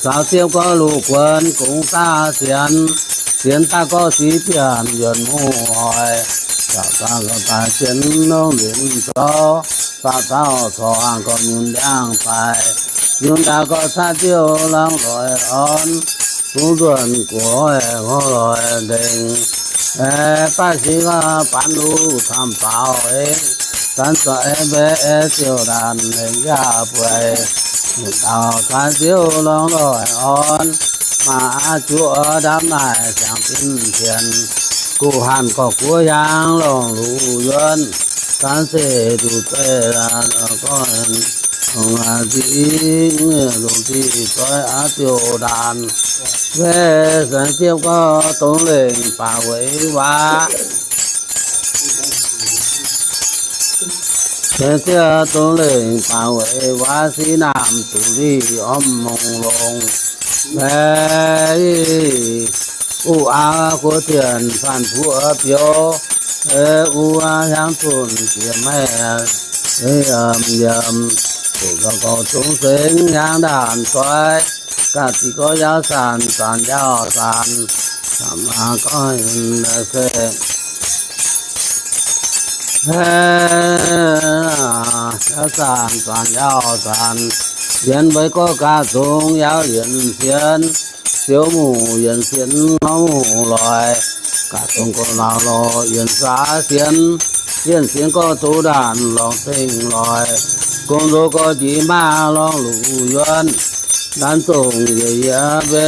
Zaux ziepc gorx luqc guonx gongx daav sienx, sienx daaih gorx ziv bienh yuonc muv hoic. Zaux zaux gorx daaih sienx longc nzipc zoux, zaux zaux corc haangh gorx nyunc ndiangx daaih. Nyunc ndaauv gorx caqv ziouv laangz loix orn, zungv nzuonc guoqv hoic ngorc loix ndengc. Aeqv, baav sic gorx baanv luv camv faaux hengx, Zanv zoih mbaeqv ziouc ndaanc lengc yaac bueix, dauh zaanv ziouv lorngx loic orn, maaih aqv juoqv ndamv naaic siangx fin fienx, guh hanc gorx guoqv hiaangx lorngh luc yuonv, zaanv zeiv nduqc zeiv gorn, longc nziex longc nziex zoih aqv ziouc ndaanc, mbaeqv saeng-ziepv gorx dongh lengc baac weic waac. Saeng-ziepv dongh lengc baac weic waac, siqv naamh zuqc liuh orm mongh longx. Mbaeqv uv aav guoqv tien faanh puoqv biouv, uv aav hiaangx zunh jiex maiv yiem, yiem, zuqc gorx zungv sengx hiaangx ndaanc zoih, ga'ziqc gorx yaauv zanc, zanc yaauv zanc, camv maaz gorx se yaauv zanc, zanc yaauv zanc, yienx mbeix gorx gaax zungv yaauv yienx sienx, siouv muc yienx sienx ngorv muc loic, gaax zungv gorx laauh lorh yienx saax sienx, yienx sienx gorx zoux ndaanc lorngx zengh loic, gong nzox gorx jiex maaz lorngx luc yuonv, ndaanv zongh yiec yiec mbe,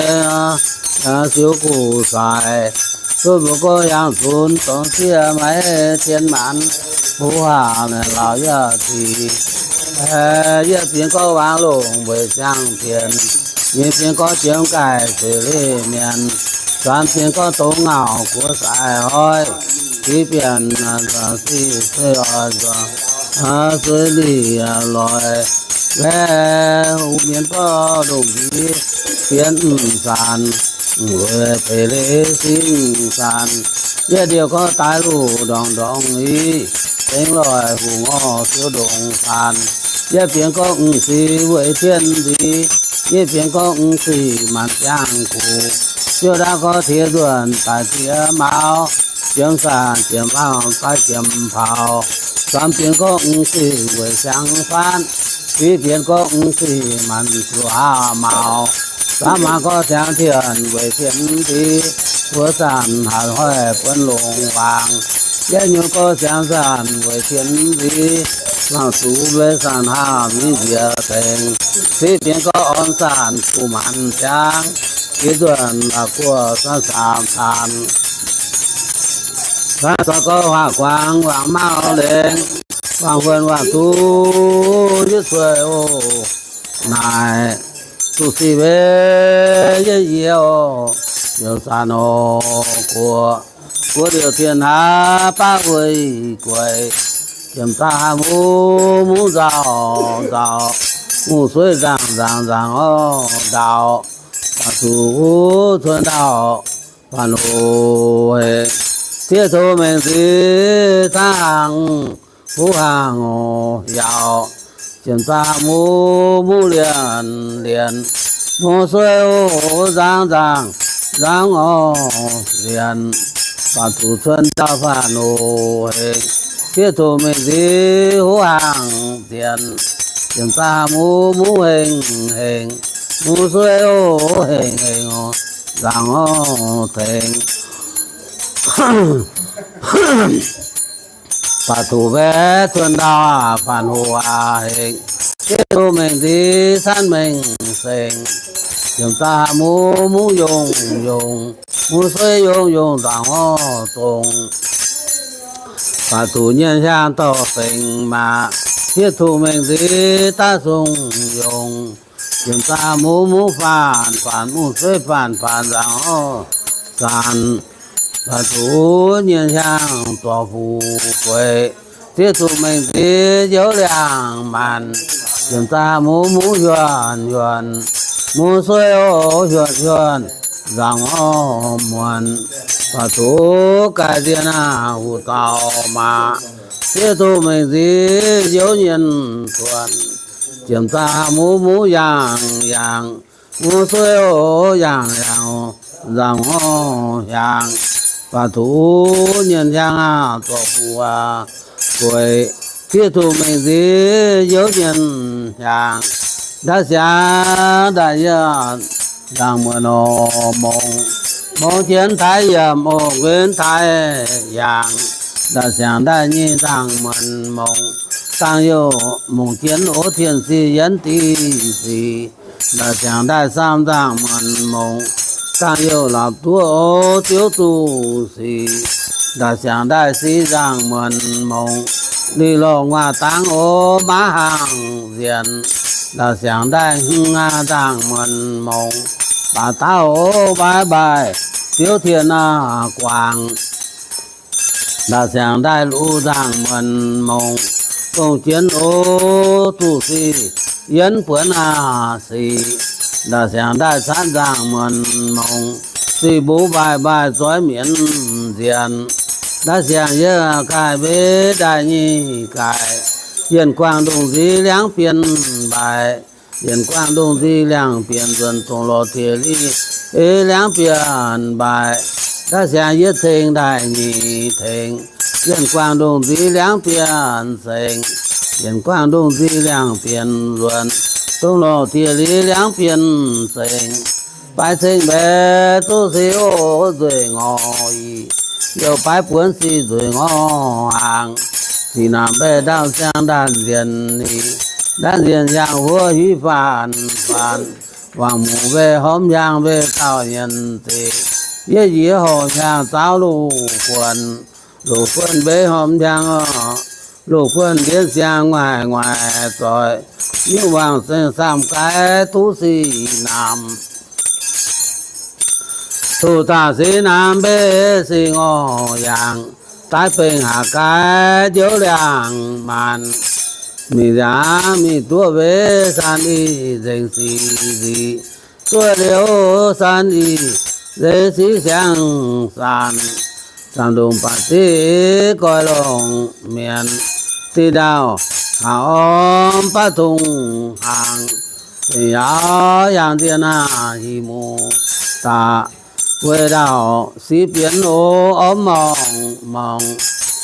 siouv guv saaix, zuov mbuo gorx hiaangx zunx dorngx sieqv maiv zien maanc, huv haangh laauh yaac zic, yietv bienx gorx waangc longc weic siang-bienx, nyeic bienx gorx jiem gaic zueiz leiz mienh, zaanc bienx gorx dongx ngauc guoqv saaix hoiv, ziv bienx sic sueih oix nzuonx, sueih lic loic, laeh huv mienz gorx ndongc nziv bienx m'zanc, weic beic leiz sin m'zanc, yietv ndie gorx daaih luc ndorngx ndorngx i, zengx loic hungh orv siouv ndongc zanc, yietv bienx gorx m'ziex weic tien nzic, yietv bienx gorx m'ziex maanc ziangh kuc, siouv ndaauv gorx tiex nzuonc daaih ziex maux, jiem zanc jiem maux daaih jiem paux, zaanc bienx gorx m'ziex weic siang faanv, ziv bienx gorx m'ziex maanc zuqc aav maux, zaanc maaz gorx siangx tien weic tien nzic, buo zanc hanc hoic buonv longc waangc, yietv nyungc gorx siangx zanc weic tien nzic, laangh zuqc mbuo zanc haamv mingh nziex tengx, ziv bienx gorx orn zanc kuh maanc ziangx, jiex nzuonx la'guoqv zanc saamx zanc, zanc zoih gorx huaax guangc waangc mauv lengx, waangc huonh waangc duqv yietv sueih oc. Naaic zuqc sic mbe yietv yie oc, youc zanc oc guoqv, guoqv liouc tien hnaav baav wuov gueix, jiem zaah mungv mungv nzauh nzauh, mungv sueiv nzaangc nzaangc nzaangc orv ndau, baac zuqc cuotv ndau, faanh oc. Tiev tongx mengh nziv tangv huv haangh oc yaauc, jiem zaah mungv mungv lienc lienc, mungv sueiv oc nzaangc nzaangc nzaangc orv lienc, baac zuqc cuotv ndau faanh oc hengx. Tiev tongx mengh nziv huv haangh zienx, jiem zaah mungv mungv hengx hengx, mungv sueiv oc hengx hengx oc nzaangc orv tengx. Baac zuqc mbaeqv cuotv ndau faanh hoc aac hengx, tiev tongx mengh nziv canv mengh sengx, jiem zaah mungv mungv yongh yongh, mungv sueiv yongh yongh nzaangc orv zongx. Baac zuqc nyienh hiaang dorh sengx maah, tiev tongx mengh nziv daav zungh yongh, jiem zaah mungv mungv faanh faanh, mungv sueiv faanh faanh nzaangc orv zanc. Baac zuqc nyienh hiaang zorc fuc gueix, tiev tongx mengh nziv njoux liangh maanc, jiem zaah mungv mungv hiuonh hiuonh, mungv sueiv oc hiuonh hiuonh, nzaangc orv muonc. Baac zuqc gaaih nziex naaic huc dauh maah, tiev tongx mengh nziv njoux nyienh zuonc, jiem zaah mungv mungv yaangh yaangh, mungv sueiv oc yaangh yaangh, nzaangc orv hiaangx. Baac zuqc nyienh hiaang aah, zorc fuc gueix, tiev tongx mengh nziv njoux nyienh hiaangx. Ndaav siangx ndaaih yie nzaangc muonc oc mongx, mongx jienv taaix yiemc oc nquenx taaix yaangh. Ndaaih siangx ndaaih nyei nzangc muonc mongc, dangh youh mongc jienv o tien si yienv div sic. Ndaaih siangx ndaaih saam nzangc muonc mongc, dangh youh lorz duqv o diuv duqv sic. Ndaaih siangx ndaaih si nzangc muonc mongc, lih lorh nguaaz dangv o maiv hangx nzienh. Ndaaih siangx ndaaih hmz nzangc muonc mongc, baac dauh o mbaaix mbaaix diuv tien guangc. Ndaaih siangx ndaaih luv nzangc muonc mongc, dongh jienv o duqv sic yienv buonv sic. Ndaaih siangx ndaaih caatv nzangc muonc mongc, sic mbuv mbaaix mbaaix zoiv mienv nzienh. Ndaaih siangx yie gaaih mbev ndaaih nyei gaaix, yienh guangc ndongc nziv liangv bienh mbaaix. Yienh guangc ndongc nziv liangv bienh nzuonx, dongh lorh tiex liv ei liangv bienh mbaaix. Ndaaih siangx yie tengx ndaaih nyic tengx, yienh guangc ndongc nziv liangv bienh sengx. Yienh guangc ndongc nziv liangv bienh nzuonx, dongh lorh tiex liv liangv bienh sengx. Baaix ceng mbaeqc duqv sic o nzueic ngorc ic, youh baaix buonv sic nzueic ngorc hnaangx. Sic naamh mbaeqc ndau siang ndaanh nzienh ni, ndaanh nzienh hiaangx huov hiuv faanx faanx, wangc muc mbaeqc hormx hiaangx mbaeqc dauh nyienz zeiz. Yie njiec horpc hiaangx zaaux loz-guonh, loz-guonh mbaeqc horpc hiaangx, loz-guonh mbienv siang nguaaic nguaaic zoih, nyungc wangc saeng saamh gaix duqv sic naamh. Duqv daaih sic naamh mbaeqc sic ngorc yaangh, daaih bengx haac gaix njoux liangh maanc. Mingh yaac mingh duqv mbaeqc san ih nzengc sic nzic, duqv liuz san ih nzengc sic siang-saanc. Zaangc ndongc baac div goix longc mienc, diqc ndau haac orm baav tongx hnaangx. Dingc yaauv yangh ndiev naaiv hih muc daaih, weic ndau sic bienx o ormv morngh morngh,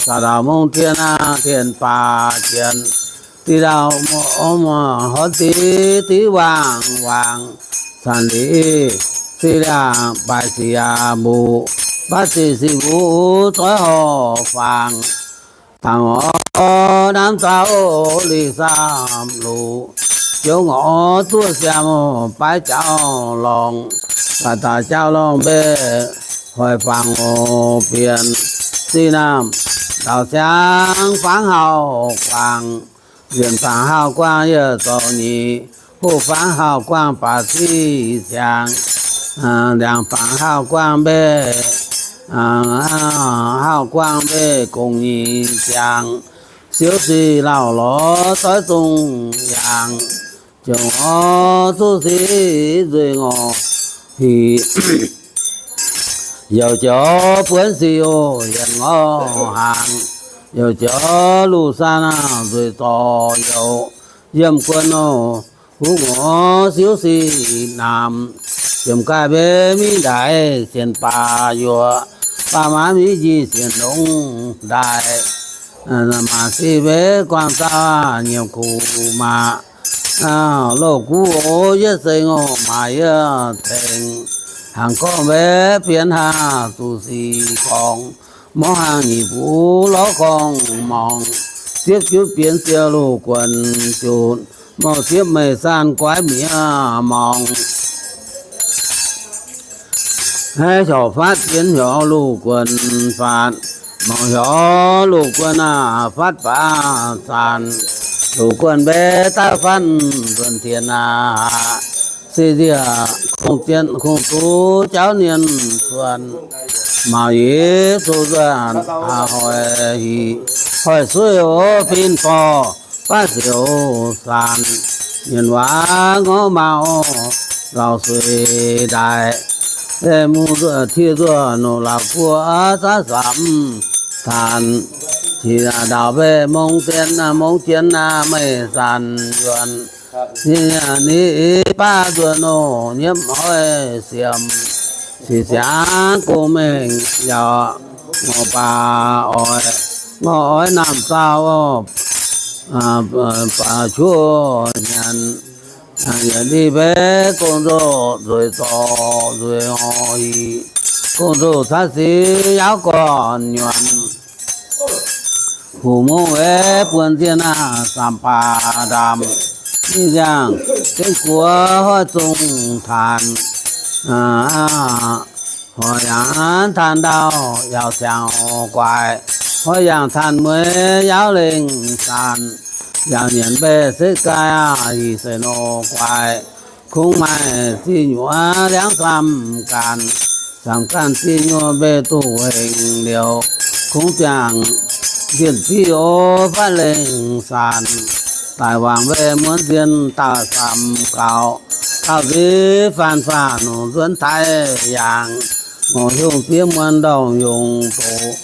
zaqc ndau mungv tien naaiv tien baac jienx. Diqc ndau ormv horv diqv diqv waangc waangc, caanc liqc sic liangh baaix sic yaac mbuqc, baav sic sic mbuqc zoiv horc faangx. Dangc orv namv zaauv liqc saamh luc, joux ngorc duqv siaam baaix jauv lorngh, baaix daaih jauv lorngh mbaeqc hoic faangx oc bienh. Sic naamh ndau siang fangx hauv guangc, nzienh fangx hauv guangc yie zorc nyic, hoqc fangx hauv guangc baac sic siang, ndiangx fangx hauv guangc mbaeqc, hauv guangc mbaeqc gong nyic ziangx, siouv sic lauh lorz doiv zong yaangh, jongc orv zuqv sic nzueic ngorc hic. Youc jiex buonv sic oc yietc ngorc hnaangx, youc jiex luv san nzueic zorc youc, yiem guon oc huv ngorc siouv sic naamh, ziemx gaaih mbenc mingh ndaix sienx baac yuoqc, baac maaih mingh njiec sienx longx ndaaih. Maaih sic mbenc guangc dauh nyiemc kuv maac, loz-guv oc yietv seng oc maaih yietv tengx, hnaangx gorngv mbenc bienx haav zuqc sic gorngv, morv hnaangx nyic bux lorz gorngv morngh, ziepv jutv bienx siou loz-guonh jutc, morh ziepv meih san guaiv miev morngh. Haiv hiorc fatv bienx hiorc loz-guonh fatv, morngh hiorc loz-guonh aac fatv baav zaanc, loz-guonh mbenc daaih fatv nzuonx tien aac, se nzieqc kungx duqv jauv nienh cuonx, maux yietv zuqc nzuonx aac hoic hic, hoic suiv oc fin borh baav siouc saanc, mienh waac ngorv maaz lauh suix ndaaih, mungh nzuoqc tie nzuoqc noqc lauh guoqv zaav samx taanc, qiex ndaauh mbaeqc mong zien, mong zien meih zanc yuonc, ninh baav nzuonx noqc nyiemv hoic siemx, sic siangx gong mengh yaac ngorc baac oix, ngorc oix naamh zaauh baac cuoqv nyanc, yietc ndih mbenc gong-nzou nzueic zorc nzueic ngorc hic, gong-nzou caaiv sic yaauv gorn nyuonh. Fu mungv weic buonc zienh aac, samx baac ndaamc. Ninh ziangh jienv guoqv hoic zungh taanc. Hoic yangh taanc ndau, yaauc ziangx guaix. Hoic yangh taanc mueiz, yaauv lengh saanc. Yaauc nyienc mbaeqv setv gaai, aac, yie se nor guaix. Kungx maaih ziex nyuoz liangv samv ganh. Samv ganh ziex nyuoz mbaeqv duqv hengx liouh. Kungx ziangh nzienh ziex o fatv lengh saanc. Daic wangc mbaeqv muonz nzienh daaih samv gaux. Gauh nziex faanv faanv nongc nzuonx taaix yangh. Ngorc hiuv ziex muonz ndorngc yungz doqc.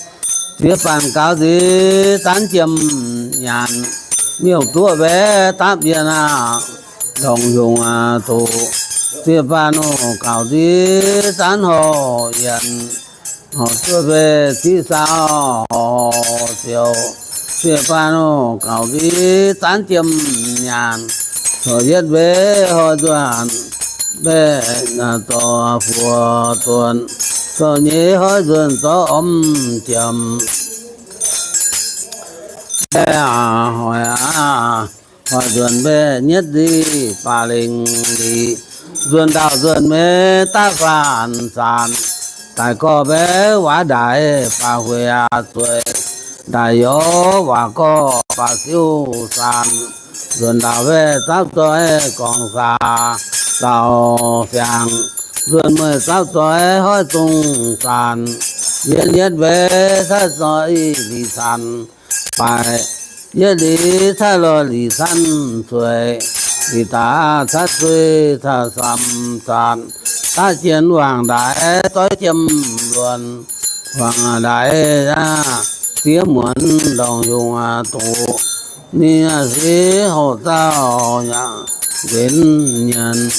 Ziex faanv gaux nziex zanv jiem nyanc. Miuc-duqv mbaeqv dapv yienh aac, ndorngc yungz doqc. Ziex faanv nongc gaux nziex zanv horh yienh. Horh zuov mbaeqv ziqv saau horh ziouc. Ziex faanv nongc gaux nziex zanv jiem nyanc. Corc yietv mbaeqv horh nzuonx mbaeqv zorc fuoqc duonc. Corc nyeiz horh nzuonx zorqv ormv jiem. Mbaeqv hoic aac, hoic nzuonx mbaeqv nyietv liz baac lengh liz. Nzuonx ndau nzuonx meix daav faanv saanc. Daic gorx mbaeqv waac ndaix baac huic aac zueiz. Ndaaih youz waac gorx baac siuv saanc. Nzuonx ndau mbaeqv zapv zoih gorngv saax zaux siangx. Nzuonx mueiz zapv zoih hoic zungh saanc. Yietv yietv mbaeqv caaiv zoih i liz saanc. Baac yietv liz caaiv lorh liz sanv cueiz. Liz daaih caaiv zueiz caaiv samv zanc. Daav jien wangc ndaix doiv jiem luonc. Wangc ndaix aac, ziex muonz ndorngc yungz doqc. Ninh sic hoc zauh nquenx nyienc.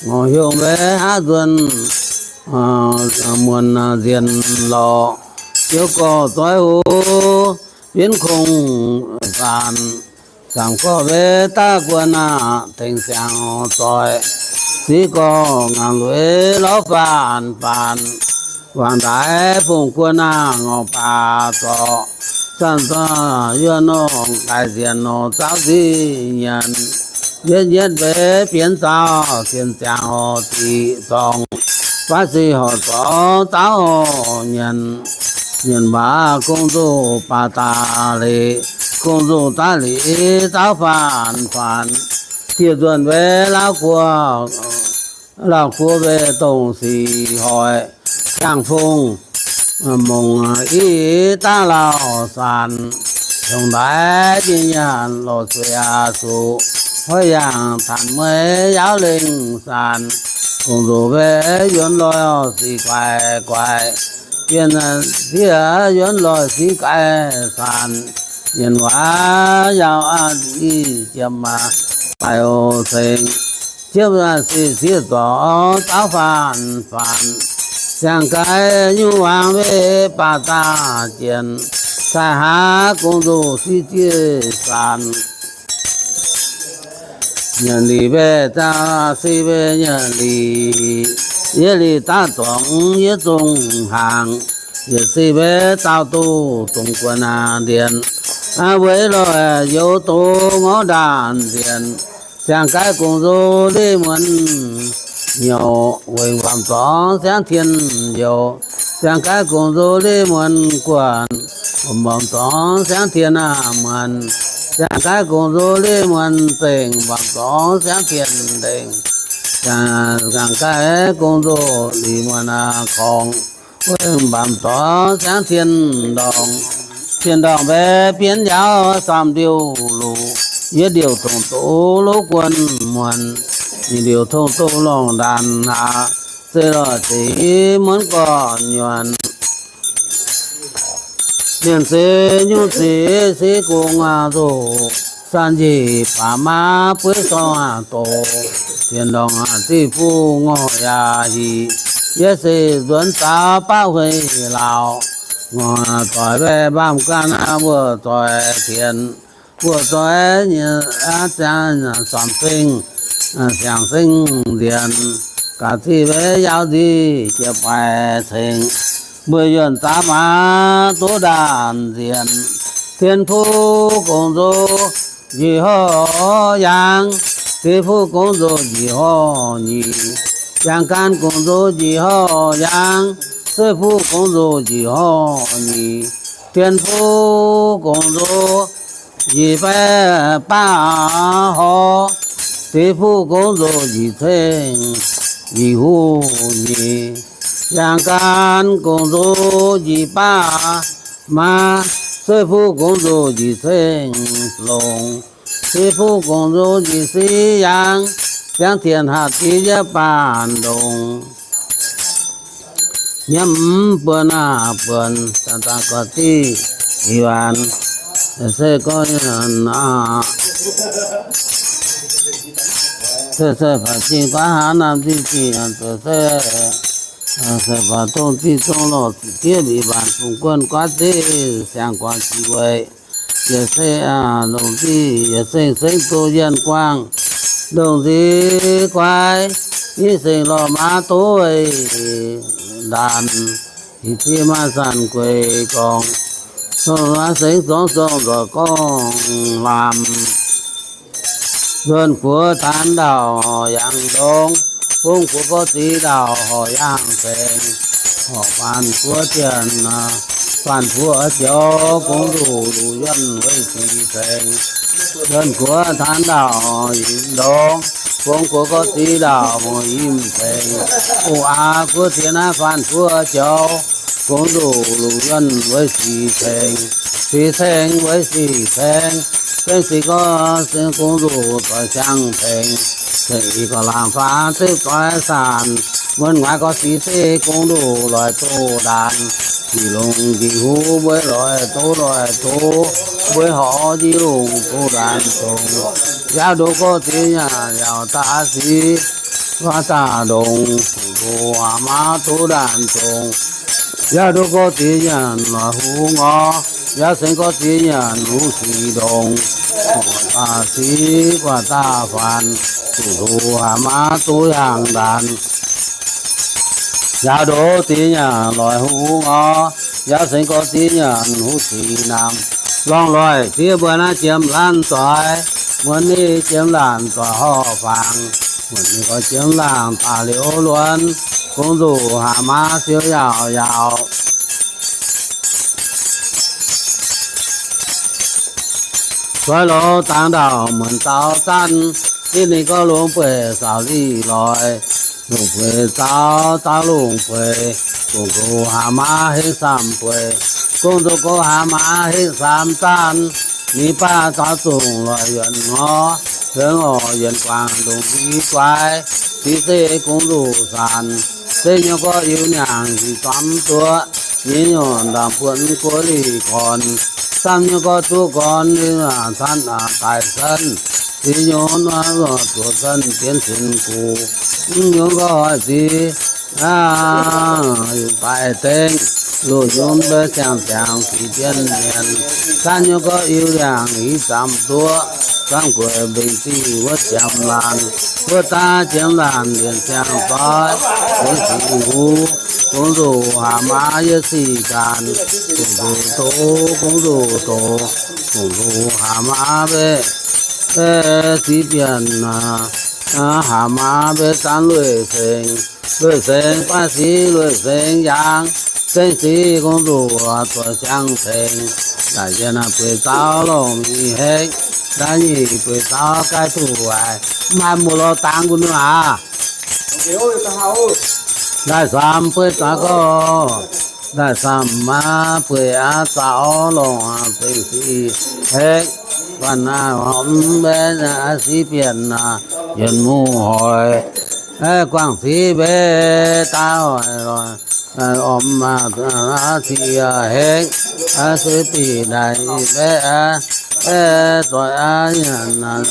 Ngorc hiuv mbaeqv haav nzuonx muonz nzienh lorqc. Ziouv gorx zoih huv bienv kongx saanc. Zaamc gorx mbaeqv daav guon aac, tengx siangx zoih. Ziv gorx ngaangc lueiz lorz faanv faanc. Wangc ndaix fungx guon aac, ngorc baac zorc. Zanc zorc yuonh nongc daic nzienh nor zaauv nziv nyienc. Yietv yietv mbaeqv bienx zaauv, zien ziangx horc diqc zorngh. Baav sic horc zorngh zaauv horc nyienc. Nyienc waac gong-nzung baac daaih lic, gong-nzung daav lic zaauv faanv faanc. Dieh nzuonx mbaeqv lauv guoqv, lauv guoqv mbaeqv dongh sic hoic. Ziangh fungx mongc i daav lauh saanc. Longc ndaix jiex nyanc lorz zueiz aac zuqc. Hoic yaangh taanc mueiz yaauv lengh saanc. Gong-nzung mbaeqv yuonx loih sic guaix guaix. Bienh diev yuonx loih sic gaix saanc. Nyienc waac yaac aqv i jiem aac, baix oc ceng. Ziepv sic sieqv zorc zaauv faanv faanc. Ziangh gaix nyungc waangc mbeqc baac daaih jienc. Cai haav gong-nzung sic zieqv saanc. Nyienc lic mbaeqc zaauv sic mbaeqc nyienc lic. Yietc lic daav dorngx yietv zungh hnaangx. Yietc sic mbaeqc zaauv duqv dungx guon aac ndienx. Weic loih youz doz ngorv ndaanh nzienx. Ziangh gaix gong-nzung ndiev muonz nyouc, wengh mbamv zorngx siangv tien youz. Ziangh gaix gong-nzung ndiev muonz guonc, mbamv zorngx siangv tien muonz. Ziangh gaix gong-nzung ndiev muonz zengc, mbamv zorngx siangv tien ndengc. Ziangh gaix gong-nzung ndiev muonz korngx, wengh mbamv zorngx siangv tien ndorngh. Tien ndorngh mbaeqc bienv njaaux samv ndiouh luqc, yietv ndiouh tongx doqc lov guon muonc, nyic ndiouh tongx doqc longh ndaanh aqv, zeiz lorh zeiz muonv gorn nyuonh. Mienh zeiz nyungc zeiz se gong aqv nzoh, san njiec baac maav bueiv sorng aqv doqc, tien ndorngh aqv ziqv fuqv ngorc yaac hic, yie se nzuonx daux baqv hueix lauh, ngorc doic mbaeqc mbaamv ganh wuov zoih tien, wuov zoih nyei aqv ziangh samv zengv, siangx zengv nzienx, gaax ziqv mbaeqc yaauv nziqv jiex baix ceng, mbuo yuonh zaav maaz duqv ndaanh nzienx, Dien Fuqv Gong Nzoh njiec horv yaangh, Diex Fuqv Gong Nzoh njiec horv nyic, Yaangh Gaanv Gong Nzoh njiec horv yaangh, Sueih Fuqv Gong Nzoh njiec horv nyic, Dien Fuqv Gong Nzoh njiec baeqv baav horv, Diex Fuqv Gong Nzoh njiec ceng nyic huv nyeic, Yaangh Gaanv Gong Nzoh njiec baav maav, Sueih Fuqv Gong Nzoh njiec ceng longc, Diex Fuqv Gong Nzoh njiec siqv yaangh, Ziangh Dienc Hatc Diuv yiem baanh ndongc. Nyiemv buonc aac buonc, daaih daaih gorx diqv ih waanc, se gorngv aac, se se baac jingh guaav hnangv naamh nzingh jingh, se se baac dongh zingh dongh lorh ziqc diev mbic mbaanc fungx guon guaav zeiv siang guaax jiex weic, yietc se longc nzingh yietc seng sengv doz yienh guangh, ndongc nziex guai, nyic sengx lorh maaz doz weic ndaanc, yietc cie maaih zanc gueix gorngc, dongh maaz sengx zorngv zorngh nzoih gorngv lamh. Nzuonx guoqv taanx ndau horc yaangh ndongx, bung guoqv gorx ziv ndau horc yaangh cengx, horc faanx guoqv dienx, faanx guoqv joux, gong nzuqc luc yuonh weic sic cengx. Nzuonx guoqv taanx ndau horc yimc ndongx, bung guoqv gorx ziv ndau horc yimc cengx, guv aax guoqv dienx naaiv faanx guoqv joux, gong nzuqc luc yuonh weic sic cengx, sic cengx weic sic cengx, cengx sic gorx cengx gong nzuqc doix siang cengx, cengx ih gorx laangz faanx zeiv doix sanc, muonz ngaix gorx sic zeiv gong nzuqc loic doz ndaanc, njiec longx njiec huv mbuo loic doz loic doz, mbuo horc njiec longx doz ndaanc dongc, yaauv ndoqv gorx ziex nyaanh yaauc daaih sic, waac daaih ndongc, doz aav maaz doz ndaanc dongc, yaauv ndoqv gorx ziex nyaanh loic huv ngorc, yaauv sengx gorx ziex nyaanh huv sic ndongc, guaax daaih sic guaax daaih faanx, doz aav maaz doz yangh ndaanc. Yaauv ndoqv ziex nyaanh loic huv ngorc, yaauv sengx gorx ziex nyaanh huv sic namx. Lorngh loic fiev mbuo naaiv jiem laanh zoih, muonz ni jiem laanh zoih horh fangx, muonz ni gorx jiem laanh daaih liuz luonx, gong nzuqc aav maaz siou yaauc yaauc. Zoix loz dangx ndau muonz daux zanv, zinh ninh gorngv longx bueix zaux lic loix, longx bueix zaux, zaux longx bueix, gong nzuqc aav maaz hengv samv bueix, gong nzuqc gorx aav maaz hengv samv zanv, ninh baav zaux zongc loic yuonc ngorc, yuonc ngorc yuonc guangc ndongc nziv guai, sic se gong nzuqc zanc, se nyei gorx yiu niangc hic zuamv duoqv, nyei nyungc ndaamv buonc guoqv lic gorn, samv nyei gorx duqv gorn liuz canv daic senv, sic nyungc zuoqc senv bienx sienx gux, mv nyungc gorx hoic sic daic dengv, luoqc nyungc mbuo siang-ziangx sic bienx mienh, canv nyei gorx yiu liangc hic zuamv duoqv, zanv gueix mbenc diuh wuov jiem laanh, wuov daav jiem laanh mbienc siang-zoih, mbenc sic huv, gong nzuqc aav maaz yie sic gaanx, gong nzuqc doz, gong nzuqc doz, gong nzuqc aav maaz mbeqv, sic bienx, aav maaz mbeqv zanv lueic sengx, lueic sengx baav sic lueic sengx yaangh, sengx sic gong nzuqc doix siang cengx, daaih yie naaiv bueix zaux longc mingh hekv, daaih nyic bueix zaux gaih duqv waaic, maaih muoz-loz dangx gu'nyuoz aac. Daaih samv bueix zaux gorx, daaih samv maaz bueix aav zaux longc sengx sic hekv, guanh naaiv horpc mv mbenc sic bienx, yuonc muv hoic, guangc sic mbeqv daaih hoic loic, orm sic hekv, suiv bih daaih mbeqv, zoih aav nyanc,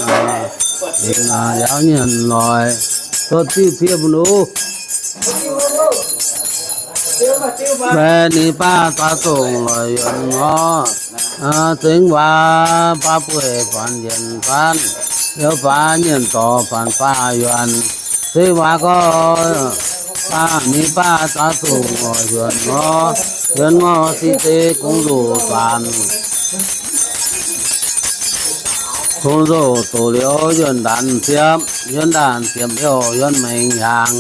yaac nyanc loic, tov diuh ziepc nduqc. Mbaeqc ninh baav zaux zongc loic yuonc ngorc, zengv waac baav bueix faanx yienc zanv, youz baav nyienc dorh faanx faah yuonc, zengv waac gorx, baav ninh baav zaux zongc loic yuonc ngorc, yuonc ngorc sic zeiv gong nzuqc zanc. Kungx nzoqc doqc liuz yuonh ndanc ziepc, yuonh ndanc ziepc liouh yuonh mengh hiaangx,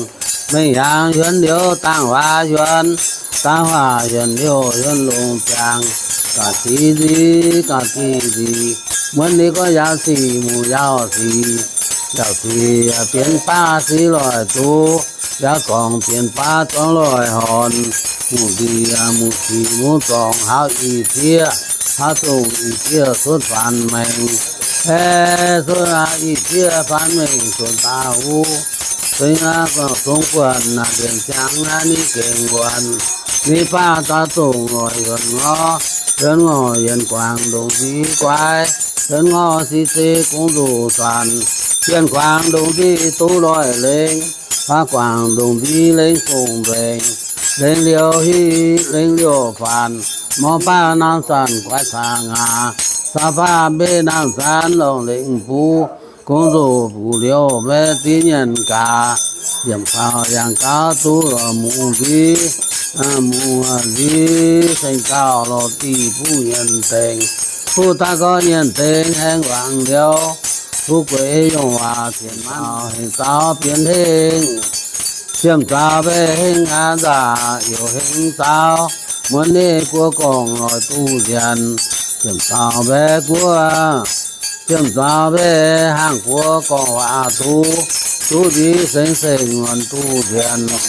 mengh hiaangx yuonh liouh dangh huaax yuonh, dangh huaax yuonh liouh yuonh longc ziangx, ga'qv sic nzic, ga'qv sic nzic, muonv ninh gorngv yaac sic, muc yaac sic, yaac sic bienx baav sic loic duqv, yaac zorngx bienx baav zorngx loic horn, muc nzic, muc sic, muc zorngx haav ih zieqv, haav dongh ih zieqv cuotv faanx maengx, aeqv, cuotv ih zieqv faanx maengx cuotv daaih huv, zengx aqv, zungv buonc naaic ndienx ziangx aqv, ninh gengh wuonc, ninh baav daaih dongh loic yuonc ngorc, yuonc ngorc yienx guangc ndongc nzic guaix, yienx ngorc sic zeiz gongx nzoqc zanc, yienx guangc ndongc nzic duqv loic lengx, faav guangc ndongc nzic lengx fongc nzengc, lengx liouh hiv, lengx liouh faanx, mor baav naamh zanc guaix cangx ngaax, caux baav mbeqv naamh zanc longc lengc buv, gongx nzoqc buc liouh maiv zieqv nyanc gaax, yiemc kaux yangh gauv duqv mu'nziv, mu'nziv seng gauh lorz diuh buv nyanc dengx, buv daaih gorngv nyanc dengx haengh wangc liouh, fu'jueiv yongh waac zienc maanc hengx zaux bienx hengh, ziemh zaux mbaeqc hengx aqv nzaac youc hengx zaux, muonz ninh guoqv gorngv loic duqv nzienx, ziemh zaux mbaeqv guoqv, ziemh zaux mbaeqc hnaangx guoqv gorngv waac duqv, duqv nziv sengx sengx muonz duqv nzienx,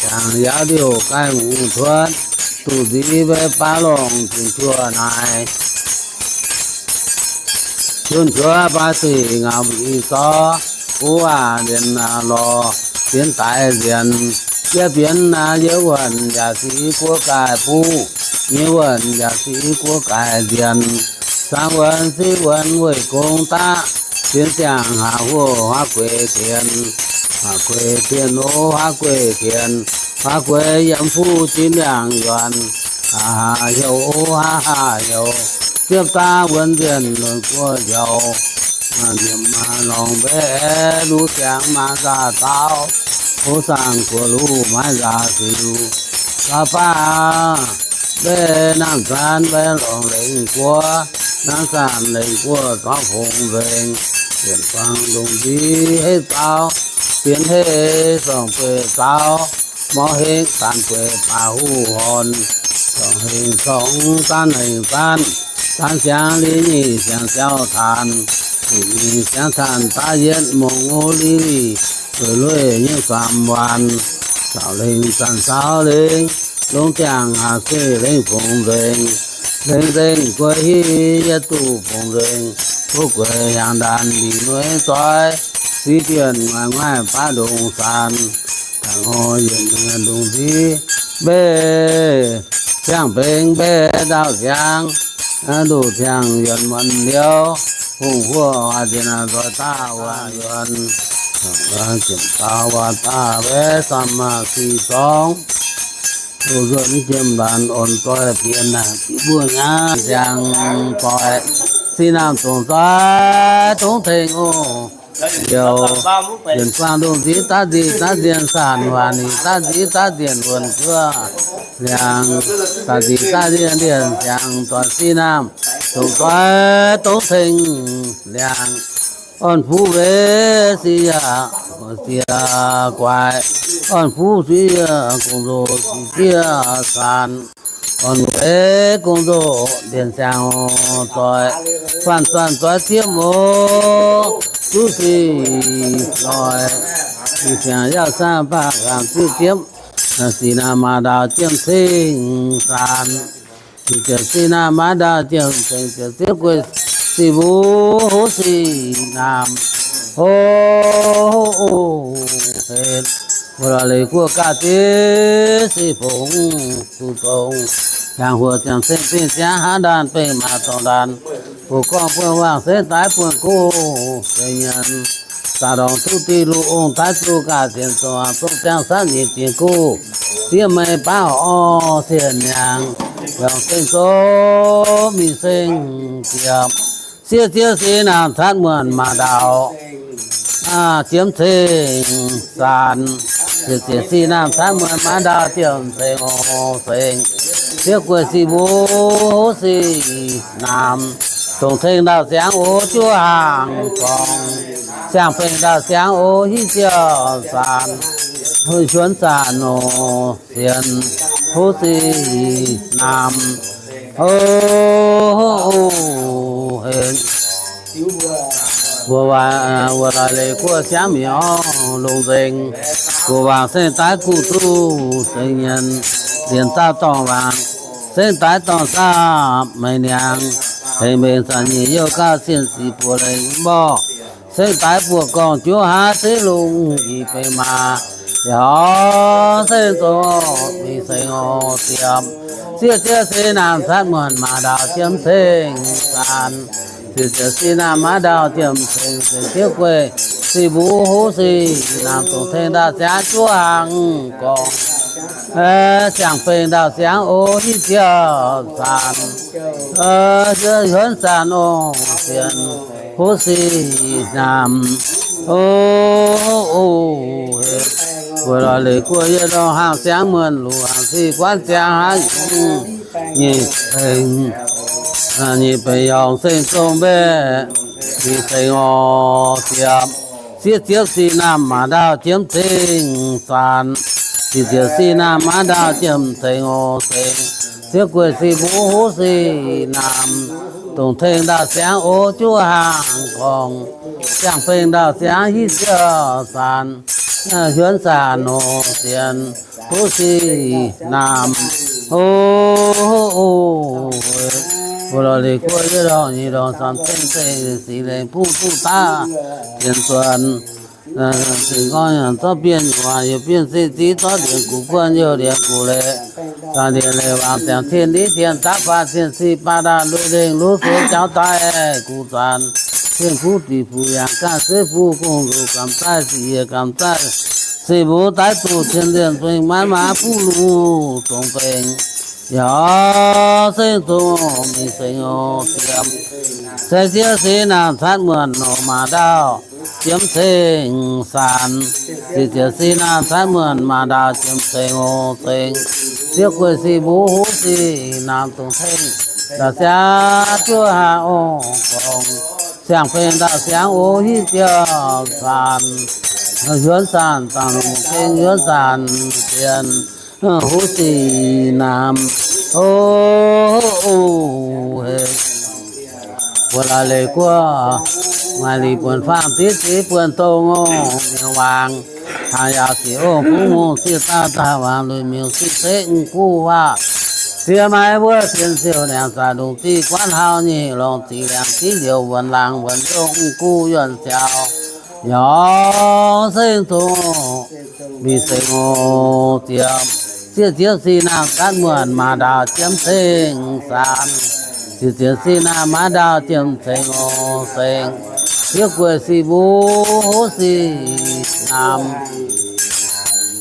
jangx yaac liouh gaih mungz tuotv, duqv nziv mbaeqc baav longc zinh juoh naaic. Junh juov baav sic ngaux mbu'ziex zorqv, guv waac lienx lorz bienx daix nzienx, yie bienx yie wuonh yaac siqv guoqv gaaih buv, yie wuonh yaac siqv guoqv gaaih nzienx, zaangc wuonh siqv wuonh weih gong daqv, bienx ziangh haac huoqv huaav gueix tienx, huaav gueix tienx oc huaav gueix tienx, huaav gueix yiem fuqv jin ndiangx yuonc, haav haav heuc oc haav haav heuc, ziepv daav wuonx nzienh lunx guoqv njoux, nyiemc maaih lorngx mbaeqv luv ziangx maaih nzauh dauh, o saangh guoqv luv maiv nzauh siux, gauh baav mbaeqv naamh zanc mbaeqv lorngx lengc guoqv, naamh zanc lengc guoqv zorqv fongc nzengc, zienc guangc ndongc nziv heiv zaux, bienx heiv sorng bueix zaux, mor hengx zanc bueix baac huv horn, sorng hengx sorng zanc hengx zanc, zanc siangx li nyic siangx jauv taanx, nyic siangx taanx daav yietv mongh o li li, lueic lueic nyei samv waanc, caux lengc zanc caux lengc, longc ziangh haac sueih lengc fongc nzengc, lengc nzengc guei hiv yietv duqv fongc nzengc, fuqv gueix hiaangx ndaanx mbic nueiv zoih, siqv dienh nguaaic nguaaic baav ndongc zanc, dangh orv yietc mienh ndongc nziv, mbeih ziangh mbengx mbeih ndaauv ziangx, nduqc ziangh yuonc muonz liouh, hungh huoqv waac nziex nzoih daav waac yuonc, ziepc dauh waac daav mbaeqv samh maaih sic zorngv, duqv nzuonx jiem mbaanx orn zoih bieqc naaic mbuo nyei ziangh zoih, sic naamh dongc zoih dongh tengx oc. Liouh yienc guangc ndongc nziv daav nzic daav nzienh saanc, waac nyic daav nziv daav nzienh wuonh juov liangx, daav nzic daav nzienh ndienx ziangh zoih sic naamh dongc zoih dongh tengx liangx, orn fuqv weic sic yaac siec guaix, orn fuqv sic yaac gong-zoh sic zieqv saanc, orn weic gong-zoh ndienx ziangh zoih, faanh zanc zoih ziepv oc, zuqv sic loih, sic ziangh yaac saah baac gaamh zuqv ziepv, sic naamh maaih ndaauh jiem cing saanc, sic ziepc sic naamh maaih ndaauh jiem cing ziepc ziepv gueix sic mbuo hov sic naamh hov hec, mbuo lorz leiz guoqv gaav diev sic fongc duqv dongz, ziangh huoqv ziangh ceng bingh ziangh hnangv ndaanh bengh maaih dongh ndaanh, buoz-gorngv buonv waangc se daaih buonv gox se nyanc, zaqc ndorngx duqv diqv luqv ong taaix zuqc gaax sienx zongc zong ziangh sanv nyeic diex gox, diev meih baav orv sienx nyangx, yongc zengh zouv mingh seng ziepc, sieqv zieqv sic naamh caatv muonc maaih ndaauh jiem ceng saanc, ziepc ziepc sic naamh caatv muonc maaih ndaauh jiem ceng oc ceng, ziepv gueix sic mbuo hov sic naamh, Dongh tengx ndau-siangx oc juov haangh gorngv, siang-bengh ndau-siangx oc hiv ziouc zaanc, huonx zaanc nor, sienx huv sic naamh, o, o, henv. Wuov, wuov laaix leiz guoqv siangv mienh orv lungh nzengc, guv waangc seng daaih guv duqv seng nyienz, lienz zaah dorngh waangc seng daaih dorngh saapv maiv niangx, hengx mbenc zanc nyic youh gauh cien sic buoz lengh mborqv, seng daaih buoz gorngv juov haav zeiv lungh i beiv maa, yaac seng zongh mingh seng oc ziepc, sieqv ziepv sin naamh catv muonc maaih ndaauh jiem ceng zaanc, sieqv ziepc sin naamh maaih ndaauh jiem ceng, sieqv gueiv sic mbuo huv sic naamh dongh tengx ndau-siangx juov haangh gorngv, siang-bengh ndau-siangx oc hiv ziouc zaanc, huonx zaanc nor, sienx huv sic naamh, o, o, wuov laaix leiz guoqv yie ndorm haangh siangv muonc luc haangh sic guanv ziangx haaix nyungc nyic bengh, nyic bengh yaac seng zongh mbaeqc mingh seng oc ziepc, sieqv ziepv sin naamh maaih ndaauh jiem ceng zaanc, sieqv ziepv sin naamh maaih ndaauh jiem ceng oc seng, sieqv gueiv sic mbuo huv sic naamh, dongh tengx ndau-siangx oc juov haangh gorngv, siang-bengh ndau-siangx hiv ziouc zaanc, huonx zaanc nor, sienx huv sic naamh, o, o, wuov laaix leiz guoqv yietv ndorngx nyeic ndorngx samx ceng ceng sic lengh buv duqv daav tienx zuonx, zinh gorngv zorqv bienh nyuoqc waac youc bienh cing ziv zorqv ndienx guv guonh youh ndienx guv leiz, zaangc ndienx leiz waangc ziangx cien niv cien daav faah cien ciqv baav ndaauh lui lengh luv seix jaux daaih guv zanc, cien fuqv diqc fuqv yangh gaav seiv fuqv gong nzuqc gamh zaaih sic yiec gamh zaaih sic mbuo daaih duqv cien nzienh zueih maanv maanv buv luv dongh bengx, yaac seng zongh mingh seng oc ziepc, sieqv ziepv sin naamh catv muonc nor maaih ndaauh jiem ceng zaanc, sieqv ziepv sin naamh catv muonc maaih ndaauh jiem ceng oc seng, sieqv gueiv sic mbuo huv sic naamh dongh tengx ndau-siangx juov haangh oc gorngv, siang-bengh ndau-siangx oc hiv ziouc zaanc, huonx zaanc zaanc longc gengh huonx zaanc sienx huv sic naamh, o, o, heh. Wuov laaix leiz guoqv maaih liuz buonc faam div div buonc dongh ngongh miuc waangc, haangh yaauc ziqc ong buv mungh zieqv daaih daaih waangc lueic miuc zieqv ceix mv guv waac, ziex maaiz wuov sienx siouc niangx zaac ndongc zih guanv hlaau nyei longc ziqc liangx ziqv liouc wuonx laangz wuonx youh mv guv yuonh siaaux, yaac seng zongh mingh seng oc ziepc, sieqv ziepv sin naamh catv muonc maaih ndaauh jiem ceng zaanc, sieqv ziepv sin naamh maaih ndaauh jiem ceng oc seng, sieqv gueiv sic mbuo huv sic naamh,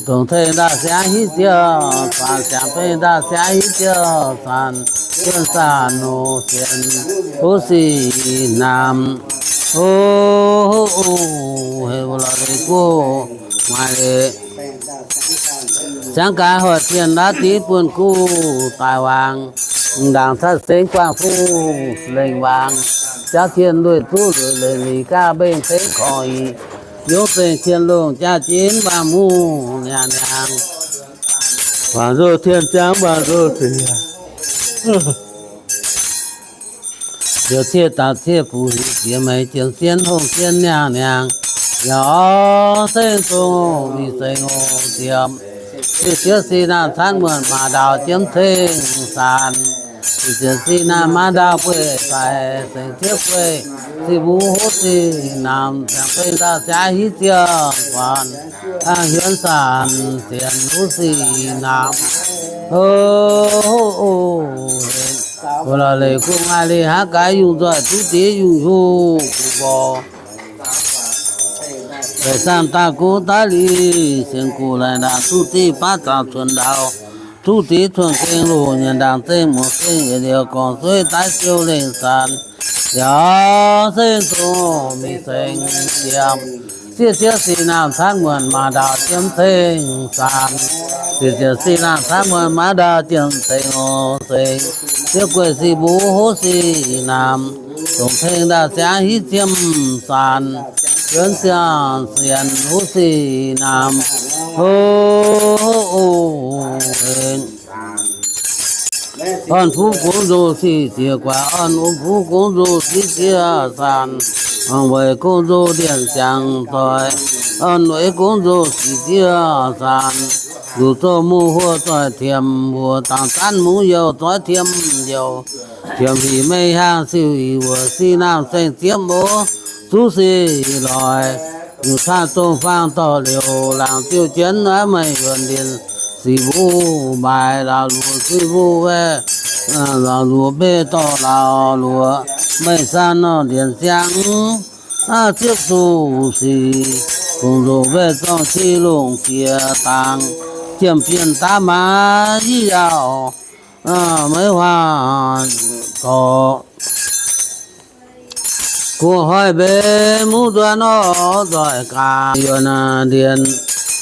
dongh tengx ndau-siangx hiv ziouc zaanc, siang-bengh ndau-siangx hiv ziouc zaanc, yuonh zaanc nor sienx huv sic naamh, o, o, heh, wuov laaix leiz guoqv maaih leiz Ziangx gaax hoic zienh laav div buonc guv daaih waangc, m'ndaangc catv sengx guangc fuqv lengc waangc, jauv tien lueic zuqv lueic lengc liqc gaav mbengh cengx korngx, yungz zengc tien longh jaav-jin mbaang mungh niangx niangx, waanc nzouh tien ziangx mbaang nzouh ziex, liouc ciev daaih ciev fuqv hiuv jiex meix jienv sien hongh sien niangx niangx, yaac sengx zungh mingh sengx oc ziepc, ziex ziouv sin naamh caanv muonc maaih ndaauh jiem ceng saanx, ziex ziouv sin naamh maaih ndaauh bueix faix sengx ciev bueix, zih mbuo huv zih naamh ziangx bengh ndaauh ziangx hiv ziouv guanc, hiuv saanx sienx huv zih naamh, o, o, o, henv, o, lorz leiz guv maaih leiz haav gaax yungh nzoih duqv diex yungh hiuv guv mborqc. Leiz saamv daaih guv daaih liz sienx guv laih ndaangc duqv zih baav zaux cuonx ndaaux, duqv diex cuonx gengh loz nyanc ndaangc zengh muoz gengh yietc liuz gorngv suiv daaih siou lengh saanx, yaac sengx zungh mingh sengx ziepc, ziex ziouv sin naamh caanv muonc maaih ndaauh jiem ceng saanx, ziex ziouv sin naamh caanv muonc maaih ndaauh jiem ceng oc sengx, ziex gueiv zih mbuo huv zih naamh, Dongc tengx ndau-ziangx hitv ziemv zanc, juonv ziangh sienx huv sic naamh. O, o, orn fuqv gongv nzou sic ziex guaax, orn wuom fuqv gongv nzou sic ziex zanc, orn weic gongv nzou ndienh ziangx zoih, orn weic gongv nzou sic ziex zanc, nduqc zouh mungh huoqv zoih tiemx mbuox, dangx zaanv mungv youh zoih tiemx youh, tiemx hic meiv hiaang siou hic wuoc sic naamh saeng ziepv mbuo zuqv sic loic, nyutc caaiv dongh faang dorh liouc laangc ziouc jienv naaiv meih yuonc ndienh sic mbuv maaic laauc luoqc sic mbuv waeqv, laauc luoqc mbeih dorh laauc luoqc meih san nor ndienh siang ziepv zuqc sic, kungx nzunc mbaeqc zorng qiex longc jiex dangx, jiem bienh daav maaz yiv yaauh meiv huaang dorc. Gu'hoi mbeix muv nzuonx orv nzoih gaax, yuonc ndienh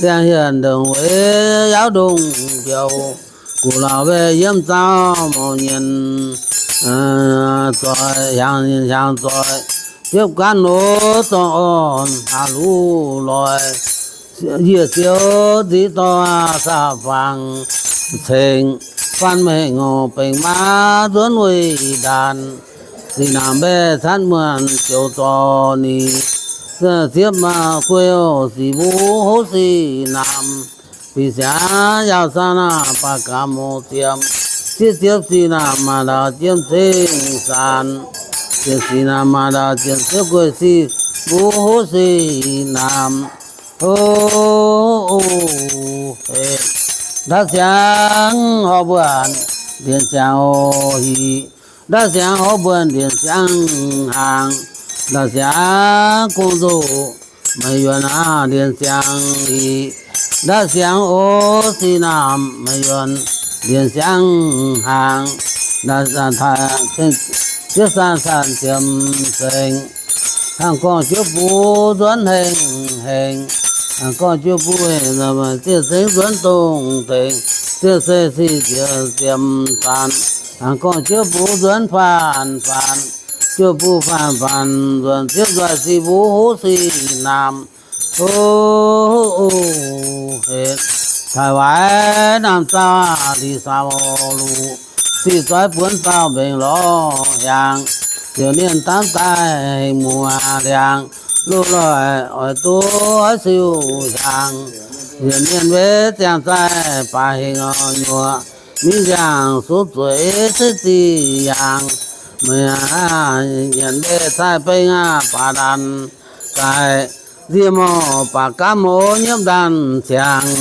liangx hienx ndongc weic yaauv ndongc mbiouc, gu'lauh mbaeqc yiem zaux mouc nyienh zoih, hiaangx nyienh hiaangx zoih, ziepv gaanv loz zorng orn hlaax luv loih, yiec siou nziv dorh saah fangx cengx, faan mengh ngorc benx maa nzuonx weih ndaanx, sic naamh mbaeqc caanv muonc ziouc zorc ni, ziepv maa guei sic mbuv hov sic naamh, bieqc siangx yaauh saah naah baac gaax mouz ziepv, zieqv ziepv sic naamh maaih ndau jiem ceng saanx, ziepc sic naamh maaih ndau jiem ziepv guei sic mbuv hov sic naamh. O, o, ndaav siangx horpc mbuonx ndienh siangx o hic, ndaav siangx horpc mbuonx ndienh siangx hnaangx, ndaav siangx gong nzouh meih yuonc aav ndienh siangx hic, ndaav siangx o sic naamh meih yuonc ndienh siangx hnaangx, ziepv san san ziemx sengx, hnangv gorngv jiouv bun nzuonx hengx hengx, hnangv gorngv jiouv bun hengx zieqv sengx nzuonx dongh dengx, zieqv se sic zieqv ziemx zanc, hnangv gorngv jiouv bun nzuonx faanx faanx, jiouv bun faanx faanx nzuonx ziepv nzoih sic mbuv hov sic naamh. O, o, taaih waaic naamh zauh liz saauv luc, sic zoih buonc zauh mbengx lorz hiaangx, ziouc nienh dangv daaih hengx muoz liangx, loz-loih oix duqv oix siou hiaangx, yietc nienh mbev ziangh zaih baac hengx nyuoqc, mingh nziaangx sux zueiz se ziqc yaangh, meih nyienc mbev caaiv beng aav baac ndaanh gaaih, nzie morc baac gaamv mouz nyiemv ndaanh ziangx.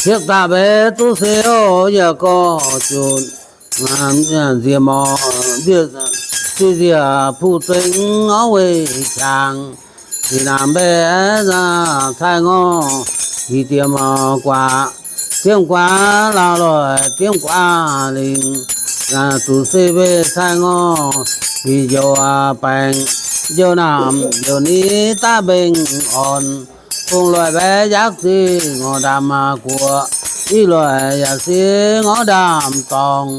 Siepv daaih mbaeqc duqv se oc, yaac gorx-junc, nzie morc, nzie, nzie puh zengx orv weih qangx, sic naamh mbaeqc caaiv ngorc, hic diemx guaax, diemv guaax laauh loic, diemv guaax lingc, zuqc se mbeih caaiv ngorc, hic njoux baengc, njoux naamh njoux ni daav mbengh orn, bung loic mbaeqc yaakv zingh ngorc ndaamv guoqv, i loic yaac se ngorc ndaamv dorngh,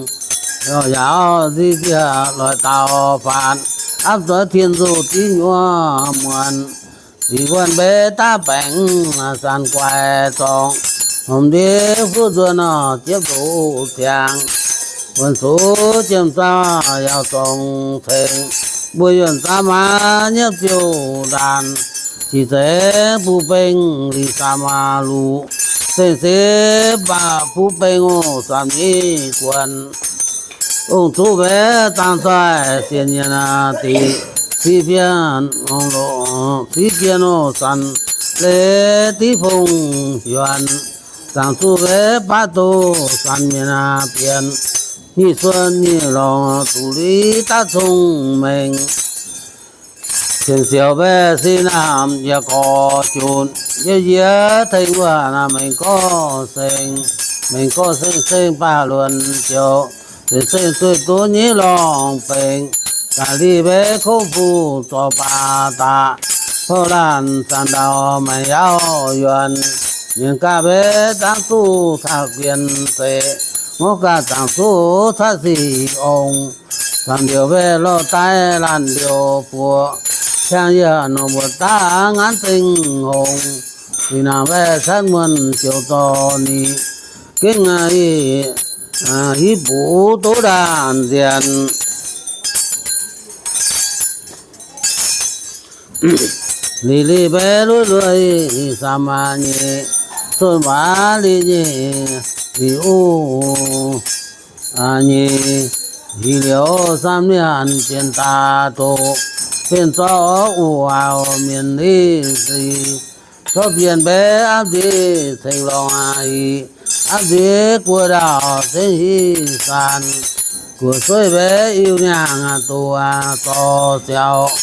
yaac nzie nziec loic daauh faatv, apv zoux tien nzouh div nyuoz muonc, zic wuonh mbeqc daav baengc zanc guaix zorngh, hmz ndiev fuqv nzuonx nor ziepv ndoqv ziangx, wuonh sux jiem zauh yaauh zorngh cengx, mbuo yuonh zaamv maa nyiemv ziouc ndaanx, zic zengx bun beng liz saauv maa luc, zengc se baac bun beng ong saamv nyei guonc. Ong-zuqv mbaeqc zaangc zaih sienx nyienx diqc, siqv bienh, siqv bienh ong sanc leiz div fong yuonc, zaangc zuqv mbaeqc baav doz sanc mienh bienh, nyic suonc nyic lorngc zuqc liz daav cong-mengh. Cien siouc mbaeqc sic naamh yaac gorx-junc, yie yie tengx wuov naamh mengh gorx seng, mengh gorx seng seng baac luonc ziouc, seng seng zueih duqv nyei lorngh bengx, gaax liz mbaeqc kouv fuqv zorc baac daqc, pouv laanh zanc ndau maaih yaauv yuonc, mienh gaax mbaeqc zaangc zuqv caqv bienh zeic, ngorc gaax zaangc zuqv caqv sic ong, Zaangc liouc mbaeqv lorh daaih laanh liouc buoqc, ciangv yie nor mbuo daav ngaanv zengc hngongx. Sic naamh mbaeqv catv muonh ziouc zorc ni, gengh hiv buv duqv ndaanh nzienx. Lic lic mbaeqv lueiv lueiv, samx nyeic cuotv waac lic nyeic, lic uv nyeic, hic liouc samx mienh bienh daaih doqc, benx zorqv uv auv mienh hiv sic, zorqv bienh mbaeqv apv nzic ceng lorngh hic, apv nzic guoqv ndaauh zengv hiv saanx, guoqv sueiv mbaeqv iu-niangh doqc zorc siaux,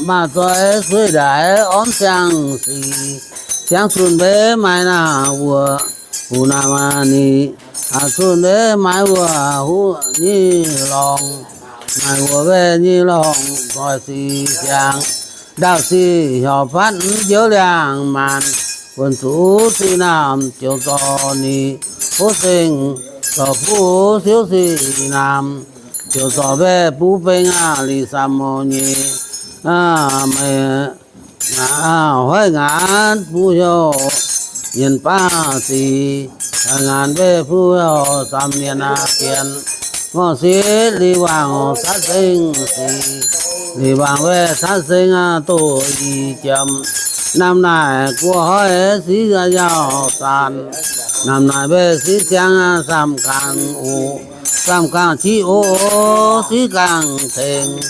maaih zoih sueiv ndaix ormv siang-sic, siangx zunh mbaeqv maaih naaiv wuoqc, huv naamh ni, zunh mbaeqv maaih wuoqc huv nyei lorngh, maaih wuoqc mbaeqv nyei lorngh zoih sic siangx, ndaauh sic hiaaux fatv njoux liangh maanc, wuonh zuqc sic naamh ziouc zorc ni, hov seng zorc fuqv siouv sic naamh, ziouc zorc mbaeqv buv beng aqv, lic samx nyeic, meih hoiv ngaanc buv hnyouv nyienz baav sic, ngaanc mbaeqv buv hnyouv samx mienh aqv bienx, ngorc sitv lic waangc catv seng sic, lic waangc mbaeqv catv seng aqv doqc i jiem, naamh naaic guoqv hoiv sic yaauh saanx, naamh naaic mbaeqv sic siangx samh gangh uqc, samh gangh qiv o, sic gangh tengx,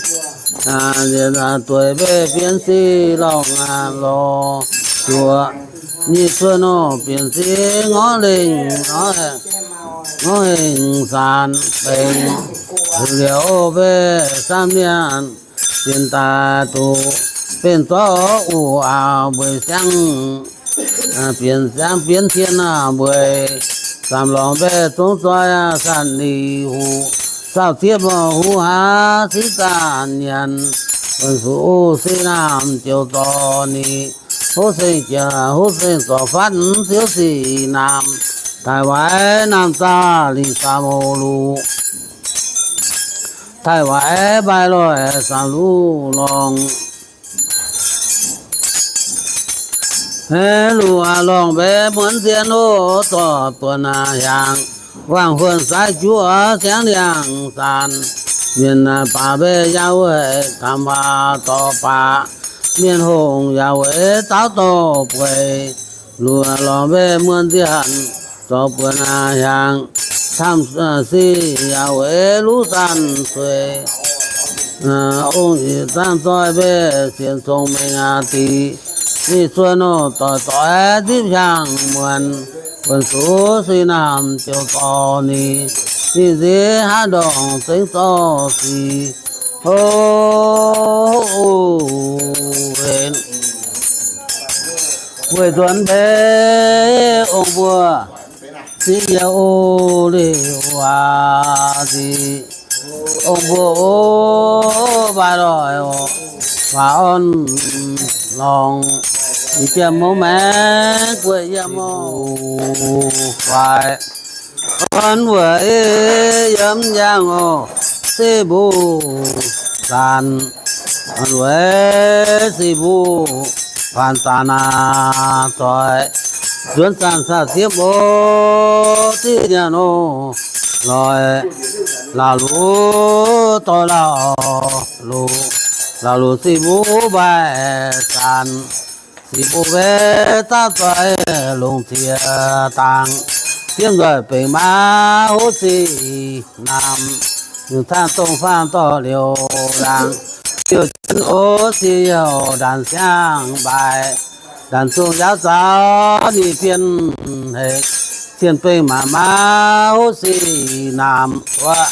dueic mbaeqv bienh sic lorngh lorz juoqc, nyic cuotv nor bienh sic ngorv lengh, ngorv hengh saanx benx, liouc mbaeqv samv mienh bienh daaih doqc, benx zorqv uv auv mbueiz siangv, bienh siangv bienh tien mbueiz, samx lorngh mbaeqv zungv zoih sanc lic huc, saauv ziepv huv haav sic zaanc nyanc, wuonh zuqc sic naamh ziouc zorc ni, hov seng jiex hov seng zorc fatv siouv sic naamh, daic waaic naamh zaah lic samx luc, daic waaic mbaih loic samx luc lorngh. Luc lorngh mbaeqv muonz zien oc, zorc buonc hiaangx, waangh huonh saaix juoqv siangv liangx zaanc, mienh baac mbaeqv yaac weic tamx waac zorc baac, mienh hongh yaac weic daauv dorh bueix, luc lorngh mbaeqv muonz zien zorc buonc hiaangx, camv sic yaac weic luv zanc sueix, ong-yic zanc zoih mbaeqv sienx cong-mengh diqc, nyic cuotv nor doic doic zipv hiaangx muonz, wuonh zuqc sic naamh ziouc zorc ni, ninh nziex haav ndorngx zengv zorc sic, o, weic nzuonx mbaeqv ong-mbuo, ziqv yie o, liuz waac ziqc ong-mbuo o, baaix loic o, waac orn lorngh, i jiem mouv maengx gueic yiem o, faix orn weic yiem yangh o, sic mbuo zanc orn weic sic mbuo faanx zanc aac, zoih nzuonx zanc saauv ziepv o, ziqv nyanc o, loic laauh luc dorh laauh luc, laauh luc sic mbuo mbaih zanc, sic mbuo mbaeqv zaapv zoih longc ziex dangc, ziemv nzoih benx maa hov sic naamh, yungh caangv dongh faang dorh liouh laangc, liouh jienv o sic youh ndanc siang-mbaaix, ndanc zungh yaauv zaux ninh bienh hec, cien bengh maac maa hov sic naamh wuov,